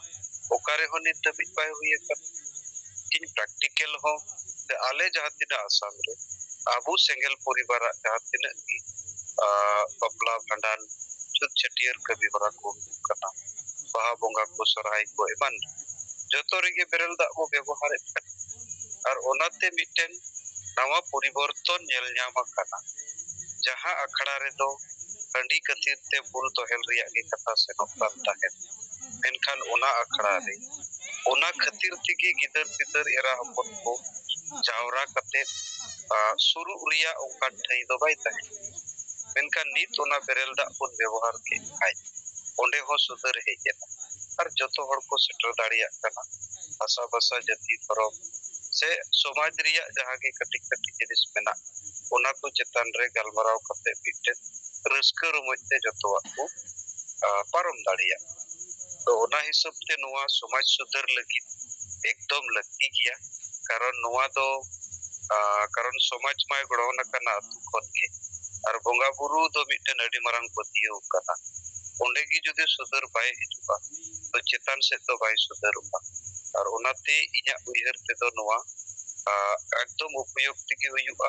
ᱚᱠᱟ ᱨᱮᱦᱚᱸ ᱱᱤᱛ ᱫᱷᱟᱹᱵᱤᱡ ᱵᱟᱭ ᱦᱩᱭ ᱟᱠᱟᱱᱟ᱾ ᱤᱧ ᱯᱨᱮᱠᱴᱤᱠᱮᱞ ᱦᱚᱸ ᱥᱮ ᱟᱞᱮ ᱡᱟᱦᱟᱸ ᱛᱤᱱᱟᱹᱜ ᱟᱥᱟᱢ ᱨᱮ ᱟᱵᱚ ᱥᱮᱸᱜᱮᱞ ᱯᱚᱨᱤᱵᱟᱨᱟᱜ ᱡᱟᱦᱟᱸ ᱛᱤᱱᱟᱹᱜ ᱜᱮ, ᱟ, ᱵᱟᱯᱞᱟ, ᱵᱷᱟᱸᱰᱟᱱ, ᱪᱷᱩᱛ ᱪᱷᱟᱹᱴᱭᱟᱹᱨ ᱠᱟᱹᱢᱤ ᱦᱚᱨᱟ ᱠᱚ ᱦᱩᱭᱩᱜ ᱠᱟᱱᱟ, ᱵᱟᱦᱟ ᱵᱚᱸᱜᱟ ᱠᱚ, ᱥᱚᱨᱦᱟᱭ ᱠᱚ, ᱮᱢᱟᱱ ᱡᱚᱛᱚ ᱨᱮᱜᱮ ᱵᱮᱨᱮᱞ ᱫᱟᱜ ᱵᱚ ᱵᱮᱵᱚᱦᱟᱨᱮᱫ ᱠᱟᱱᱟ᱾ ᱟᱨ ᱚᱱᱟᱛᱮ ᱢᱤᱫᱴᱮᱱ ᱱᱟᱣᱟ ᱯᱚᱨᱤᱵᱚᱨᱛᱚᱱ ᱧᱮᱞ ᱧᱟᱢ ᱟᱠᱟᱱᱟ, ᱡᱟᱦᱟᱸ ᱟᱠᱷᱲᱟ ᱨᱮᱫᱚ ᱦᱟᱺᱰᱤ ᱠᱷᱟᱹᱛᱤᱨ ᱛᱮ ᱵᱩᱞ ᱛᱚᱦᱮᱞ ᱨᱮᱭᱟᱜ ᱜᱮ ᱠᱟᱛᱷᱟ ᱥᱮᱱᱚᱜ ᱠᱟᱱ ᱛᱟᱦᱮᱸᱫ, ᱢᱮᱱᱠᱷᱟᱱ ᱚᱱᱟ ᱟᱠᱷᱲᱟ ᱨᱮ ᱚᱱᱟ ᱠᱷᱟᱹᱛᱤᱨ ᱛᱮᱜᱮ ᱜᱤᱫᱟᱹᱨ ᱯᱤᱫᱟᱹᱨ ᱮᱨᱟ ᱦᱚᱯᱚᱱ ᱠᱚ ᱡᱟᱣᱨᱟ ᱠᱟᱛᱮ, ᱟ, ᱥᱩᱨᱩᱜ ᱨᱮᱭᱟᱜ ᱚᱱᱠᱟᱱ ᱴᱷᱟᱹᱭ ᱫᱚ ᱵᱟᱭ ᱛᱟᱦᱮᱸ᱾ ᱢᱮᱱᱠᱷᱟᱱ ᱱᱤᱛ ᱚᱱᱟ ᱵᱮᱨᱮᱞ ᱫᱟᱜ ᱵᱚᱱ ᱵᱮᱵᱚᱦᱟᱨ ᱠᱮᱫ ᱠᱷᱟᱱ ᱚᱸᱰᱮ ᱦᱚᱸ ᱥᱩᱫᱷᱟᱹᱨ ᱦᱮᱡ ᱮᱱᱟ ᱟᱨ ᱡᱚᱛᱚ ᱦᱚᱲ ᱠᱚ ᱥᱮᱴᱮᱨ ᱫᱟᱲᱮᱭᱟᱜ ᱠᱟᱱᱟ᱾ ᱵᱷᱟᱥᱟ ᱵᱷᱟᱥᱟ, ᱡᱟᱹᱛᱤ, ᱫᱷᱚᱨᱚᱢ ᱥᱮ ᱥᱚᱢᱟᱡᱽ ᱨᱮᱭᱟᱜ ᱡᱟᱦᱟᱸ ᱜᱮ ᱠᱟᱹᱴᱤᱡ ᱠᱟᱹᱴᱤᱡ ᱡᱤᱱᱤᱥ ᱢᱮᱱᱟᱜ, ᱚᱱᱟ ᱠᱚ ᱪᱮᱛᱟᱱ ᱨᱮ ᱜᱟᱞᱢᱟᱨᱟᱣ ᱠᱟᱛᱮ ᱢᱤᱫᱴᱮᱱ ᱨᱟᱹᱥᱠᱟᱹ ᱨᱚᱢᱚᱡᱽ ᱛᱮ ᱡᱚᱛᱚᱣᱟᱜ ᱠᱚ, ᱟ, ᱯᱟᱨᱚᱢ ᱫᱟᱲᱮᱭᱟᱜ᱾ ᱛᱚ ᱚᱱᱟ ᱦᱤᱥᱟᱹᱵ ᱛᱮ ᱱᱚᱣᱟ ᱥᱚᱢᱟᱡᱽ ᱥᱩᱫᱷᱟᱹᱨ ᱞᱟᱹᱜᱤᱫ ᱮᱠᱫᱚᱢ ᱞᱟᱹᱠᱛᱤ ᱜᱮᱭᱟ, ᱠᱟᱨᱚᱱ ᱱᱚᱣᱟ ᱫᱚ, ᱟ, ᱠᱟᱨᱚᱱ ᱥᱚᱢᱟᱡᱽ ᱢᱟᱭ ᱜᱚᱲᱦᱚᱱ ᱟᱠᱟᱱᱟ ᱟᱹᱛᱩ ᱠᱷᱚᱱ ᱜᱮ, ᱟᱨ ᱵᱚᱸᱜᱟ ᱵᱩᱨᱩ ᱫᱚ ᱢᱤᱫᱴᱮᱱ ᱟᱹᱰᱤ ᱢᱟᱨᱟᱝ ᱯᱟᱹᱛᱭᱟᱹᱣ ᱠᱟᱱᱟ᱾ ᱚᱸᱰᱮ ᱜᱮ ᱡᱩᱫᱤ ᱥᱩᱫᱷᱟᱹᱨ ᱵᱟᱭ ᱦᱤᱡᱩᱜᱼᱟ, ᱛᱚ ᱪᱮᱛᱟᱱ ᱥᱮᱫ ᱫᱚ ᱵᱟᱭ ᱥᱩᱫᱷᱟᱹᱨᱚᱜᱼᱟ᱾ ᱟᱨ ᱚᱱᱟᱛᱮ ᱤᱧᱟᱹᱜ ᱩᱭᱦᱟᱹᱨ ᱛᱮᱫᱚ ᱱᱚᱣᱟ, ᱟ, ᱮᱠᱫᱚᱢ ᱩᱯᱚᱭᱩᱠᱛᱤ ᱜᱮ ᱦᱩᱭᱩᱜᱼᱟ᱾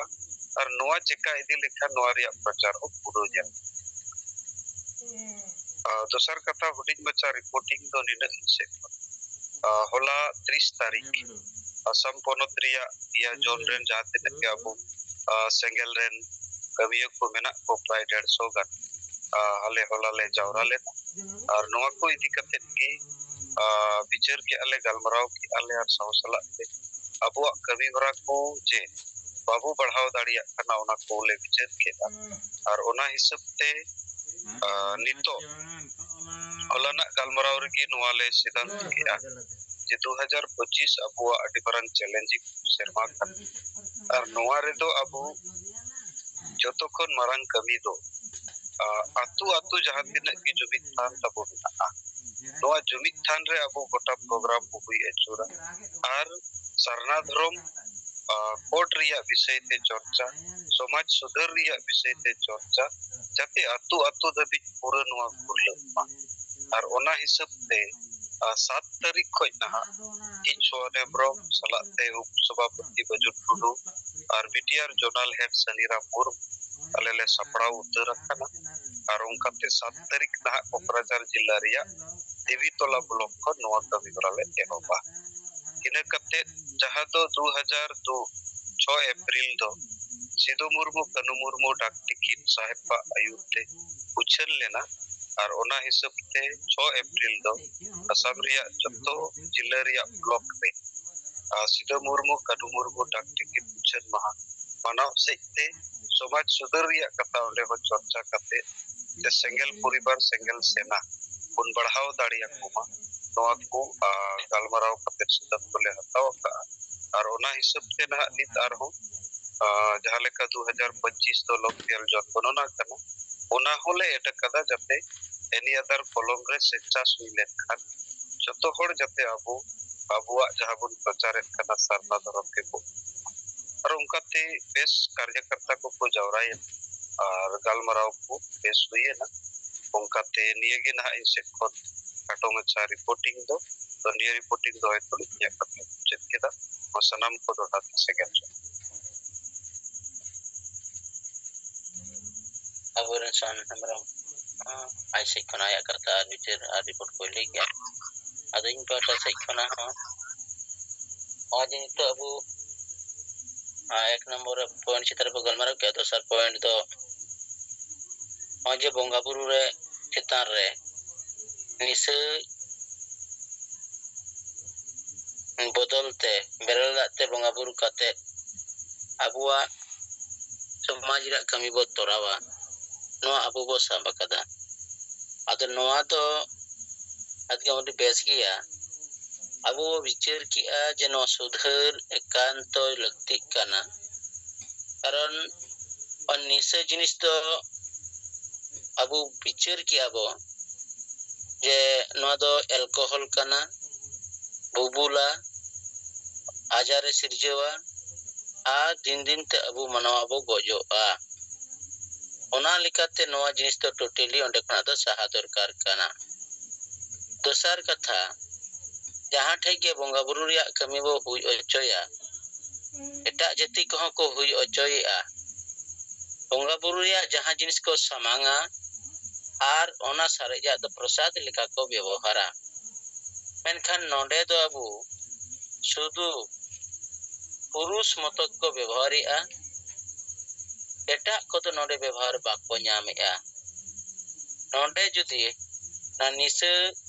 ᱟᱨ ᱱᱚᱣᱟ ᱪᱮᱠᱟ ᱤᱫᱤ ᱞᱮᱠᱷᱟᱱ ᱱᱚᱣᱟ ᱨᱮᱭᱟᱜ ᱯᱨᱚᱪᱟᱨ ᱦᱚᱸ ᱯᱩᱨᱟᱹᱣ ᱧᱮᱞ᱾ ᱟᱨ ᱫᱚᱥᱟᱨ ᱠᱟᱛᱷᱟ, ᱦᱩᱰᱤᱧ ᱢᱟᱪᱷᱟ ᱨᱤᱯᱳᱨᱴᱤᱝ ᱫᱚ ᱱᱤᱱᱟᱹᱜ ᱤᱧ ᱥᱮᱫ ᱠᱷᱚᱱ᱾ ᱟᱨ ᱦᱚᱞᱟ ᱛᱤᱨᱤᱥ ᱛᱟᱹᱨᱤᱠᱷ ᱟᱥᱟᱢ ᱯᱚᱱᱚᱛ ᱨᱮᱭᱟᱜ ᱯᱮᱭᱟ ᱡᱳᱱ ᱨᱮᱱ ᱡᱟᱦᱟᱸ ᱛᱤᱱᱟᱹᱜ ᱜᱮ ᱟᱵᱚ, ᱟᱨ, ᱥᱮᱸᱜᱮᱞ ᱨᱮᱱ ᱠᱟᱹᱢᱤᱭᱟᱹ ᱠᱚ ᱢᱮᱱᱟᱜ ᱠᱚ ᱯᱨᱟᱭ ᱰᱮᱲᱥᱚ ᱜᱟᱱ, ᱟᱨ, ᱦᱟᱞᱮ ᱦᱚᱞᱟ ᱞᱮ ᱡᱟᱣᱨᱟ ᱞᱮᱱᱟ᱾ ᱟᱨ ᱱᱚᱣᱟ ᱠᱚ ᱤᱫᱤ ᱠᱟᱛᱮᱫ ᱜᱮ, ᱟᱨ, ᱵᱤᱪᱟᱹᱨ ᱠᱮᱜᱼᱟ ᱞᱮ, ᱜᱟᱞᱢᱟᱨᱟᱣ ᱠᱮᱜᱼᱟ ᱞᱮ, ᱟᱨ ᱥᱟᱶ ᱥᱟᱞᱟᱜ ᱛᱮ ᱟᱵᱚᱣᱟᱜ ᱠᱟᱹᱢᱤ ᱦᱚᱨᱟ ᱠᱚ ᱡᱮ ᱵᱟᱵᱚ ᱵᱟᱲᱦᱟᱣ ᱫᱟᱲᱮᱭᱟᱜ ᱠᱟᱱᱟ, ᱚᱱᱟ ᱠᱚᱞᱮ ᱵᱤᱪᱟᱹᱨ ᱠᱮᱫᱟ᱾ ᱟᱨ ᱚᱱᱟ ᱦᱤᱥᱟᱹᱵ ᱛᱮ, ᱟᱨ, ᱱᱤᱛᱚᱜ ᱦᱚᱞᱟᱱᱟᱜ ᱜᱟᱞᱢᱟᱨᱟᱣ ᱨᱮᱜᱮ ᱱᱚᱣᱟ ᱞᱮ ᱥᱤᱫᱷᱟᱱᱛ ᱠᱮᱫᱟ ᱡᱮ ᱫᱩ ᱦᱟᱡᱟᱨ ᱯᱚᱸᱪᱤᱥ ᱟᱵᱚᱣᱟᱜ ᱟᱹᱰᱤ ᱢᱟᱨᱟᱝ ᱪᱮᱞᱮᱧᱡᱤᱝ ᱥᱮᱨᱢᱟ ᱠᱟᱱᱟ᱾ ᱟᱨ ᱱᱚᱣᱟ ᱨᱮᱫᱚ ᱟᱵᱚ ᱡᱚᱛᱚ ᱠᱷᱚᱱ ᱢᱟᱨᱟᱝ ᱠᱟᱹᱢᱤ ᱫᱚ, ᱟ, ᱟᱹᱛᱩ ᱟᱹᱛᱩ ᱡᱟᱦᱟᱸ ᱛᱤᱱᱟᱹᱜ ᱜᱮ ᱡᱩᱢᱤᱫ ᱛᱷᱟᱱ ᱛᱟᱵᱚ ᱢᱮᱱᱟᱜᱼᱟ, ᱱᱚᱣᱟ ᱡᱩᱢᱤᱫ ᱛᱷᱟᱱ ᱨᱮ ᱟᱵᱚ ᱜᱚᱴᱟ ᱯᱨᱳᱜᱨᱟᱢ ᱵᱚ ᱦᱩᱭ ᱟᱹᱪᱩᱨᱟ᱾ ᱟᱨ ᱥᱟᱨᱱᱟ ᱫᱷᱚᱨᱚᱢ, ᱟ, ᱠᱳᱰ ᱨᱮᱭᱟᱜ ᱵᱤᱥᱚᱭ ᱛᱮ ᱪᱚᱨᱪᱟ, ᱥᱚᱢᱟᱡᱽ ᱥᱩᱫᱷᱟᱹᱨ ᱨᱮᱭᱟᱜ ᱵᱤᱥᱚᱭ ᱛᱮ ᱪᱚᱨᱪᱟ, ᱡᱟᱛᱮ ᱟᱹᱛᱩ ᱟᱹᱛᱩ ᱫᱷᱟᱹᱵᱤᱡ ᱯᱩᱨᱟᱹ ᱱᱚᱣᱟ ᱜᱷᱩᱨᱞᱟᱹᱜ ᱢᱟ᱾ ᱟᱨ ᱚᱱᱟ ᱦᱤᱥᱟᱹᱵ ᱛᱮ, ᱟ, ᱥᱟᱛ ᱛᱟᱹᱨᱤᱠᱷ ᱠᱷᱚᱱ ᱱᱟᱦᱟᱜ ᱤᱧ ᱥᱳᱦᱟᱱ ᱦᱮᱢᱵᱨᱚᱢ ᱥᱟᱞᱟᱜ ᱛᱮ ᱩᱯ ᱥᱚᱵᱷᱟᱯᱚᱛᱤ ᱵᱟᱹᱡᱩᱱ ᱴᱩᱰᱩ ᱟᱨ ᱵᱤ ᱴᱤ ᱟᱨ ᱡᱳᱱᱟᱞ ᱦᱮᱰ ᱥᱟᱱᱤᱨᱟᱢ ᱢᱩᱨᱢᱩ ᱟᱞᱮ ᱞᱮ ᱥᱟᱯᱲᱟᱣ ᱩᱛᱟᱹᱨ ᱟᱠᱟᱱᱟ᱾ ᱟᱨ ᱚᱱᱠᱟᱛᱮ ᱥᱟᱛ ᱛᱟᱹᱨᱤᱠᱷ ᱱᱟᱦᱟᱜ ᱠᱚᱠᱨᱟᱡᱷᱟᱨ ᱡᱤᱞᱟ ᱨᱮᱭᱟᱜ ᱫᱮᱵᱤᱛᱚᱞᱟ ᱵᱞᱚᱠ ᱠᱷᱚᱱ ᱱᱚᱣᱟ ᱠᱟᱹᱢᱤ ᱦᱚᱨᱟ ᱞᱮ ᱮᱦᱚᱵᱟ᱾ ᱤᱱᱟᱹ ᱠᱟᱛᱮ ᱡᱟᱦᱟᱸ ᱫᱚ ᱫᱩ ᱦᱟᱡᱟᱨ ᱫᱩ ᱪᱷᱚ ᱮᱯᱨᱤᱞ ᱫᱚ ᱥᱤᱫᱩ ᱢᱩᱨᱢᱩ, ᱠᱟᱹᱱᱩ ᱢᱩᱨᱢᱩ ᱰᱟᱠ ᱴᱤᱠᱤᱴ ᱥᱟᱦᱮᱵᱟᱜ ᱟᱹᱭᱩᱨ ᱛᱮ ᱩᱪᱷᱟᱹᱱ ᱞᱮᱱᱟ᱾ ᱟᱨ ᱚᱱᱟ ᱦᱤᱥᱟᱹᱵ ᱛᱮ ᱪᱷᱚ ᱮᱯᱨᱤᱞ ᱫᱚ ᱟᱥᱟᱢ ᱨᱮᱭᱟᱜ ᱡᱚᱛᱚ ᱡᱤᱞᱟᱹ ᱨᱮᱭᱟᱜ ᱵᱞᱚᱠ ᱨᱮ, ᱟᱨ, ᱥᱤᱫᱩ ᱢᱩᱨᱢᱩ, ᱠᱟᱹᱱᱩ ᱢᱩᱨᱢᱩ ᱰᱟᱠ ᱴᱤᱠᱤᱴ ᱩᱪᱷᱟᱹᱱ ᱢᱟᱦᱟ ᱢᱟᱱᱟᱣ ᱥᱮᱫ ᱛᱮ ᱥᱚᱢᱟᱡᱽ ᱥᱩᱫᱷᱟᱹᱨ ᱨᱮᱭᱟᱜ ᱠᱟᱛᱷᱟ ᱚᱸᱰᱮ ᱦᱚᱸ ᱪᱚᱨᱪᱟ ᱠᱟᱛᱮ, ᱥᱮ ᱥᱮᱸᱜᱮᱞ ᱯᱚᱨᱤᱵᱟᱨ, ᱥᱮᱸᱜᱮᱞ ᱥᱮᱱᱟ ᱵᱚᱱ ᱵᱟᱲᱦᱟᱣ ᱫᱟᱲᱮᱭᱟᱠᱚ ᱢᱟ, ᱱᱚᱣᱟ ᱠᱚ, ᱟ, ᱜᱟᱞᱢᱟᱨᱟᱣ ᱠᱟᱛᱮ ᱥᱤᱫᱷᱟᱱᱛᱚ ᱞᱮ ᱦᱟᱛᱟᱣ ᱟᱠᱟᱫᱼᱟ᱾ ᱟᱨ ᱚᱱᱟ ᱦᱤᱥᱟᱹᱵ ᱛᱮ ᱱᱟᱦᱟᱜ ᱱᱤᱛ ᱟᱨᱦᱚᱸ, ᱟ, ᱡᱟᱦᱟᱸ ᱞᱮᱠᱟ ᱫᱩ ᱦᱟᱡᱟᱨ ᱯᱚᱸᱪᱤᱥ ᱫᱚ ᱞᱚᱠ ᱯᱤᱭᱟᱨ ᱡᱚᱱ ᱜᱚᱱᱚᱱᱟ ᱠᱟᱱᱟ, ᱚᱱᱟ ᱦᱚᱸᱞᱮ ᱮᱰ ᱟᱠᱟᱫᱟ, ᱡᱟᱛᱮ any other column ᱨᱮ census ᱦᱩᱭ ᱞᱮᱱᱠᱷᱟᱱ ᱡᱚᱛᱚ ᱦᱚᱲ ᱡᱟᱛᱮ ᱟᱵᱚ ᱟᱵᱚᱣᱟᱜ ᱡᱟᱦᱟᱸ ᱵᱚᱱ ᱯᱨᱚᱪᱟᱨᱮᱫ ᱠᱟᱱᱟ ᱥᱟᱨᱱᱟ ᱫᱷᱚᱨᱚᱢ ᱜᱮᱵᱚ᱾ ᱟᱨ ᱚᱱᱠᱟᱛᱮ ᱵᱮᱥ ᱠᱟᱨᱭᱟᱠᱚᱨᱛᱟ ᱠᱚᱠᱚ ᱡᱟᱣᱨᱟᱭᱮᱱ ᱟᱨ ᱜᱟᱞᱢᱟᱨᱟᱣ ᱠᱚ ᱵᱮᱥ ᱦᱩᱭᱮᱱᱟ᱾ ᱚᱱᱠᱟᱛᱮ ᱱᱤᱭᱟᱹᱜᱮ ᱱᱟᱦᱟᱜ ᱤᱧ ᱥᱮᱫ ᱠᱷᱚᱱ ᱠᱷᱟᱴᱚ ᱢᱟᱪᱷᱟ ᱨᱤᱯᱳᱨᱴᱤᱝ ᱫᱚ᱾ ᱛᱚ ᱱᱤᱭᱟᱹ ᱨᱤᱯᱳᱨᱴᱤᱝ ᱫᱚ ᱦᱚᱭᱛᱳ ᱤᱧ ᱢᱩᱪᱟᱹᱫ ᱠᱮᱫᱟ᱾ ᱢᱟ ᱥᱟᱱᱟᱢ ᱠᱚ ᱫᱚᱦᱲᱟ ᱛᱮ ᱥᱟᱹᱜᱩᱱ ᱡᱚᱦᱟᱨ᱾ ᱟᱵᱚᱨᱮᱱ ᱥᱚᱱ ᱦᱮᱢᱵᱨᱚᱢ ᱟᱡ ᱥᱮᱫ ᱠᱷᱚᱱ ᱟᱭᱟᱜ ᱠᱟᱛᱷᱟ ᱟᱨ ᱵᱤᱪᱟᱹᱨ ᱟᱨ ᱨᱤᱯᱳᱨᱴ ᱠᱚᱭ ᱞᱟᱹᱭ ᱠᱮᱜᱼᱟ᱾ ᱟᱫᱚ ᱤᱧ ᱯᱟᱦᱴᱟ ᱥᱮᱫ ᱠᱷᱚᱱᱟᱜ ᱦᱚᱸ ᱱᱚᱜᱼᱚᱭ ᱡᱮ ᱱᱤᱛᱚᱜ ᱟᱵᱚ ᱮᱠ ᱱᱚᱢᱵᱚᱨ ᱯᱚᱭᱮᱱᱴ ᱪᱮᱛᱟᱱ ᱨᱮᱵᱚ ᱜᱟᱞᱢᱟᱨᱟᱣ ᱠᱮᱜᱼᱟ, ᱫᱚᱥᱟᱨ ᱯᱚᱭᱮᱱᱴ ᱫᱚ ᱱᱚᱜᱼᱚᱭ ᱡᱮ ᱵᱚᱸᱜᱟ ᱵᱩᱨᱩ ᱨᱮ ᱪᱮᱛᱟᱱ ᱨᱮ ᱱᱤᱥᱟᱹ ᱵᱚᱫᱚᱞ ᱛᱮ ᱵᱮᱨᱮᱞ ᱫᱟᱜ ᱛᱮ ᱵᱚᱸᱜᱟ ᱵᱩᱨᱩ ᱠᱟᱛᱮ ᱟᱵᱚᱣᱟᱜ ᱥᱚᱢᱟᱡᱽ ᱨᱮᱭᱟᱜ ᱠᱟᱹᱢᱤ ᱵᱚ ᱛᱚᱨᱟᱣᱟ, ᱱᱚᱣᱟ ᱟᱵᱚ ᱵᱚ ᱥᱟᱵ ᱟᱠᱟᱫᱟ᱾ ᱟᱫᱚ ᱱᱚᱣᱟ ᱫᱚ ᱟᱹᱰᱤ ᱵᱮᱥ ᱜᱮᱭᱟ᱾ ᱟᱵᱚ ᱵᱚ ᱵᱤᱪᱟᱹᱨ ᱠᱮᱜᱼᱟ ᱡᱮ ᱱᱚᱣᱟ ᱥᱩᱫᱷᱟᱹᱨ ᱮᱠᱟᱱᱛᱚ ᱞᱟᱹᱠᱛᱤᱜ ᱠᱟᱱᱟ, ᱠᱟᱨᱚᱱ ᱱᱤᱥᱟᱹ ᱡᱤᱱᱤᱥ ᱫᱚ ᱟᱵᱚ ᱵᱤᱪᱟᱹᱨ ᱠᱮᱜᱼᱟ ᱵᱚ ᱡᱮ ᱱᱚᱣᱟ ᱫᱚ ᱮᱞᱠᱳᱦᱚᱞ ᱠᱟᱱᱟ, ᱵᱩᱵᱩᱞᱟ, ᱟᱡᱟᱨᱮ ᱥᱤᱨᱡᱟᱹᱣᱟ ᱟᱨ ᱫᱤᱱ ᱫᱤᱱ ᱛᱮ ᱟᱵᱚ ᱢᱟᱱᱣᱟ ᱵᱚ ᱜᱚᱡᱚᱜᱼᱟ᱾ ᱚᱱᱟ ᱞᱮᱠᱟᱛᱮ ᱱᱚᱣᱟ ᱡᱤᱱᱤᱥ ᱫᱚ ᱴᱳᱴᱟᱞᱤ ᱚᱸᱰᱮ ᱠᱷᱚᱱᱟᱜ ᱫᱚ ᱥᱟᱦᱟ ᱫᱚᱨᱠᱟᱨ ᱠᱟᱱᱟ᱾ ᱫᱚᱥᱟᱨ ᱠᱟᱛᱷᱟ, ᱡᱟᱦᱟᱸ ᱴᱷᱮᱡ ᱜᱮ ᱵᱚᱸᱜᱟ ᱵᱩᱨᱩ ᱨᱮᱭᱟᱜ ᱠᱟᱹᱢᱤ ᱵᱚ ᱦᱩᱭ ᱦᱚᱪᱚᱭᱟ, ᱮᱴᱟᱜ ᱡᱟᱹᱛᱤ ᱠᱚᱦᱚᱸ ᱠᱚ ᱦᱩᱭ ᱦᱚᱪᱚᱭᱮᱫᱼᱟ᱾ ᱵᱚᱸᱜᱟ ᱵᱩᱨᱩ ᱨᱮᱭᱟᱜ ᱡᱟᱦᱟᱸ ᱡᱤᱱᱤᱥ ᱠᱚ ᱥᱟᱢᱟᱝᱟ ᱟᱨ ᱚᱱᱟ ᱥᱟᱨᱮᱡᱟᱜ ᱫᱚ ᱯᱨᱚᱥᱟᱫ ᱞᱮᱠᱟ ᱠᱚ ᱵᱮᱵᱚᱦᱟᱨᱟ᱾ ᱢᱮᱱᱠᱷᱟᱱ ᱱᱚᱰᱮ ᱫᱚ ᱟᱵᱚ ᱥᱩᱫᱷᱩ ᱯᱩᱨᱩᱥ ᱢᱚᱛᱚ ᱜᱮᱠᱚ ᱵᱮᱵᱚᱦᱟᱨᱮᱫᱼᱟ, ᱮᱴᱟᱜ ᱠᱚᱫᱚ ᱱᱚᱰᱮ ᱵᱮᱵᱚᱦᱟᱨ ᱵᱟᱠᱚ ᱧᱟᱢᱮᱫᱼᱟ᱾ ᱱᱚᱰᱮ ᱡᱩᱫᱤ ᱚᱱᱟ ᱱᱤᱥᱟᱹ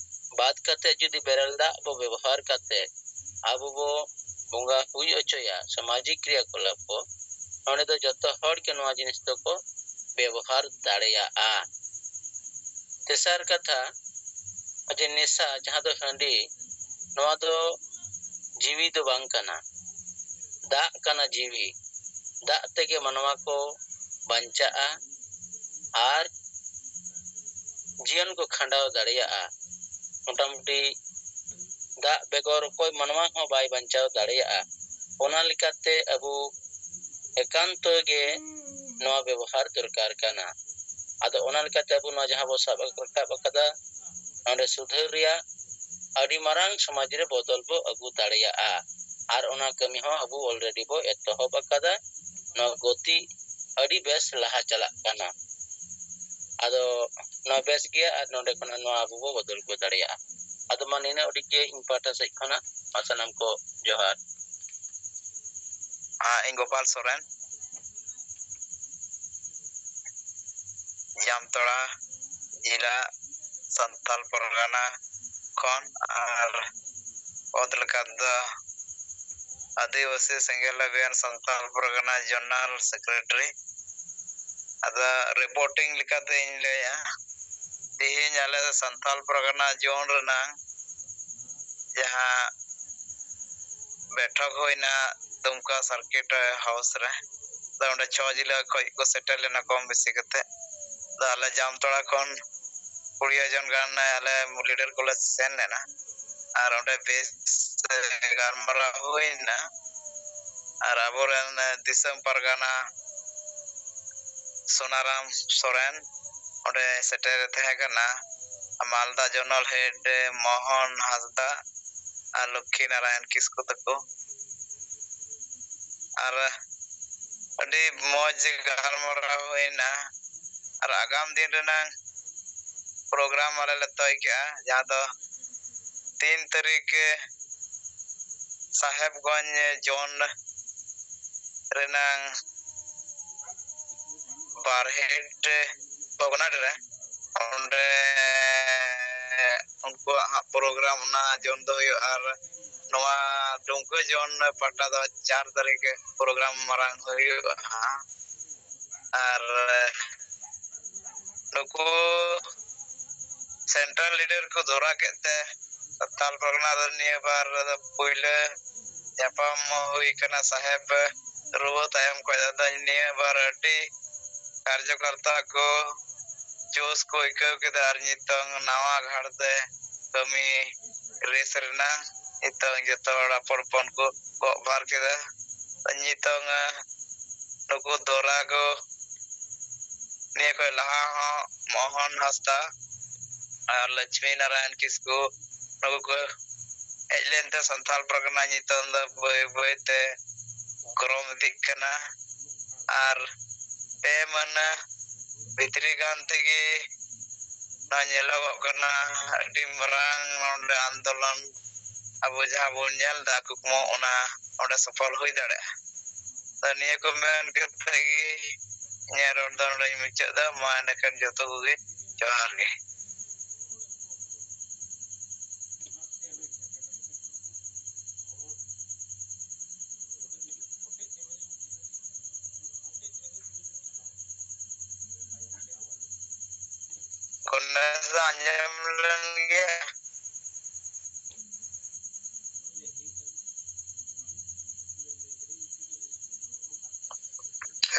ᱵᱟᱫ ᱠᱟᱛᱮ ᱡᱩᱫᱤ ᱵᱮᱨᱮᱞ ᱫᱟᱜ ᱵᱚ ᱵᱮᱵᱚᱦᱟᱨ ᱠᱟᱛᱮ ᱟᱵᱚ ᱵᱚ ᱵᱚᱸᱜᱟ ᱦᱩᱭ ᱦᱚᱪᱚᱭᱟ ᱥᱟᱢᱟᱡᱤᱠ ᱠᱨᱤᱭᱟᱠᱚᱞᱟᱯ ᱠᱚ, ᱱᱚᱰᱮ ᱫᱚ ᱡᱚᱛᱚ ᱦᱚᱲ ᱜᱮ ᱱᱚᱣᱟ ᱡᱤᱱᱤᱥ ᱫᱚᱠᱚ ᱵᱮᱵᱚᱦᱟᱨ ᱫᱟᱲᱮᱭᱟᱜᱼᱟ᱾ ᱛᱮᱥᱟᱨ ᱠᱟᱛᱷᱟ, ᱡᱮ ᱱᱮᱥᱟ ᱡᱟᱦᱟᱸ ᱫᱚ ᱦᱟᱺᱰᱤ, ᱱᱚᱣᱟ ᱫᱚ ᱡᱤᱣᱤ ᱫᱚ ᱵᱟᱝ ᱠᱟᱱᱟ, ᱫᱟᱜ ᱠᱟᱱᱟ ᱡᱤᱣᱤ᱾ ᱫᱟᱜ ᱛᱮᱜᱮ ᱢᱟᱱᱣᱟ ᱠᱚ ᱵᱟᱧᱪᱟᱜᱼᱟ ᱟᱨ ᱡᱤᱭᱚᱱ ᱠᱚ ᱠᱷᱟᱸᱰᱟᱣ ᱫᱟᱲᱮᱭᱟᱜᱼᱟ᱾ ᱢᱚᱴᱟᱢᱩᱴᱤ ᱫᱟᱜ ᱵᱮᱜᱚᱨ ᱚᱠᱚᱭ ᱢᱟᱱᱣᱟ ᱦᱚᱸ ᱵᱟᱭ ᱵᱟᱧᱪᱟᱣ ᱫᱟᱲᱮᱭᱟᱜᱼᱟ᱾ ᱚᱱᱟ ᱞᱮᱠᱟᱛᱮ ᱟᱵᱚ ᱮᱠᱟᱱᱛᱚ ᱜᱮ ᱱᱚᱣᱟ ᱵᱮᱵᱚᱦᱟᱨ ᱫᱚᱨᱠᱟᱨ ᱠᱟᱱᱟ᱾ ᱟᱫᱚ ᱚᱱᱟ ᱞᱮᱠᱟᱛᱮ ᱟᱵᱚ ᱱᱚᱣᱟ ᱡᱟᱦᱟᱸ ᱵᱚ ᱥᱟᱵ ᱨᱟᱠᱟᱵ ᱟᱠᱟᱫᱟ, ᱱᱚᱰᱮ ᱥᱩᱫᱷᱟᱹᱨ ᱨᱮᱭᱟᱜ ᱟᱹᱰᱤ ᱢᱟᱨᱟᱝ ᱥᱚᱢᱟᱡᱽ ᱨᱮ ᱵᱚᱫᱚᱞ ᱵᱚ ᱟᱹᱜᱩ ᱫᱟᱲᱮᱭᱟᱜᱼᱟ᱾ ᱟᱨ ᱚᱱᱟ ᱠᱟᱹᱢᱤ ᱦᱚᱸ ᱟᱵᱚ already ᱵᱚ ᱮᱛᱚᱦᱚᱵ ᱟᱠᱟᱫᱟ᱾ ᱱᱚᱣᱟ ᱜᱚᱛᱤ ᱟᱹᱰᱤ ᱵᱮᱥ ᱞᱟᱦᱟ ᱪᱟᱞᱟᱜ ᱠᱟᱱᱟ᱾ ᱟᱫᱚ ᱱᱚᱣᱟ ᱵᱮᱥ ᱜᱮᱭᱟ ᱟᱨ ᱱᱚᱰᱮ ᱠᱷᱚᱱᱟᱜ ᱱᱚᱣᱟ ᱟᱵᱚ ᱵᱚ ᱵᱚᱫᱚᱞ ᱟᱹᱜᱩ ᱫᱟᱲᱮᱭᱟᱜᱼᱟ᱾ ᱟᱫᱚ ᱢᱟ ᱱᱤᱱᱟᱹᱜ ᱩᱰᱤᱡ ᱜᱮ ᱤᱧ ᱯᱟᱦᱴᱟ ᱥᱮᱫ ᱠᱷᱚᱱᱟᱜ, ᱢᱟ ᱥᱟᱱᱟᱢ ᱠᱚ ᱡᱚᱦᱟᱨ᱾ ᱦᱮᱸ, ᱤᱧ ᱜᱳᱯᱟᱞ ᱥᱚᱨᱮᱱ, ᱡᱟᱢᱛᱟᱲᱟ ᱡᱮᱞᱟ, ᱥᱟᱱᱛᱟᱞ ᱯᱟᱨᱜᱟᱱᱟ ᱠᱷᱚᱱ᱾ ᱟᱨ ᱚᱛ ᱞᱮᱠᱟ ᱛᱮᱫᱚ ᱟᱹᱫᱤᱵᱟᱹᱥᱤ ᱥᱮᱸᱜᱮᱞ ᱚᱵᱷᱤᱭᱟᱱ ᱥᱟᱱᱛᱟᱞ ᱯᱟᱨᱜᱟᱱᱟ ᱡᱚᱱᱟᱞ ᱥᱮᱠᱨᱮᱴᱟᱨᱤ᱾ ᱟᱫᱚ ᱨᱤᱯᱳᱨᱴᱤᱝ ᱞᱮᱠᱟᱛᱮ ᱤᱧ ᱞᱟᱹᱭᱟ, ᱛᱮᱦᱮᱧ ᱟᱞᱮ ᱥᱟᱱᱛᱟᱞ ᱯᱟᱨᱜᱟᱱᱟ ᱡᱳᱱ ᱨᱮᱱᱟᱝ ᱡᱟᱦᱟᱸ ᱵᱮᱴᱷᱚᱠ ᱦᱩᱭᱱᱟ ᱫᱩᱢᱠᱟ ᱥᱟᱨᱠᱤᱴ ᱦᱟᱣᱩᱥ ᱨᱮ᱾ ᱟᱫᱚ ᱚᱸᱰᱮ ᱪᱷᱚ ᱡᱤᱞᱟᱹ ᱠᱷᱚᱡ ᱠᱚ ᱥᱮᱴᱮᱨ ᱞᱮᱱᱟ ᱠᱚᱢ ᱵᱮᱥᱤ ᱠᱟᱛᱮ᱾ ᱟᱫᱚ ᱟᱞᱮ ᱡᱟᱢᱛᱟᱲᱟ ᱠᱷᱚᱱ ᱠᱩᱲᱤ ᱡᱚᱱ ᱜᱟᱱ ᱟᱞᱮ ᱞᱤᱰᱟᱨ ᱠᱚᱞᱮ ᱥᱮᱱ ᱞᱮᱱᱟ᱾ ᱟᱨ ᱚᱸᱰᱮ ᱵᱮᱥ ᱜᱟᱞᱢᱟᱨᱟᱣ ᱦᱩᱭᱱᱟ᱾ ᱟᱨ ᱟᱵᱚᱨᱮᱱ ᱫᱤᱥᱚᱢ ᱯᱟᱨᱜᱟᱱᱟ ᱥᱳᱱᱟᱨᱟᱢ ᱥᱚᱨᱮᱱ ᱚᱸᱰᱮ ᱥᱮᱴᱮᱨ ᱛᱟᱦᱮᱸ ᱠᱟᱱᱟ, ᱢᱟᱞᱫᱟ ᱡᱚᱱᱟᱞ ᱦᱮᱰ ᱢᱳᱦᱚᱱ ᱦᱟᱸᱥᱫᱟ ᱟᱨ ᱞᱚᱠᱠᱷᱤ ᱱᱟᱨᱟᱭᱚᱱ ᱠᱤᱥᱠᱩ ᱛᱟᱠᱚ᱾ ᱟᱨ ᱟᱹᱰᱤ ᱢᱚᱡᱽ ᱜᱟᱞᱢᱟᱨᱟᱣ ᱦᱩᱭᱱᱟ᱾ ᱟᱨ ᱟᱜᱟᱢ ᱫᱤᱱ ᱨᱮᱱᱟᱝ ᱯᱨᱳᱜᱨᱟᱢ ᱟᱞᱮ ᱞᱮ ᱛᱚᱭ ᱠᱮᱜᱼᱟ, ᱡᱟᱦᱟᱸ ᱫᱚ ᱛᱤᱱ ᱛᱟᱹᱨᱤᱠᱷ ᱥᱟᱦᱮᱵᱽᱜᱚᱸᱡᱽ ᱡᱳᱱ ᱨᱮᱱᱟᱝ ᱵᱟᱨᱦᱮᱴ ᱵᱷᱚᱜᱽᱱᱟᱰᱤ ᱨᱮ, ᱚᱸᱰᱮ ᱩᱱᱠᱩᱣᱟᱜ ᱦᱟᱸᱜ ᱯᱨᱳᱜᱨᱟᱢ ᱚᱱᱟ ᱡᱳᱱ ᱫᱚ ᱦᱩᱭᱩᱜᱼᱟ᱾ ᱟᱨ ᱱᱚᱣᱟ ᱰᱩᱢᱠᱟᱹ ᱡᱳᱱ ᱯᱟᱦᱴᱟ ᱫᱚ ᱪᱟᱨ ᱛᱟᱹᱨᱤᱠᱷ ᱯᱨᱳᱜᱨᱟᱢ ᱢᱟᱨᱟᱝ ᱦᱩᱭᱩᱜᱼᱟ ᱦᱟᱸᱜ᱾ ᱟᱨ ᱱᱩᱠᱩ ᱥᱮᱱᱴᱨᱟᱞ ᱞᱤᱰᱟᱨ ᱠᱚ ᱫᱷᱚᱨᱟ ᱠᱮᱫ ᱛᱮ ᱥᱟᱱᱛᱟᱞ ᱯᱟᱨᱜᱟᱱᱟ ᱫᱚ ᱱᱤᱭᱟᱹ ᱵᱟᱨ ᱫᱚ ᱯᱩᱭᱞᱟᱹ ᱧᱟᱯᱟᱢ ᱦᱩᱭ ᱠᱟᱱᱟ ᱥᱟᱦᱮᱵᱽ ᱨᱩᱣᱟᱹ ᱛᱟᱭᱚᱢ ᱠᱷᱚᱱ᱾ ᱟᱫᱚ ᱱᱤᱭᱟᱹ ᱵᱟᱨ ᱟᱹᱰᱤ ᱠᱟᱨᱡᱚᱠᱚᱨᱛᱟ ᱠᱚ ᱡᱳᱥ ᱠᱚ ᱟᱹᱭᱠᱟᱹᱣ ᱠᱮᱫᱟ᱾ ᱟᱨ ᱱᱤᱛᱚᱝ ᱱᱟᱣᱟ ᱜᱷᱟᱴ ᱛᱮ ᱠᱟᱹᱢᱤ ᱨᱮᱥ ᱨᱮᱱᱟᱜ ᱱᱤᱛᱚᱝ ᱡᱚᱛᱚ ᱦᱚᱲ ᱟᱯᱚᱱ ᱟᱯᱚᱱ ᱠᱚ ᱜᱚᱜ ᱵᱷᱟᱨ ᱠᱮᱫᱟ᱾ ᱱᱤᱛᱚᱝ ᱱᱩᱠᱩ ᱫᱚᱨᱟ ᱠᱚ ᱱᱤᱭᱟᱹ ᱠᱷᱚᱱ ᱞᱟᱦᱟ ᱦᱚᱸ ᱢᱳᱦᱚᱱ ᱦᱟᱸᱥᱫᱟ ᱟᱨ ᱞᱚᱪᱷᱢᱤ ᱱᱟᱨᱟᱭᱚᱱ ᱠᱤᱥᱠᱩ ᱱᱩᱠᱩ ᱠᱚ ᱦᱮᱡ ᱞᱮᱱᱛᱮ ᱥᱟᱱᱛᱟᱲ ᱯᱟᱨᱜᱟᱱᱟ ᱱᱤᱛᱚᱝ ᱫᱚ ᱵᱟᱹᱭ ᱵᱟᱹᱭ ᱛᱮ ᱜᱚᱨᱚᱢ ᱤᱫᱤᱜ ᱠᱟᱱᱟ᱾ ᱟᱨ ᱯᱮ ᱢᱟᱹᱱᱟᱹ ᱵᱷᱤᱛᱨᱤ ᱜᱟᱱ ᱛᱮᱜᱮ ᱱᱚᱣᱟ ᱧᱮᱞᱚᱜᱚᱜ ᱠᱟᱱᱟ, ᱟᱹᱰᱤ ᱢᱟᱨᱟᱝ ᱱᱚᱰᱮ ᱟᱱᱫᱳᱞᱚᱱ ᱟᱵᱚ ᱡᱟᱦᱟᱸ ᱵᱚᱱ ᱧᱮᱞ ᱮᱫᱟ ᱠᱩᱠᱢᱩ, ᱚᱱᱟ ᱚᱸᱰᱮ ᱥᱚᱯᱷᱚᱞ ᱦᱩᱭ ᱫᱟᱲᱮᱭᱟᱜᱼᱟ᱾ ᱛᱚ ᱱᱤᱭᱟᱹ ᱠᱚ ᱢᱮᱱ ᱠᱟᱛᱮ ᱜᱮ ᱤᱧᱟᱹᱜ ᱨᱚᱲ ᱫᱚ ᱱᱚᱰᱮᱧ ᱢᱩᱪᱟᱹᱫ ᱮᱫᱟ᱾ ᱢᱟ ᱮᱱᱠᱷᱟᱱ ᱡᱚᱛᱚ ᱠᱚᱜᱮ ᱡᱚᱦᱟᱨ ᱜᱮ᱾ ᱠᱚᱱᱮ ᱫᱚ ᱟᱸᱡᱚᱢ ᱞᱮᱱ ᱜᱮ᱾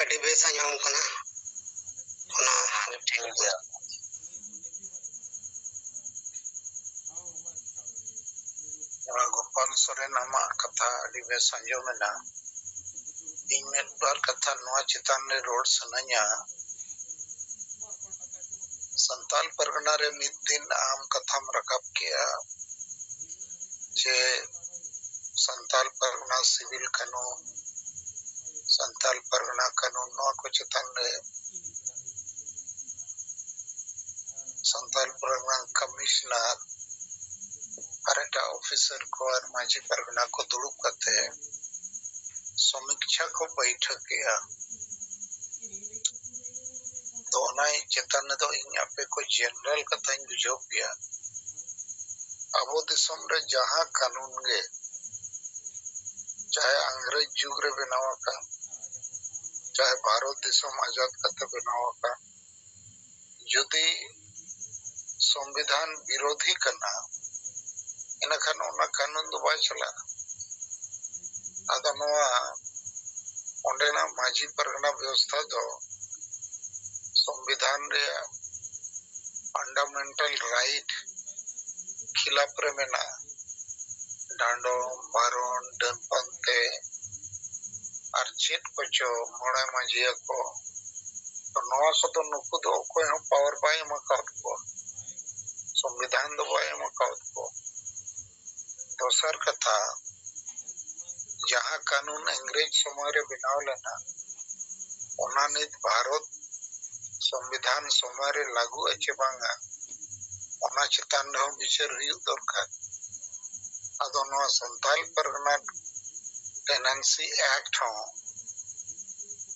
ᱟᱹᱰᱤ ᱵᱮᱥ ᱟᱸᱡᱚᱢ ᱠᱟᱱᱟ᱾ ᱚᱱᱟ ᱴᱷᱤᱠ ᱜᱮᱭᱟ᱾ ᱜᱳᱯᱟᱞ ᱥᱚᱨᱮᱱ, ᱟᱢᱟᱜ ᱠᱟᱛᱷᱟ ᱟᱹᱰᱤ ᱵᱮᱥ ᱟᱸᱡᱚᱢ ᱮᱱᱟ᱾ ᱤᱧ ᱢᱤᱫ ᱵᱟᱨ ᱠᱟᱛᱷᱟ ᱱᱚᱣᱟ ᱪᱮᱛᱟᱱ ᱨᱮ ᱨᱚᱲ ᱥᱟᱱᱟᱧᱟ᱾ ᱥᱟᱱᱛᱟᱞ ᱯᱟᱨᱜᱟᱱᱟ ᱨᱮ ᱢᱤᱫ ᱫᱤᱱ ᱟᱢ ᱠᱟᱛᱷᱟᱢ ᱨᱟᱠᱟᱵ ᱠᱮᱜᱼᱟ ᱡᱮ ᱥᱟᱱᱛᱟᱞ ᱯᱟᱨᱜᱟᱱᱟ ᱥᱤᱵᱤᱞ ᱠᱟᱹᱱᱩᱱ, ᱥᱟᱱᱛᱟᱞ ᱯᱟᱨᱜᱟᱱᱟ ᱠᱟᱹᱱᱩᱱ, ᱱᱚᱣᱟ ᱠᱚ ᱪᱮᱛᱟᱱ ᱨᱮ ᱥᱟᱱᱛᱟᱞ ᱯᱟᱨᱜᱟᱱᱟ ᱠᱚᱢᱤᱥᱚᱱᱟᱨ ᱟᱨ ᱮᱴᱟᱜ ᱚᱯᱷᱤᱥᱟᱨ ᱠᱚ ᱟᱨ ᱢᱟᱹᱡᱷᱤ ᱯᱟᱨᱜᱟᱱᱟ ᱠᱚ ᱫᱩᱲᱩᱵ ᱠᱟᱛᱮ ᱥᱚᱢᱤᱠᱷᱟ ᱠᱚ ᱵᱟᱹᱭᱴᱷᱟᱹᱠ ᱮᱜᱼᱟ᱾ ᱛᱚ ᱚᱱᱟ ᱪᱮᱛᱟᱱ ᱨᱮᱫᱚ ᱤᱧ ᱟᱯᱮ ᱠᱚ ᱡᱮᱱᱟᱨᱮᱞ ᱠᱟᱛᱷᱟᱧ ᱵᱩᱡᱷᱟᱹᱣ ᱯᱮᱭᱟ᱾ ᱟᱵᱚ ᱫᱤᱥᱚᱢ ᱨᱮ ᱡᱟᱦᱟᱸ ᱠᱟᱹᱱᱩᱱ ᱜᱮ, ᱪᱟᱦᱮ ᱤᱝᱨᱮᱡᱽ ᱡᱩᱜᱽ ᱨᱮ ᱵᱮᱱᱟᱣ ᱟᱠᱟᱱ, ᱪᱟᱦᱮ ᱵᱷᱟᱨᱚᱛ ᱫᱤᱥᱚᱢ ᱟᱡᱟᱫ ᱠᱟᱛᱮ ᱵᱮᱱᱟᱣ ᱟᱠᱟᱱ, ᱡᱩᱫᱤ ᱥᱚᱝᱵᱤᱫᱷᱟᱱ ᱵᱤᱨᱳᱫᱷᱤ ᱠᱟᱱᱟ, ᱤᱱᱟᱹᱠᱷᱟᱱ ᱚᱱᱟ ᱠᱟᱹᱱᱩᱱ ᱫᱚ ᱵᱟᱭ ᱪᱟᱞᱟᱜᱼᱟ᱾ ᱟᱫᱚ ᱱᱚᱣᱟ ᱚᱸᱰᱮᱱᱟᱜ ᱢᱟᱹᱡᱷᱤ ᱯᱟᱨᱜᱟᱱᱟ ᱵᱮᱵᱚᱥᱛᱷᱟ ᱫᱚ ᱥᱚᱝᱵᱤᱫᱷᱟᱱ ᱨᱮᱭᱟᱜ ᱯᱷᱟᱱᱰᱟᱢᱮᱱᱴᱟᱞ ᱨᱟᱭᱤᱴ ᱠᱷᱤᱞᱟᱯ ᱨᱮ ᱢᱮᱱᱟᱜᱼᱟ᱾ ᱰᱟᱸᱰᱚᱢ, ᱵᱟᱨᱚᱱ, ᱰᱟᱹᱱ ᱯᱟᱱᱛᱮ ᱟᱨ ᱪᱮᱫ ᱠᱚᱪᱚ ᱢᱚᱬᱮ ᱢᱟᱹᱡᱷᱤᱭᱟᱠᱚ᱾ ᱛᱚ ᱱᱚᱣᱟ ᱠᱚᱫᱚ ᱱᱩᱠᱩ ᱫᱚ ᱚᱠᱚᱭ ᱦᱚᱸ ᱯᱟᱣᱟᱨ ᱵᱟᱭ ᱮᱢ ᱟᱠᱟᱫ ᱠᱚᱣᱟ, ᱥᱚᱝᱵᱤᱫᱷᱟᱱ ᱫᱚ ᱵᱟᱭ ᱮᱢ ᱟᱠᱟᱫ ᱠᱚᱣᱟ᱾ ᱫᱚᱥᱟᱨ ᱠᱟᱛᱷᱟ, ᱡᱟᱦᱟᱸ ᱠᱟᱹᱱᱩᱱ ᱤᱝᱨᱮᱡᱽ ᱥᱚᱢᱚᱭ ᱨᱮ ᱵᱮᱱᱟᱣ ᱞᱮᱱᱟ, ᱚᱱᱟ ᱱᱤᱛ ᱵᱷᱟᱨᱚᱛ ᱥᱚᱝᱵᱤᱫᱷᱟᱱ ᱥᱚᱢᱚᱭ ᱨᱮ ᱞᱟᱹᱜᱩᱜᱼᱟ ᱪᱮ ᱵᱟᱝᱟ, ᱚᱱᱟ ᱪᱮᱛᱟᱱ ᱨᱮᱦᱚᱸ ᱵᱤᱪᱟᱹᱨ ᱦᱩᱭᱩᱜ ᱫᱚᱨᱠᱟᱨ᱾ ᱟᱫᱚ ᱱᱚᱣᱟ ᱥᱟᱱᱛᱟᱲ ᱯᱟᱨᱜᱟᱱᱟ Tenancy Act ᱦᱚᱸ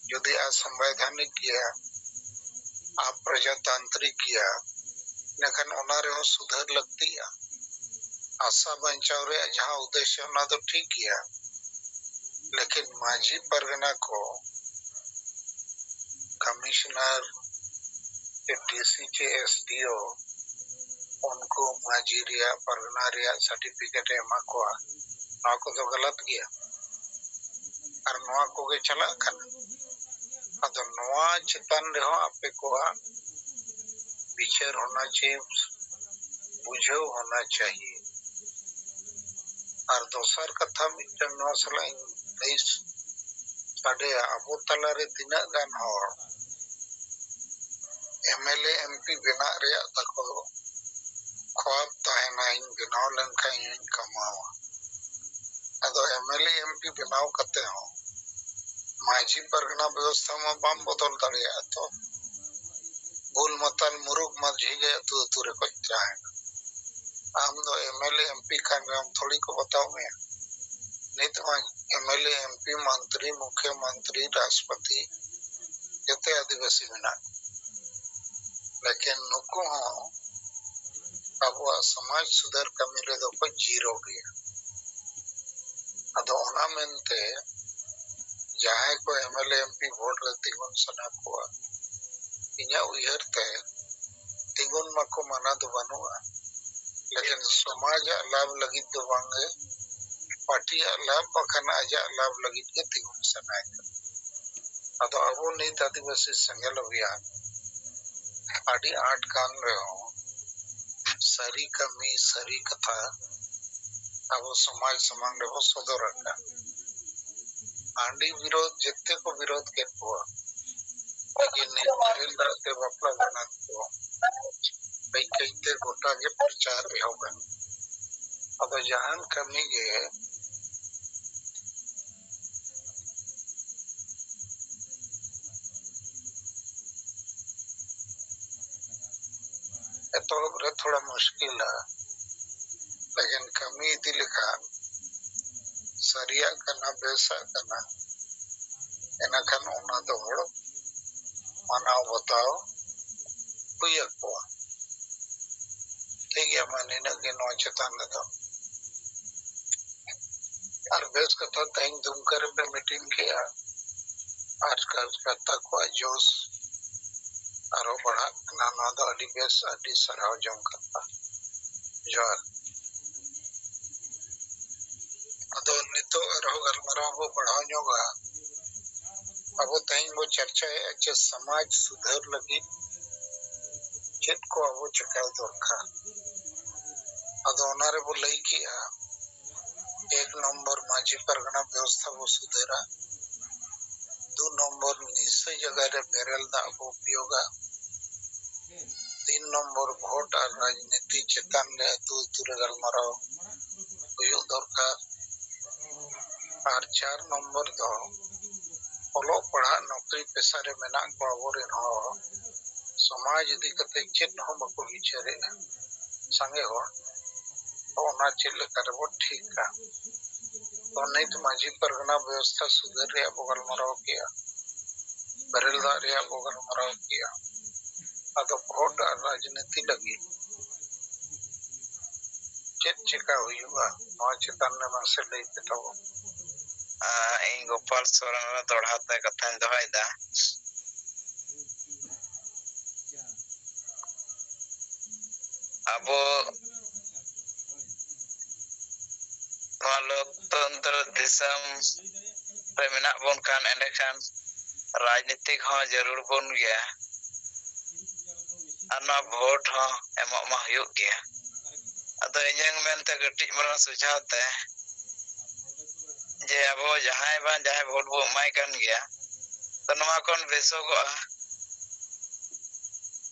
ᱡᱩᱫᱤ ᱟᱥᱚᱝᱵᱤᱫᱷᱟᱱᱤᱠ ᱜᱮᱭᱟ, ᱟᱯᱨᱚᱡᱟᱛᱟᱱᱛᱨᱤᱠ ᱜᱮᱭᱟ, ᱤᱱᱟᱹᱠᱷᱟᱱ ᱚᱱᱟ ᱨᱮᱦᱚᱸ ᱥᱩᱫᱷᱟᱹᱨ ᱞᱟᱹᱠᱛᱤᱜᱼᱟ᱾ ᱟᱥᱟ ᱵᱟᱧᱪᱟᱣ ᱨᱮᱭᱟᱜ ᱡᱟᱦᱟᱸ ᱩᱫᱽᱫᱮᱥᱥᱚ, ᱚᱱᱟ ᱫᱚ ᱴᱷᱤᱠ ᱜᱮᱭᱟ, ᱞᱮᱠᱤᱱ ᱢᱟᱹᱡᱷᱤ ᱯᱟᱨᱜᱟᱱᱟ ᱠᱚ, ᱠᱚᱢᱤᱥᱚᱱᱟᱨ ᱪᱮ ᱰᱤᱥᱤ ᱪᱮ ᱮᱥᱰᱤᱳ, ᱩᱱᱠᱩ ᱢᱟᱹᱡᱷᱤ ᱨᱮᱭᱟᱜ, ᱯᱟᱨᱜᱟᱱᱟ ᱨᱮᱭᱟᱜ ᱥᱟᱨᱴᱤᱯᱷᱤᱠᱮᱴ ᱮ ᱮᱢᱟ ᱠᱚᱣᱟ, ᱱᱚᱣᱟ ᱠᱚᱫᱚ ᱜᱟᱞᱟᱛ ᱜᱮᱭᱟ᱾ ᱟᱨ ᱱᱚᱣᱟ ᱠᱚᱜᱮ ᱪᱟᱞᱟᱜ ᱠᱟᱱᱟ᱾ ᱟᱫᱚ ᱱᱚᱣᱟ ᱪᱮᱛᱟᱱ ᱨᱮᱦᱚᱸ ᱟᱯᱮ ᱠᱚᱣᱟᱜ ᱵᱤᱪᱟᱹᱨ ᱦᱳᱱᱟ ᱪᱟᱦᱤᱭᱮ, ᱵᱩᱡᱷᱟᱹᱣ ᱦᱳᱱᱟ ᱪᱟᱦᱤᱭᱮ᱾ ᱟᱨ ᱫᱚᱥᱟᱨ ᱠᱟᱛᱷᱟ ᱢᱤᱫᱴᱟᱝ ᱱᱚᱣᱟ ᱥᱟᱞᱟᱜ ᱤᱧ ᱞᱟᱹᱭ ᱥᱟᱰᱮᱭᱟ, ᱟᱵᱚ ᱛᱟᱞᱟᱨᱮ ᱛᱤᱱᱟᱹᱜ ᱜᱟᱱ ᱦᱚᱲ ᱮᱢᱮᱞᱮ ᱮᱢᱯᱤ ᱵᱮᱱᱟᱜ ᱨᱮᱭᱟᱜ ᱛᱟᱠᱚ ᱠᱷᱚᱣᱟᱵ ᱛᱟᱦᱮᱱᱟ, ᱤᱧ ᱵᱮᱱᱟᱣ ᱞᱮᱱᱠᱷᱟᱱ ᱤᱧ ᱠᱟᱢᱟᱣᱟ᱾ ᱟᱫᱚ ᱮᱢᱮᱞᱮ ᱮᱢᱯᱤ ᱵᱮᱱᱟᱣ ᱠᱟᱛᱮ ᱦᱚᱸ ᱢᱟᱹᱡᱷᱤ ᱯᱟᱨᱜᱟᱱᱟ ᱵᱮᱵᱚᱥᱛᱷᱟ ᱢᱟ ᱵᱟᱢ ᱵᱚᱫᱚᱞ ᱫᱟᱲᱮᱭᱟᱜᱼᱟ᱾ ᱛᱚ ᱵᱩᱞ ᱢᱟᱛᱟᱞ ᱢᱩᱨᱩᱠ ᱢᱟᱹᱡᱷᱤ ᱜᱮ ᱟᱹᱛᱩ ᱟᱹᱛᱩ ᱨᱮᱠᱚ ᱛᱟᱦᱮᱱᱟ᱾ ᱟᱢ ᱫᱚ ᱮᱢᱮᱞᱮ ᱮᱢᱯᱤ ᱠᱟᱱ ᱨᱮᱦᱚᱸ ᱛᱷᱚᱲᱤ ᱠᱚ ᱵᱟᱛᱟᱣ ᱢᱮᱭᱟ᱾ ᱱᱤᱛ ᱢᱟ ᱮᱢᱮᱞᱮ ᱮᱢᱯᱤ ᱢᱚᱱᱛᱨᱤ ᱢᱩᱠᱷᱭᱚᱢᱚᱱᱛᱨᱤ ᱨᱟᱥᱴᱨᱚᱯᱚᱛᱤ ᱡᱚᱛᱚ ᱟᱹᱫᱤᱵᱟᱹᱥᱤ ᱢᱮᱱᱟᱜ ᱠᱚᱣᱟ᱾ ᱞᱮᱠᱤᱱ ᱱᱩᱠᱩ ᱦᱚᱸ ᱟᱵᱚᱣᱟᱜ ᱥᱚᱢᱟᱡᱽ ᱥᱩᱫᱷᱟᱹᱨ ᱠᱟᱹᱢᱤ ᱨᱮᱫᱚ ᱠᱚ ᱡᱤᱨᱳ ᱜᱮᱭᱟ᱾ ᱟᱫᱚ ᱚᱱᱟ ᱢᱮᱱᱛᱮ ᱡᱟᱦᱟᱸᱭ ᱠᱚ ᱮᱢᱮᱞᱮ ᱮᱢᱯᱤ ᱵᱷᱳᱴ ᱨᱮ ᱛᱤᱸᱜᱩᱱ ᱥᱟᱱᱟ ᱠᱚᱣᱟ, ᱤᱧᱟᱹᱜ ᱩᱭᱦᱟᱹᱨ ᱛᱮ ᱛᱤᱸᱜᱩᱱ ᱢᱟᱠᱚ, ᱢᱟᱱᱟ ᱫᱚ ᱵᱟᱹᱱᱩᱜᱼᱟ, ᱞᱮᱠᱤᱱ ᱥᱚᱢᱟᱡᱟᱜ ᱞᱟᱵᱷ ᱞᱟᱹᱜᱤᱫ ᱫᱚ ᱵᱟᱝᱜᱮ, ᱯᱟᱨᱴᱤᱭᱟᱜ ᱞᱟᱵᱷ ᱵᱟᱠᱷᱟᱱ ᱟᱡᱟᱜ ᱞᱟᱵᱷ ᱞᱟᱹᱜᱤᱫ ᱜᱮ ᱛᱤᱸᱜᱩᱱ ᱥᱟᱱᱟᱭᱮ ᱠᱟᱱᱟ᱾ ᱟᱫᱚ ᱟᱵᱚ ᱱᱤᱛ ᱟᱹᱫᱤᱵᱟᱹᱥᱤ ᱥᱮᱸᱜᱮᱞ ᱚᱵᱷᱤᱭᱟᱱ ᱟᱹᱰᱤ ᱟᱸᱴ ᱠᱟᱱ ᱨᱮᱦᱚᱸ, ᱥᱟᱹᱨᱤ ᱠᱟᱹᱢᱤ, ᱥᱟᱹᱨᱤ ᱠᱟᱛᱷᱟ ᱟᱵᱚ ᱥᱚᱢᱟᱡᱽ ᱥᱟᱢᱟᱝ ᱨᱮᱵᱚ ᱥᱚᱫᱚᱨ ᱟᱠᱟᱫ᱾ ᱦᱟᱺᱰᱤ ᱵᱤᱨᱳᱫᱷ ᱡᱮᱛᱮ ᱠᱚ ᱵᱤᱨᱳᱫᱷ ᱠᱮᱫ ᱠᱚᱣᱟ, ᱞᱮᱠᱤᱱ ᱱᱤᱛ ᱵᱮᱨᱮᱞ ᱫᱟᱜ ᱛᱮ ᱵᱟᱯᱞᱟ ᱵᱟᱱᱟᱨ ᱫᱚ ᱠᱟᱹᱡ ᱠᱟᱹᱡ ᱛᱮ ᱜᱚᱴᱟ ᱜᱮ ᱯᱨᱚᱪᱟᱨ ᱮᱦᱚᱵ ᱮᱱᱟ᱾ ᱟᱫᱚ ᱡᱟᱦᱟᱱ ᱠᱟᱹᱢᱤ ᱜᱮ ᱮᱛᱚᱦᱚᱵ ᱨᱮ ᱛᱷᱚᱲᱟ ᱢᱩᱥᱠᱤᱞᱟ, ᱞᱮᱠᱤᱱ ᱠᱟᱹᱢᱤ ᱤᱫᱤ ᱞᱮᱠᱷᱟᱱ ᱥᱟᱹᱨᱤᱭᱟᱜ ᱠᱟᱱᱟ, ᱵᱮᱥᱟᱜ ᱠᱟᱱᱟ, ᱮᱱᱟᱠᱷᱟᱱ ᱚᱱᱟ ᱫᱚ ᱦᱚᱲ ᱢᱟᱱᱟᱣ ᱵᱟᱛᱟᱣ ᱦᱩᱭ ᱟᱠᱚᱣᱟ᱾ ᱴᱷᱤᱠ ᱜᱮᱭᱟ, ᱢᱟ ᱱᱤᱱᱟᱹᱜ ᱜᱮ ᱱᱚᱣᱟ ᱪᱮᱛᱟᱱ ᱨᱮᱫᱚ᱾ ᱟᱨ ᱵᱮᱥ ᱠᱟᱛᱷᱟ, ᱛᱮᱦᱮᱧ ᱫᱩᱢᱠᱟ ᱨᱮᱯᱮ ᱢᱤᱴᱤᱝ ᱠᱮᱜᱼᱟ, ᱟᱨ ᱠᱟᱨᱡᱚᱠᱟᱨᱛᱟ ᱠᱚᱣᱟᱜ ᱡᱳᱥ ᱟᱨᱦᱚᱸ ᱵᱟᱲᱦᱟᱜ ᱠᱟᱱᱟ᱾ ᱱᱚᱣᱟ ᱫᱚ ᱟᱹᱰᱤ ᱵᱮᱥ, ᱟᱹᱰᱤ ᱥᱟᱨᱦᱟᱣ ᱡᱚᱝ ᱠᱟᱛᱷᱟ᱾ ᱡᱚᱦᱟᱨ᱾ ᱟᱫᱚ ᱱᱤᱛᱚᱜ ᱟᱨᱦᱚᱸ ᱜᱟᱞᱢᱟᱨᱟᱣ ᱵᱚ ᱵᱟᱲᱦᱟᱣ ᱧᱚᱜᱟ᱾ ᱟᱵᱚ ᱛᱮᱦᱮᱧ ᱵᱚ ᱪᱟᱨᱪᱟᱭᱮᱫᱼᱟ ᱡᱮ ᱥᱚᱢᱟᱡᱽ ᱥᱩᱫᱷᱟᱹᱨ ᱞᱟᱹᱜᱤᱫ ᱪᱮᱫ ᱠᱚ ᱟᱵᱚ ᱪᱮᱠᱟᱭ ᱫᱚᱨᱠᱟᱨ᱾ ᱟᱫᱚ ᱚᱱᱟ ᱨᱮᱵᱚ ᱞᱟᱹᱭ ᱠᱮᱜᱼᱟ, ᱮᱠ ᱱᱚᱢᱵᱚᱨ ᱢᱟᱹᱡᱷᱤ ᱯᱟᱨᱜᱟᱱᱟ ᱵᱮᱵᱚᱥᱛᱷᱟ ᱵᱚ ᱥᱩᱫᱷᱟᱹᱨᱟ, ᱫᱩ ᱱᱚᱢᱵᱚᱨ ᱱᱤᱥᱟᱹ ᱡᱟᱭᱜᱟ ᱨᱮ ᱵᱮᱨᱮᱞ ᱫᱟᱜ ᱵᱚ ᱩᱯᱭᱳᱜᱟ, ᱛᱤᱱ ᱱᱚᱢᱵᱚᱨ ᱵᱷᱳᱴ ᱟᱨ ᱨᱟᱡᱽᱱᱤᱛᱤ ᱪᱮᱛᱟᱱ ᱨᱮ ᱟᱹᱛᱩ ᱟᱹᱛᱩ ᱨᱮ ᱜᱟᱞᱢᱟᱨᱟᱣ ᱦᱩᱭᱩᱜ ᱫᱚᱨᱠᱟᱨ, ᱟᱨ ᱪᱟᱨ ᱱᱚᱢᱵᱚᱨ ᱫᱚ ᱚᱞᱚᱜ ᱯᱟᱲᱦᱟᱜ, ᱱᱚᱠᱨᱤ ᱯᱮᱥᱟ ᱨᱮ ᱢᱮᱱᱟᱜ ᱠᱚ ᱟᱵᱚᱨᱮᱱ ᱦᱚᱲ ᱥᱚᱢᱟᱡᱽ ᱤᱫᱤ ᱠᱟᱛᱮ ᱪᱮᱫ ᱦᱚᱸ ᱵᱟᱠᱚ ᱵᱤᱪᱟᱹᱨᱮᱜᱼᱟ᱾ ᱥᱟᱸᱜᱮ ᱦᱚᱲ ᱚᱱᱟ ᱪᱮᱫ ᱞᱮᱠᱟ ᱨᱮᱵᱚ ᱴᱷᱤᱠᱟ? ᱛᱚ ᱱᱤᱛ ᱢᱟᱹᱡᱷᱤ ᱯᱟᱨᱜᱟᱱᱟ ᱵᱮᱵᱚᱥᱛᱷᱟ ᱥᱩᱫᱷᱟᱹᱨ ᱨᱮᱭᱟᱜ ᱵᱚ ᱜᱟᱞᱢᱟᱨᱟᱣ ᱠᱮᱜᱼᱟ, ᱵᱮᱨᱮᱞ ᱫᱟᱜ ᱨᱮᱭᱟᱜ ᱵᱚ ᱜᱟᱞᱢᱟᱨᱟᱣ ᱠᱮᱜᱼᱟ᱾ ᱟᱫᱚ ᱵᱷᱳᱴ ᱟᱨ ᱨᱟᱡᱽᱱᱤᱛᱤ ᱞᱟᱹᱜᱤᱫ ᱪᱮᱫ ᱪᱮᱠᱟ ᱦᱩᱭᱩᱜᱼᱟ, ᱱᱚᱣᱟ ᱪᱮᱛᱟᱱ ᱨᱮ ᱢᱟᱥᱮ ᱞᱟᱹᱭ ᱯᱮ ᱛᱟᱵᱚᱱ᱾ ᱟᱨ ᱤᱧ ᱜᱳᱯᱟᱞ ᱥᱚᱨᱮᱱ ᱨᱮ ᱫᱚᱦᱲᱟ ᱛᱮ ᱠᱟᱛᱷᱟᱧ ᱫᱚᱦᱚᱭᱮᱫᱟ᱾ ᱟᱵᱚ ᱱᱚᱣᱟ ᱞᱳᱠᱛᱚᱱᱛᱨᱚ ᱫᱤᱥᱚᱢ ᱨᱮ ᱢᱮᱱᱟᱜ ᱵᱚᱱ ᱠᱷᱟᱱ, ᱮᱸᱰᱮᱠᱷᱟᱱ ᱨᱟᱡᱽᱱᱤᱛᱤᱠ ᱦᱚᱸ ᱡᱟᱹᱨᱩᱲ ᱵᱚᱱ ᱜᱮᱭᱟ, ᱟᱨ ᱱᱚᱣᱟ ᱵᱷᱳᱴ ᱦᱚᱸ ᱮᱢᱚᱜ ᱢᱟ ᱦᱩᱭᱩᱜ ᱜᱮᱭᱟ᱾ ᱟᱫᱚ ᱤᱧᱟᱹᱝ ᱢᱮᱱᱛᱮ ᱠᱟᱹᱴᱤᱡ ᱢᱟᱨᱟᱝ ᱥᱩᱡᱷᱟᱣ ᱛᱮ, ᱡᱮ ᱟᱵᱚ ᱡᱟᱦᱟᱸᱭ ᱵᱟᱝ ᱡᱟᱦᱟᱸᱭ ᱵᱷᱳᱴ ᱵᱚ ᱮᱢᱟᱭ ᱠᱟᱱ ᱜᱮᱭᱟ, ᱛᱚ ᱱᱚᱣᱟ ᱠᱷᱚᱱ ᱵᱮᱥᱚᱜᱚᱜᱼᱟ᱾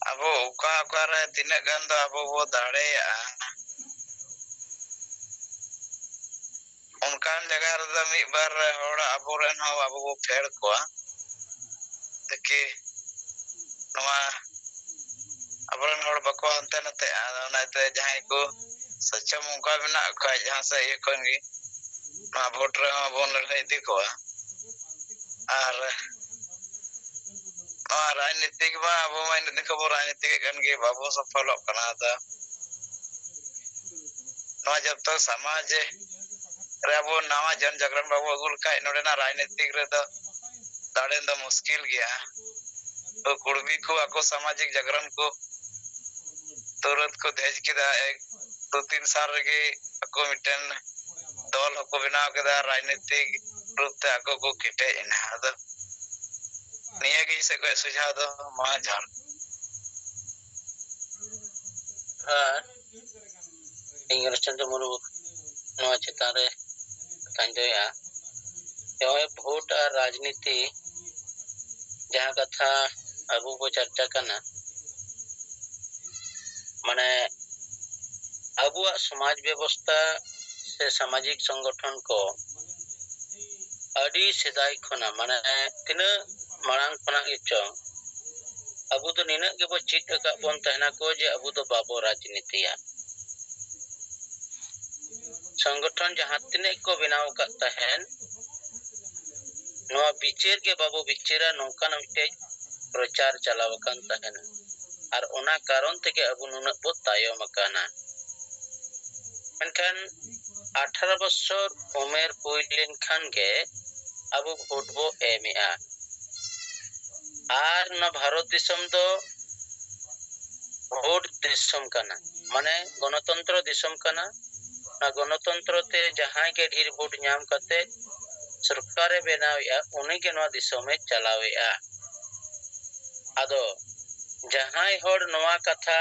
ᱟᱵᱚ ᱚᱠᱟ ᱚᱠᱟᱨᱮ ᱛᱤᱱᱟᱹᱜ ᱜᱟᱱ ᱫᱚ ᱟᱵᱚ ᱵᱚ ᱫᱟᱲᱮᱭᱟᱜᱼᱟ, ᱚᱱᱠᱟᱱ ᱡᱟᱭᱜᱟ ᱨᱮᱫᱚ ᱢᱤᱫ ᱵᱟᱨ ᱦᱚᱲ ᱟᱵᱚᱨᱮᱱ ᱦᱚᱸ ᱟᱵᱚ ᱵᱚ ᱯᱷᱮᱰ ᱠᱚᱣᱟ᱾ ᱛᱟᱠᱤ ᱱᱚᱣᱟ ᱟᱵᱚᱨᱮᱱ ᱦᱚᱲ ᱵᱟᱠᱚ ᱦᱟᱱᱛᱮ ᱱᱟᱛᱮᱜᱼᱟ᱾ ᱟᱫᱚ ᱚᱱᱟᱛᱮ ᱡᱟᱦᱟᱸᱭ ᱠᱚ ᱥᱚᱪᱪᱷᱚᱢ ᱚᱱᱠᱟ ᱢᱮᱱᱟᱜ ᱠᱚ ᱠᱷᱟᱡ ᱡᱟᱦᱟᱸ ᱥᱮᱫ ᱤᱭᱟᱹ ᱠᱷᱚᱱ ᱜᱮ, ᱱᱚᱣᱟ ᱵᱷᱳᱴ ᱨᱮᱦᱚᱸ ᱵᱚᱱ ᱞᱟᱹᱲᱦᱟᱹᱭ ᱤᱫᱤ ᱠᱚᱣᱟ᱾ ᱟᱨ ᱱᱚᱣᱟ ᱨᱟᱡᱽᱱᱤᱛᱤᱠ ᱢᱟ ᱟᱵᱚ ᱢᱟ ᱤᱱᱟᱹᱜ ᱫᱤᱱ ᱠᱷᱚᱱ ᱵᱚᱱ ᱨᱟᱡᱽᱱᱤᱛᱤᱠᱮᱫ ᱠᱟᱱ ᱜᱮ, ᱵᱟᱵᱚ ᱥᱚᱯᱷᱚᱞᱚᱜ ᱠᱟᱱᱟ᱾ ᱟᱫᱚ ᱱᱚᱣᱟ ᱡᱚᱛᱚ ᱥᱚᱢᱟᱡᱽ ᱨᱮ ᱟᱵᱚ ᱱᱟᱣᱟ ᱡᱚᱱ ᱡᱟᱜᱽᱨᱚᱱ ᱵᱟᱵᱚ ᱟᱹᱜᱩ ᱞᱮᱠᱷᱟᱡ, ᱱᱚᱰᱮᱱᱟᱜ ᱨᱟᱡᱽᱱᱤᱛᱤᱠ ᱨᱮᱫᱚ ᱫᱟᱲᱮ ᱫᱚ ᱢᱩᱥᱠᱤᱞ ᱜᱮᱭᱟ᱾ ᱛᱚ ᱠᱩᱲᱢᱤ ᱠᱚ ᱟᱠᱚ ᱥᱟᱢᱟᱡᱤᱠ ᱡᱟᱜᱽᱨᱚᱱ ᱠᱚ ᱛᱩᱨᱟᱹᱛ ᱠᱚ ᱫᱷᱮᱡ ᱠᱮᱫᱟ᱾ ᱮᱠ ᱫᱩ ᱛᱤᱱ ᱥᱟᱞ ᱨᱮᱜᱮ ᱟᱠᱚ ᱢᱤᱫᱴᱮᱱ ᱫᱚᱞ ᱦᱚᱸᱠᱚ ᱵᱮᱱᱟᱣ ᱠᱮᱫᱟ, ᱨᱟᱡᱽᱱᱤᱛᱤᱠ ᱨᱩᱯ ᱛᱮ ᱟᱠᱚ ᱠᱚ ᱠᱮᱴᱮᱡ ᱮᱱᱟ᱾ ᱟᱫᱚ ᱱᱤᱭᱟᱹ ᱜᱮ ᱤᱧ ᱥᱮᱫ ᱠᱷᱚᱱ ᱥᱩᱡᱷᱟᱣ ᱫᱚ, ᱢᱟ ᱡᱚᱦᱟᱨ᱾ ᱟᱨ ᱤᱧ ᱜᱚᱱᱮᱥ ᱪᱚᱱᱫᱨᱚ ᱢᱩᱨᱢᱩ ᱱᱚᱣᱟ ᱪᱮᱛᱟᱱ ᱨᱮ ᱠᱟᱛᱷᱟᱧ ᱫᱚᱦᱚᱭᱟ᱾ ᱱᱚᱜᱼᱚᱭ ᱵᱷᱳᱴ ᱟᱨ ᱨᱟᱡᱽᱱᱤᱛᱤ ᱡᱟᱦᱟᱸ ᱠᱟᱛᱷᱟ ᱟᱵᱚ ᱵᱚ ᱪᱟᱨᱪᱟ ᱠᱟᱱᱟ, ᱢᱟᱱᱮ ᱟᱵᱚᱣᱟᱜ ᱥᱚᱢᱟᱡᱽ ᱵᱮᱵᱚᱥᱛᱟ ᱥᱮ ᱥᱟᱢᱟᱡᱤᱠ ᱥᱚᱝᱜᱚᱴᱷᱚᱱ ᱠᱚ ᱟᱹᱰᱤ ᱥᱮᱫᱟᱭ ᱠᱷᱚᱱᱟᱜ, ᱢᱟᱱᱮ ᱛᱤᱱᱟᱹᱜ ᱢᱟᱲᱟᱝ ᱠᱷᱚᱱᱟᱜ ᱜᱮᱪᱚ, ᱟᱵᱚ ᱫᱚ ᱱᱤᱱᱟᱹᱜ ᱜᱮᱵᱚ ᱪᱮᱫ ᱟᱠᱟᱫ ᱵᱚᱱ ᱛᱟᱦᱮᱱᱟ ᱠᱚ ᱡᱮ ᱟᱵᱚ ᱫᱚ ᱵᱟᱵᱚ ᱨᱟᱡᱽᱱᱤᱛᱤᱭᱟ᱾ ᱥᱚᱝᱜᱚᱴᱷᱚᱱ ᱡᱟᱦᱟᱸ ᱛᱤᱱᱟᱹᱜ ᱠᱚ ᱵᱮᱱᱟᱣ ᱟᱠᱟᱫ ᱛᱟᱦᱮᱱ, ᱱᱚᱣᱟ ᱵᱤᱪᱟᱹᱨ ᱜᱮ ᱵᱟᱵᱚ ᱵᱤᱪᱟᱹᱨᱟ, ᱱᱚᱝᱠᱟᱱᱟᱜ ᱢᱤᱫᱴᱮᱡ ᱯᱨᱚᱪᱟᱨ ᱪᱟᱞᱟᱣ ᱟᱠᱟᱱ ᱛᱟᱦᱮᱱᱟ᱾ ᱟᱨ ᱚᱱᱟ ᱠᱟᱨᱚᱱ ᱛᱮᱜᱮ ᱟᱵᱚ ᱱᱩᱱᱟᱹᱜ ᱵᱚ ᱛᱟᱭᱚᱢ ᱟᱠᱟᱱᱟ᱾ ᱢᱮᱱᱠᱷᱟᱱ ᱟᱴᱷᱟᱨᱚ ᱵᱚᱪᱷᱚᱨ ᱩᱢᱮᱨ ᱦᱩᱭ ᱞᱮᱱᱠᱷᱟᱱ ᱜᱮ ᱟᱵᱚ ᱵᱷᱳᱴ ᱵᱚ ᱮᱢᱮᱜᱼᱟ᱾ ᱟᱨ ᱱᱚᱣᱟ ᱵᱷᱟᱨᱚᱛ ᱫᱤᱥᱚᱢ ᱫᱚ ᱵᱷᱳᱴ ᱫᱤᱥᱚᱢ ᱠᱟᱱᱟ, ᱢᱟᱱᱮ ᱜᱚᱱᱚᱛᱚᱱᱛᱨᱚ ᱫᱤᱥᱚᱢ ᱠᱟᱱᱟ᱾ ᱚᱱᱟ ᱜᱚᱱᱚᱛᱚᱱᱛᱨᱚ ᱛᱮ ᱡᱟᱦᱟᱸᱭ ᱜᱮ ᱰᱷᱮᱨ ᱵᱷᱳᱴ ᱧᱟᱢ ᱠᱟᱛᱮ ᱥᱚᱨᱠᱟᱨᱮ ᱵᱮᱱᱟᱣᱮᱜᱼᱟ, ᱩᱱᱤ ᱜᱮ ᱱᱚᱣᱟ ᱫᱤᱥᱚᱢᱮ ᱪᱟᱞᱟᱣᱮᱜᱼᱟ᱾ ᱟᱫᱚ ᱡᱟᱦᱟᱸᱭ ᱦᱚᱲ ᱱᱚᱣᱟ ᱠᱟᱛᱷᱟ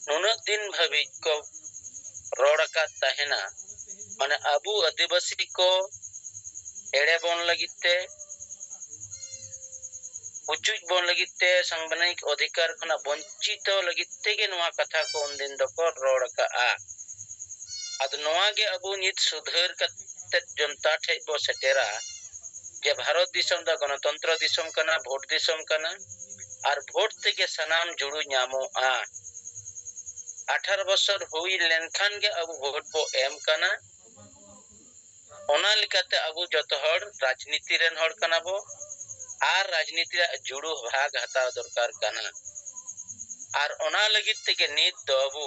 ᱱᱩᱱᱟᱹᱜ ᱫᱤᱱ ᱦᱟᱹᱵᱤᱡ ᱠᱚ ᱨᱚᱲ ᱟᱠᱟᱫ ᱛᱟᱦᱮᱱᱟ, ᱢᱟᱱᱮ ᱟᱵᱚ ᱟᱹᱫᱤᱵᱟᱹᱥᱤ ᱠᱚ ᱮᱲᱮ ᱵᱚᱱ ᱞᱟᱹᱜᱤᱫ ᱛᱮ, ᱯᱩᱪᱩᱡ ᱵᱚᱱ ᱞᱟᱹᱜᱤᱫ ᱛᱮ, ᱥᱟᱝᱵᱤᱫᱷᱟᱱᱤᱠ ᱚᱫᱷᱤᱠᱟᱨ ᱠᱷᱚᱱᱟᱜ ᱵᱚᱧᱪᱤᱛᱚ ᱞᱟᱹᱜᱤᱫ ᱛᱮᱜᱮ ᱱᱚᱣᱟ ᱠᱟᱛᱷᱟ ᱠᱚ ᱩᱱᱫᱤᱱ ᱫᱚᱠᱚ ᱨᱚᱲ ᱟᱠᱟᱜᱼᱟ᱾ ᱟᱫᱚ ᱱᱚᱣᱟ ᱜᱮ ᱟᱵᱚ ᱱᱤᱛ ᱥᱩᱫᱷᱟᱹᱨ ᱠᱟᱛᱮ ᱡᱚᱱᱛᱟ ᱴᱷᱮᱡ ᱵᱚ ᱥᱮᱴᱮᱨᱟ ᱡᱮ ᱵᱷᱟᱨᱚᱛ ᱫᱤᱥᱚᱢ ᱫᱚ ᱜᱚᱱᱚᱛᱚᱱᱛᱨᱚ ᱫᱤᱥᱚᱢ ᱠᱟᱱᱟ, ᱵᱷᱳᱴ ᱫᱤᱥᱚᱢ ᱠᱟᱱᱟ᱾ ᱟᱨ ᱵᱷᱳᱴ ᱛᱮᱜᱮ ᱥᱟᱱᱟᱢ ᱡᱩᱲᱩ ᱧᱟᱢᱚᱜᱼᱟ᱾ ᱟᱴᱷᱟᱨᱚ ᱵᱚᱪᱷᱚᱨ ᱦᱩᱭ ᱞᱮᱱᱠᱷᱟᱱ ᱜᱮ ᱟᱵᱚ ᱵᱷᱳᱴ ᱵᱚ ᱮᱢ ᱠᱟᱱᱟ᱾ ᱚᱱᱟ ᱞᱮᱠᱟᱛᱮ ᱟᱵᱚ ᱡᱚᱛᱚ ᱦᱚᱲ ᱨᱟᱡᱽᱱᱤᱛᱤ ᱨᱮᱱ ᱦᱚᱲ ᱠᱟᱱᱟ ᱵᱚ ᱟᱨ ᱨᱟᱡᱽᱱᱤᱛᱤ ᱨᱮᱭᱟᱜ ᱡᱩᱲᱩ ᱵᱷᱟᱜᱽ ᱦᱟᱛᱟᱣ ᱫᱚᱨᱠᱟᱨ ᱠᱟᱱᱟ᱾ ᱟᱨ ᱚᱱᱟ ᱞᱟᱹᱜᱤᱫ ᱛᱮᱜᱮ ᱱᱤᱛ ᱫᱚ ᱟᱵᱚ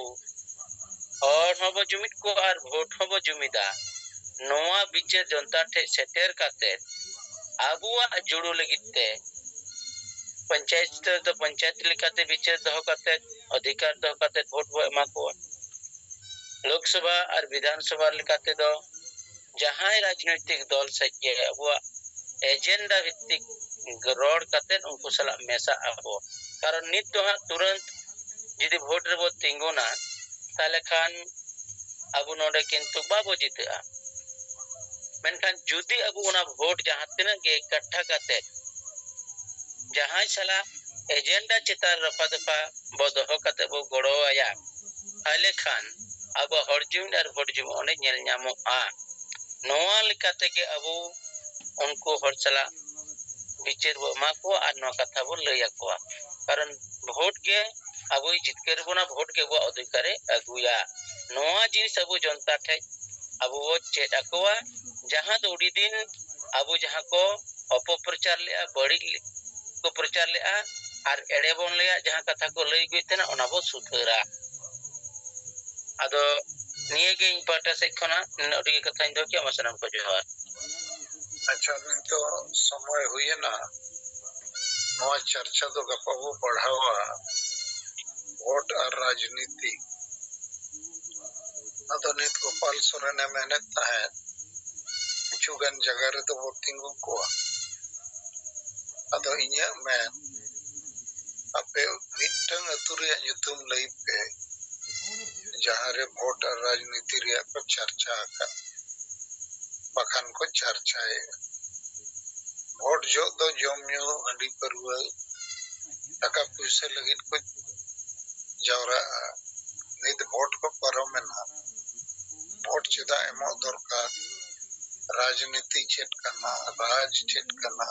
ᱦᱚᱲ ᱦᱚᱸᱵᱚ ᱡᱩᱢᱤᱫ ᱠᱚᱣᱟ ᱟᱨ ᱵᱷᱳᱴ ᱦᱚᱸᱵᱚ ᱡᱩᱢᱤᱫᱟ᱾ ᱱᱚᱣᱟ ᱵᱤᱪᱟᱹᱨ ᱡᱚᱱᱛᱟ ᱴᱷᱮᱱ ᱥᱮᱴᱮᱨ ᱠᱟᱛᱮ ᱟᱵᱚᱣᱟᱜ ᱡᱩᱲᱩ ᱞᱟᱹᱜᱤᱫ ᱛᱮ ᱯᱚᱧᱪᱟᱭᱮᱛ ᱥᱛᱚᱨ ᱫᱚ ᱯᱚᱧᱪᱟᱭᱮᱛ ᱞᱮᱠᱟᱛᱮ ᱵᱤᱪᱟᱹᱨ ᱫᱚᱦᱚ ᱠᱟᱛᱮ, ᱚᱫᱷᱤᱠᱟᱨ ᱫᱚᱦᱚ ᱠᱟᱛᱮ ᱵᱷᱳᱴ ᱵᱚ ᱮᱢᱟ ᱠᱚᱣᱟ᱾ ᱞᱳᱠᱥᱚᱵᱷᱟ ᱟᱨ ᱵᱤᱫᱷᱟᱱ ᱥᱚᱵᱷᱟ ᱞᱮᱠᱟ ᱛᱮᱫᱚ ᱡᱟᱦᱟᱸᱭ ᱨᱟᱡᱽᱱᱳᱭᱛᱤᱠ ᱫᱚᱞ ᱥᱮᱫ ᱜᱮ ᱟᱵᱚᱣᱟᱜ ᱮᱡᱮᱱᱰᱟ ᱵᱷᱤᱛᱛᱤᱠ ᱨᱚᱲ ᱠᱟᱛᱮ ᱩᱱᱠᱩ ᱥᱟᱞᱟᱜ ᱢᱮᱥᱟᱜ ᱟᱵᱚ᱾ ᱠᱟᱨᱚᱱ ᱱᱤᱛ ᱫᱚ ᱦᱟᱸᱜ ᱛᱩᱨᱟᱹᱱᱛ ᱡᱩᱫᱤ ᱵᱷᱳᱴ ᱨᱮᱵᱚ ᱛᱤᱸᱜᱩᱱᱟ, ᱛᱟᱦᱞᱮ ᱠᱷᱟᱱ ᱟᱵᱚ ᱱᱚᱰᱮ ᱠᱤᱱᱛᱩ ᱵᱟᱵᱚ ᱡᱤᱛᱟᱹᱜᱼᱟ᱾ ᱢᱮᱱᱠᱷᱟᱱ ᱡᱩᱫᱤ ᱟᱵᱚ ᱚᱱᱟ ᱵᱷᱳᱴ ᱡᱟᱦᱟᱸ ᱛᱤᱱᱟᱹᱜ ᱜᱮ ᱠᱟᱴᱷᱟ ᱠᱟᱛᱮ ᱡᱟᱦᱟᱸᱭ ᱥᱟᱞᱟᱜ ᱮᱡᱮᱱᱰᱟ ᱪᱮᱛᱟᱱ ᱨᱚᱯᱷᱟ ᱫᱚᱯᱷᱟ ᱵᱚ ᱫᱚᱦᱚ ᱠᱟᱛᱮ ᱵᱚ ᱜᱚᱲᱚ ᱟᱭᱟ, ᱛᱟᱦᱞᱮ ᱠᱷᱟᱱ ᱟᱵᱚ ᱦᱚᱲ ᱡᱩᱢᱤᱫ ᱟᱨ ᱵᱷᱳᱴ ᱡᱩᱢᱤᱫ ᱚᱸᱰᱮ ᱧᱮᱞ ᱧᱟᱢᱚᱜᱼᱟ᱾ ᱱᱚᱣᱟ ᱞᱮᱠᱟ ᱛᱮᱜᱮ ᱟᱵᱚ ᱩᱱᱠᱩ ᱦᱚᱲ ᱥᱟᱞᱟᱜ ᱵᱤᱪᱟᱹᱨ ᱵᱚ ᱮᱢᱟ ᱠᱚᱣᱟ ᱟᱨ ᱱᱚᱣᱟ ᱠᱟᱛᱷᱟ ᱵᱚ ᱞᱟᱹᱭ ᱟᱠᱚᱣᱟ᱾ ᱠᱟᱨᱚᱱ ᱵᱷᱳᱴ ᱜᱮ ᱟᱵᱚᱭ ᱡᱤᱛᱠᱟᱹᱨ ᱵᱚᱱᱟ, ᱵᱷᱳᱴ ᱜᱮ ᱟᱵᱚᱣᱟᱜ ᱚᱫᱷᱤᱠᱟᱨᱮ ᱟᱹᱜᱩᱭᱟ᱾ ᱱᱚᱣᱟ ᱡᱤᱱᱤᱥ ᱟᱵᱚ ᱡᱚᱱᱛᱟ ᱴᱷᱮᱡ ᱟᱵᱚ ᱵᱚ ᱪᱮᱫ ᱟᱠᱚᱣᱟ, ᱡᱟᱦᱟᱸ ᱫᱚ ᱟᱹᱰᱤ ᱫᱤᱱ ᱟᱵᱚ ᱡᱟᱦᱟᱸ ᱠᱚ ᱚᱯᱚᱯᱨᱚᱪᱟᱨ ᱞᱮᱜᱼᱟ, ᱵᱟᱹᱲᱤᱡ ᱞᱮ-, ᱠᱚ ᱯᱨᱚᱪᱟᱨ ᱞᱮᱜᱼᱟ, ᱟᱨ ᱮᱲᱮ ᱵᱚᱱ ᱞᱟᱹᱭᱟ, ᱡᱟᱦᱟᱸ ᱠᱟᱛᱷᱟ ᱠᱚ ᱞᱟᱹᱭ ᱟᱹᱜᱩᱭᱮᱫ ᱛᱟᱦᱮᱱᱟ, ᱚᱱᱟ ᱵᱚ ᱥᱩᱫᱷᱟᱹᱨᱟ᱾ ᱟᱫᱚ ᱱᱤᱭᱟᱹ ᱜᱮ ᱤᱧ ᱯᱟᱦᱴᱟ ᱥᱮᱫ ᱠᱷᱚᱱᱟᱜ ᱱᱤᱱᱟᱹᱜ ᱩᱰᱤᱡ ᱜᱮ ᱠᱟᱛᱷᱟᱧ ᱫᱚᱦᱚ ᱠᱮᱜᱼᱟ᱾ ᱢᱟ ᱥᱟᱱᱟᱢ ᱠᱚ ᱡᱚᱦᱟᱨ᱾ ᱟᱪᱪᱷᱟ, ᱱᱤᱛᱚᱜ ᱥᱚᱢᱚᱭ ᱦᱩᱭᱮᱱᱟ, ᱱᱚᱣᱟ ᱪᱟᱨᱪᱟ ᱫᱚ ᱜᱟᱯᱟ ᱵᱚ ᱯᱟᱲᱦᱟᱣᱟ, ᱵᱷᱳᱴ ᱟᱨ ᱨᱟᱡᱽᱱᱤᱛᱤ᱾ ᱟᱫᱚ ᱱᱤᱛ ᱜᱳᱯᱟᱞ ᱥᱚᱨᱮᱱᱮ ᱢᱮᱱᱮᱫ ᱛᱟᱦᱮᱸᱫ, ᱠᱤᱪᱷᱩ ᱜᱟᱱ ᱡᱟᱭᱜᱟ ᱨᱮᱫᱚ ᱵᱚ ᱛᱤᱸᱜᱩ ᱠᱚᱣᱟ᱾ ᱟᱫᱚ ᱤᱧᱟᱹᱜ ᱢᱮᱱ, ᱟᱯᱮ ᱢᱤᱫᱴᱟᱝ ᱟᱹᱛᱩ ᱨᱮᱭᱟᱜ ᱧᱩᱛᱩᱢ ᱞᱟᱹᱭ ᱯᱮ, ᱡᱟᱦᱟᱸ ᱨᱮ ᱵᱷᱳᱴ ᱟᱨ ᱨᱟᱡᱽᱱᱤᱛᱤ ᱨᱮᱭᱟᱜ ᱠᱚ ᱪᱟᱨᱪᱟ ᱟᱠᱟᱫ, ᱵᱟᱠᱷᱟᱱ ᱠᱚ ᱪᱟᱨᱪᱟᱭᱮᱫ᱾ ᱵᱷᱳᱴ ᱡᱚᱦᱚᱜ ᱫᱚ ᱡᱚᱢ ᱧᱩ, ᱦᱟᱺᱰᱤ ᱯᱟᱹᱨᱣᱟᱹ, ᱴᱟᱠᱟ ᱯᱩᱭᱥᱟᱹ ᱞᱟᱹᱜᱤᱫ ᱠᱚ ᱡᱟᱣᱨᱟᱜᱼᱟ᱾ ᱱᱤᱛ ᱵᱷᱳᱴ ᱠᱚ ᱯᱟᱨᱚᱢᱮᱱᱟ, ᱵᱷᱳᱴ ᱪᱮᱫᱟᱜ ᱮᱢᱚᱜ ᱫᱚᱨᱠᱟᱨ? ᱨᱟᱡᱽᱱᱤᱛᱤ ᱪᱮᱫ ᱠᱟᱱᱟ? ᱨᱟᱡᱽ ᱪᱮᱫ ᱠᱟᱱᱟ?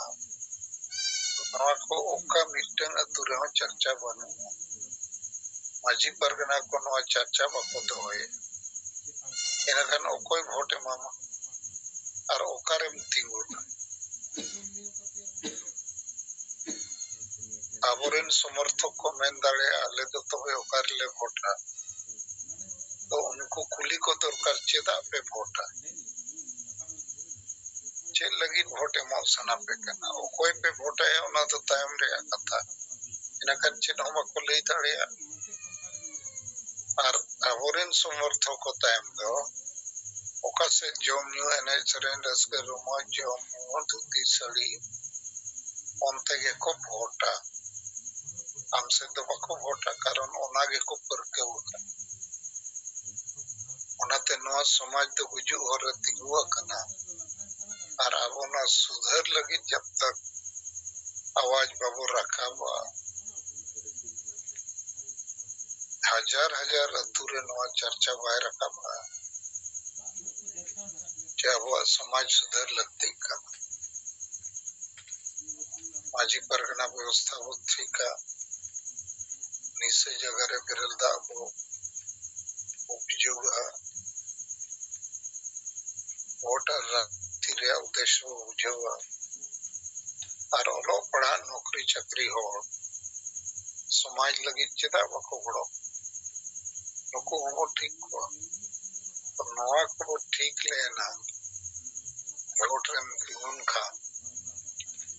ᱱᱚᱣᱟ ᱠᱚ ᱚᱠᱟ ᱢᱤᱫᱴᱟᱝ ᱟᱹᱛᱩ ᱨᱮᱦᱚᱸ ᱪᱟᱨᱪᱟ ᱵᱟᱹᱱᱩᱜᱼᱟ᱾ ᱢᱟᱹᱡᱷᱤ ᱯᱟᱨᱜᱟᱱᱟ ᱠᱚ ᱱᱚᱣᱟ ᱪᱟᱨᱪᱟ ᱵᱟᱠᱚ ᱫᱚᱦᱚᱭᱟ᱾ ᱮᱱᱠᱷᱟᱱ ᱚᱠᱚᱭ ᱵᱷᱳᱴ ᱮᱢᱟᱢᱟ? ᱟᱨ ᱚᱠᱟᱨᱮᱢ ᱛᱤᱸᱜᱩᱱᱟ? ᱟᱵᱚᱨᱮᱱ ᱥᱚᱢᱚᱨᱛᱷᱚᱠ ᱠᱚ ᱢᱮᱱ ᱫᱟᱲᱮᱭᱟᱜᱼᱟ, "ᱟᱞᱮ ᱫᱚ ᱛᱚᱵᱮ ᱚᱠᱟ ᱨᱮᱞᱮ ᱵᱷᱳᱴᱟ?" ᱛᱚ ᱩᱱᱠᱩ ᱠᱩᱞᱤ ᱠᱚ ᱫᱚᱨᱠᱟᱨ, "ᱪᱮᱫᱟᱜ ᱯᱮ ᱵᱷᱳᱴᱟ? ᱪᱮᱫ ᱞᱟᱹᱜᱤᱫ ᱵᱷᱳᱴ ᱮᱢᱚᱜ ᱥᱟᱱᱟ ᱯᱮ ᱠᱟᱱᱟ? ᱚᱠᱚᱭ ᱯᱮ ᱵᱷᱳᱴᱟᱭᱟ, ᱚᱱᱟ ᱫᱚ ᱛᱟᱭᱚᱢ ᱨᱮᱭᱟᱜ ᱠᱟᱛᱷᱟ, ᱤᱱᱟᱹᱠᱷᱟᱱ ᱪᱮᱫ ᱦᱚᱸ ᱵᱟᱠᱚ ᱞᱟᱹᱭ ᱫᱟᱲᱮᱭᱟᱜᱼᱟ᱾ ᱟᱨ ᱟᱵᱚᱨᱮᱱ ᱥᱚᱢᱚᱨᱛᱷᱚᱠ ᱠᱚ ᱛᱟᱭᱚᱢ ᱫᱚ ᱚᱠᱟ ᱥᱮᱫ ᱡᱚᱢ ᱧᱩ, ᱮᱱᱮᱡ ᱥᱮᱨᱮᱧ, ᱨᱟᱹᱥᱠᱟᱹ ᱨᱚᱢᱚᱡᱽ, ᱡᱚᱢ ᱧᱩ, ᱫᱷᱩᱛᱤ ᱥᱟᱹᱲᱤ, ᱚᱱᱛᱮ ᱜᱮᱠᱚ ᱵᱷᱳᱴᱟ᱾ ᱟᱢ ᱥᱮᱫ ᱫᱚ ᱵᱟᱠᱚ ᱵᱷᱳᱴᱟ, ᱠᱟᱨᱚᱱ ᱚᱱᱟ ᱜᱮᱠᱚ ᱯᱟᱹᱨᱠᱟᱹᱣ ᱟᱠᱟᱱᱟ᱾ ᱚᱱᱟᱛᱮ ᱱᱚᱣᱟ ᱥᱚᱢᱟᱡᱽ ᱫᱚ ᱜᱩᱡᱩᱜ ᱦᱚᱨ ᱨᱮ ᱛᱤᱸᱜᱩ ᱟᱠᱟᱱᱟ᱾ ᱟᱨ ᱟᱵᱚ ᱱᱚᱣᱟ ᱥᱩᱫᱷᱟᱹᱨ ᱞᱟᱹᱜᱤᱫ ᱡᱟᱵ ᱛᱟᱠ ᱟᱣᱟᱡᱽ ᱵᱟᱵᱚ ᱨᱟᱠᱟᱵᱟ, ᱦᱟᱡᱟᱨ ᱦᱟᱡᱟᱨ ᱟᱹᱛᱩ ᱨᱮ ᱱᱚᱣᱟ ᱪᱟᱨᱪᱟ ᱵᱟᱭ ᱨᱟᱠᱟᱵᱼᱟ ᱡᱮ ᱟᱵᱚᱣᱟᱜ ᱥᱚᱢᱟᱡᱽ ᱥᱩᱫᱷᱟᱹᱨ ᱞᱟᱹᱠᱛᱤᱜ ᱠᱟᱱᱟ᱾ ᱢᱟᱹᱡᱷᱤ ᱯᱟᱨᱜᱟᱱᱟ ᱵᱮᱵᱚᱥᱛᱷᱟ ᱵᱚ ᱴᱷᱤᱠᱟ, ᱱᱤᱥᱟᱹ ᱡᱟᱭᱜᱟ ᱨᱮ ᱵᱮᱨᱮᱞ ᱫᱟᱜ ᱵᱚ ᱩᱯᱡᱚᱜᱟ, ᱵᱷᱳᱴ ᱟᱨ ᱨᱟᱡᱽᱱᱤᱛᱤ ᱨᱮᱭᱟᱜ ᱩᱫᱽᱫᱮᱥᱥᱚ ᱵᱚ ᱵᱩᱡᱷᱟᱹᱣᱟ, ᱟᱨ ᱚᱞᱚᱜ ᱯᱟᱲᱦᱟᱜ, ᱱᱚᱠᱨᱤ ᱪᱟᱹᱠᱨᱤ ᱦᱚᱲ ᱥᱚᱢᱟᱡᱽ ᱞᱟᱹᱜᱤᱫ ᱪᱮᱫᱟᱜ ᱵᱟᱠᱚ ᱜᱚᱲᱚ? ᱱᱩᱠᱩ ᱦᱚᱸᱵᱚ ᱴᱷᱤᱠ ᱠᱚᱣᱟ᱾ ᱛᱚ ᱱᱚᱣᱟ ᱠᱚᱵᱚ ᱴᱷᱤᱠ ᱞᱮᱱᱟ, ᱵᱷᱳᱴ ᱨᱮᱢ ᱛᱤᱸᱜᱩᱱ ᱠᱷᱟᱱ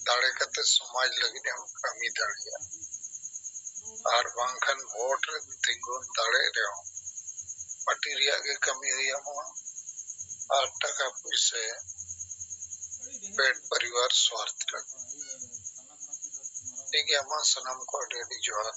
ᱫᱟᱲᱮ ᱠᱟᱛᱮ ᱥᱚᱢᱟᱡᱽ ᱞᱟᱹᱜᱤᱫ ᱮᱢ ᱠᱟᱹᱢᱤ ᱫᱟᱲᱮᱭᱟᱜᱼᱟ᱾ ᱟᱨ ᱵᱟᱝᱠᱷᱟᱱ ᱵᱷᱳᱴ ᱨᱮᱢ ᱛᱤᱸᱜᱩᱱ ᱫᱟᱲᱮᱜ ᱨᱮᱦᱚᱸ ᱯᱟᱨᱴᱤ ᱨᱮᱭᱟᱜ ᱜᱮ ᱠᱟᱹᱢᱤ ᱦᱩᱭ ᱟᱢᱟ ᱟᱨ ᱴᱟᱠᱟ ᱯᱩᱭᱥᱟᱹ ᱯᱮᱴ ᱯᱚᱨᱤᱵᱟᱨ ᱥᱣᱟᱨᱛᱷ ᱞᱟᱹᱜᱤᱫ᱾ ᱴᱷᱤᱠ ᱜᱮᱭᱟ, ᱢᱟ ᱥᱟᱱᱟᱢ ᱠᱚ ᱟᱹᱰᱤ ᱟᱹᱰᱤ ᱡᱚᱦᱟᱨ᱾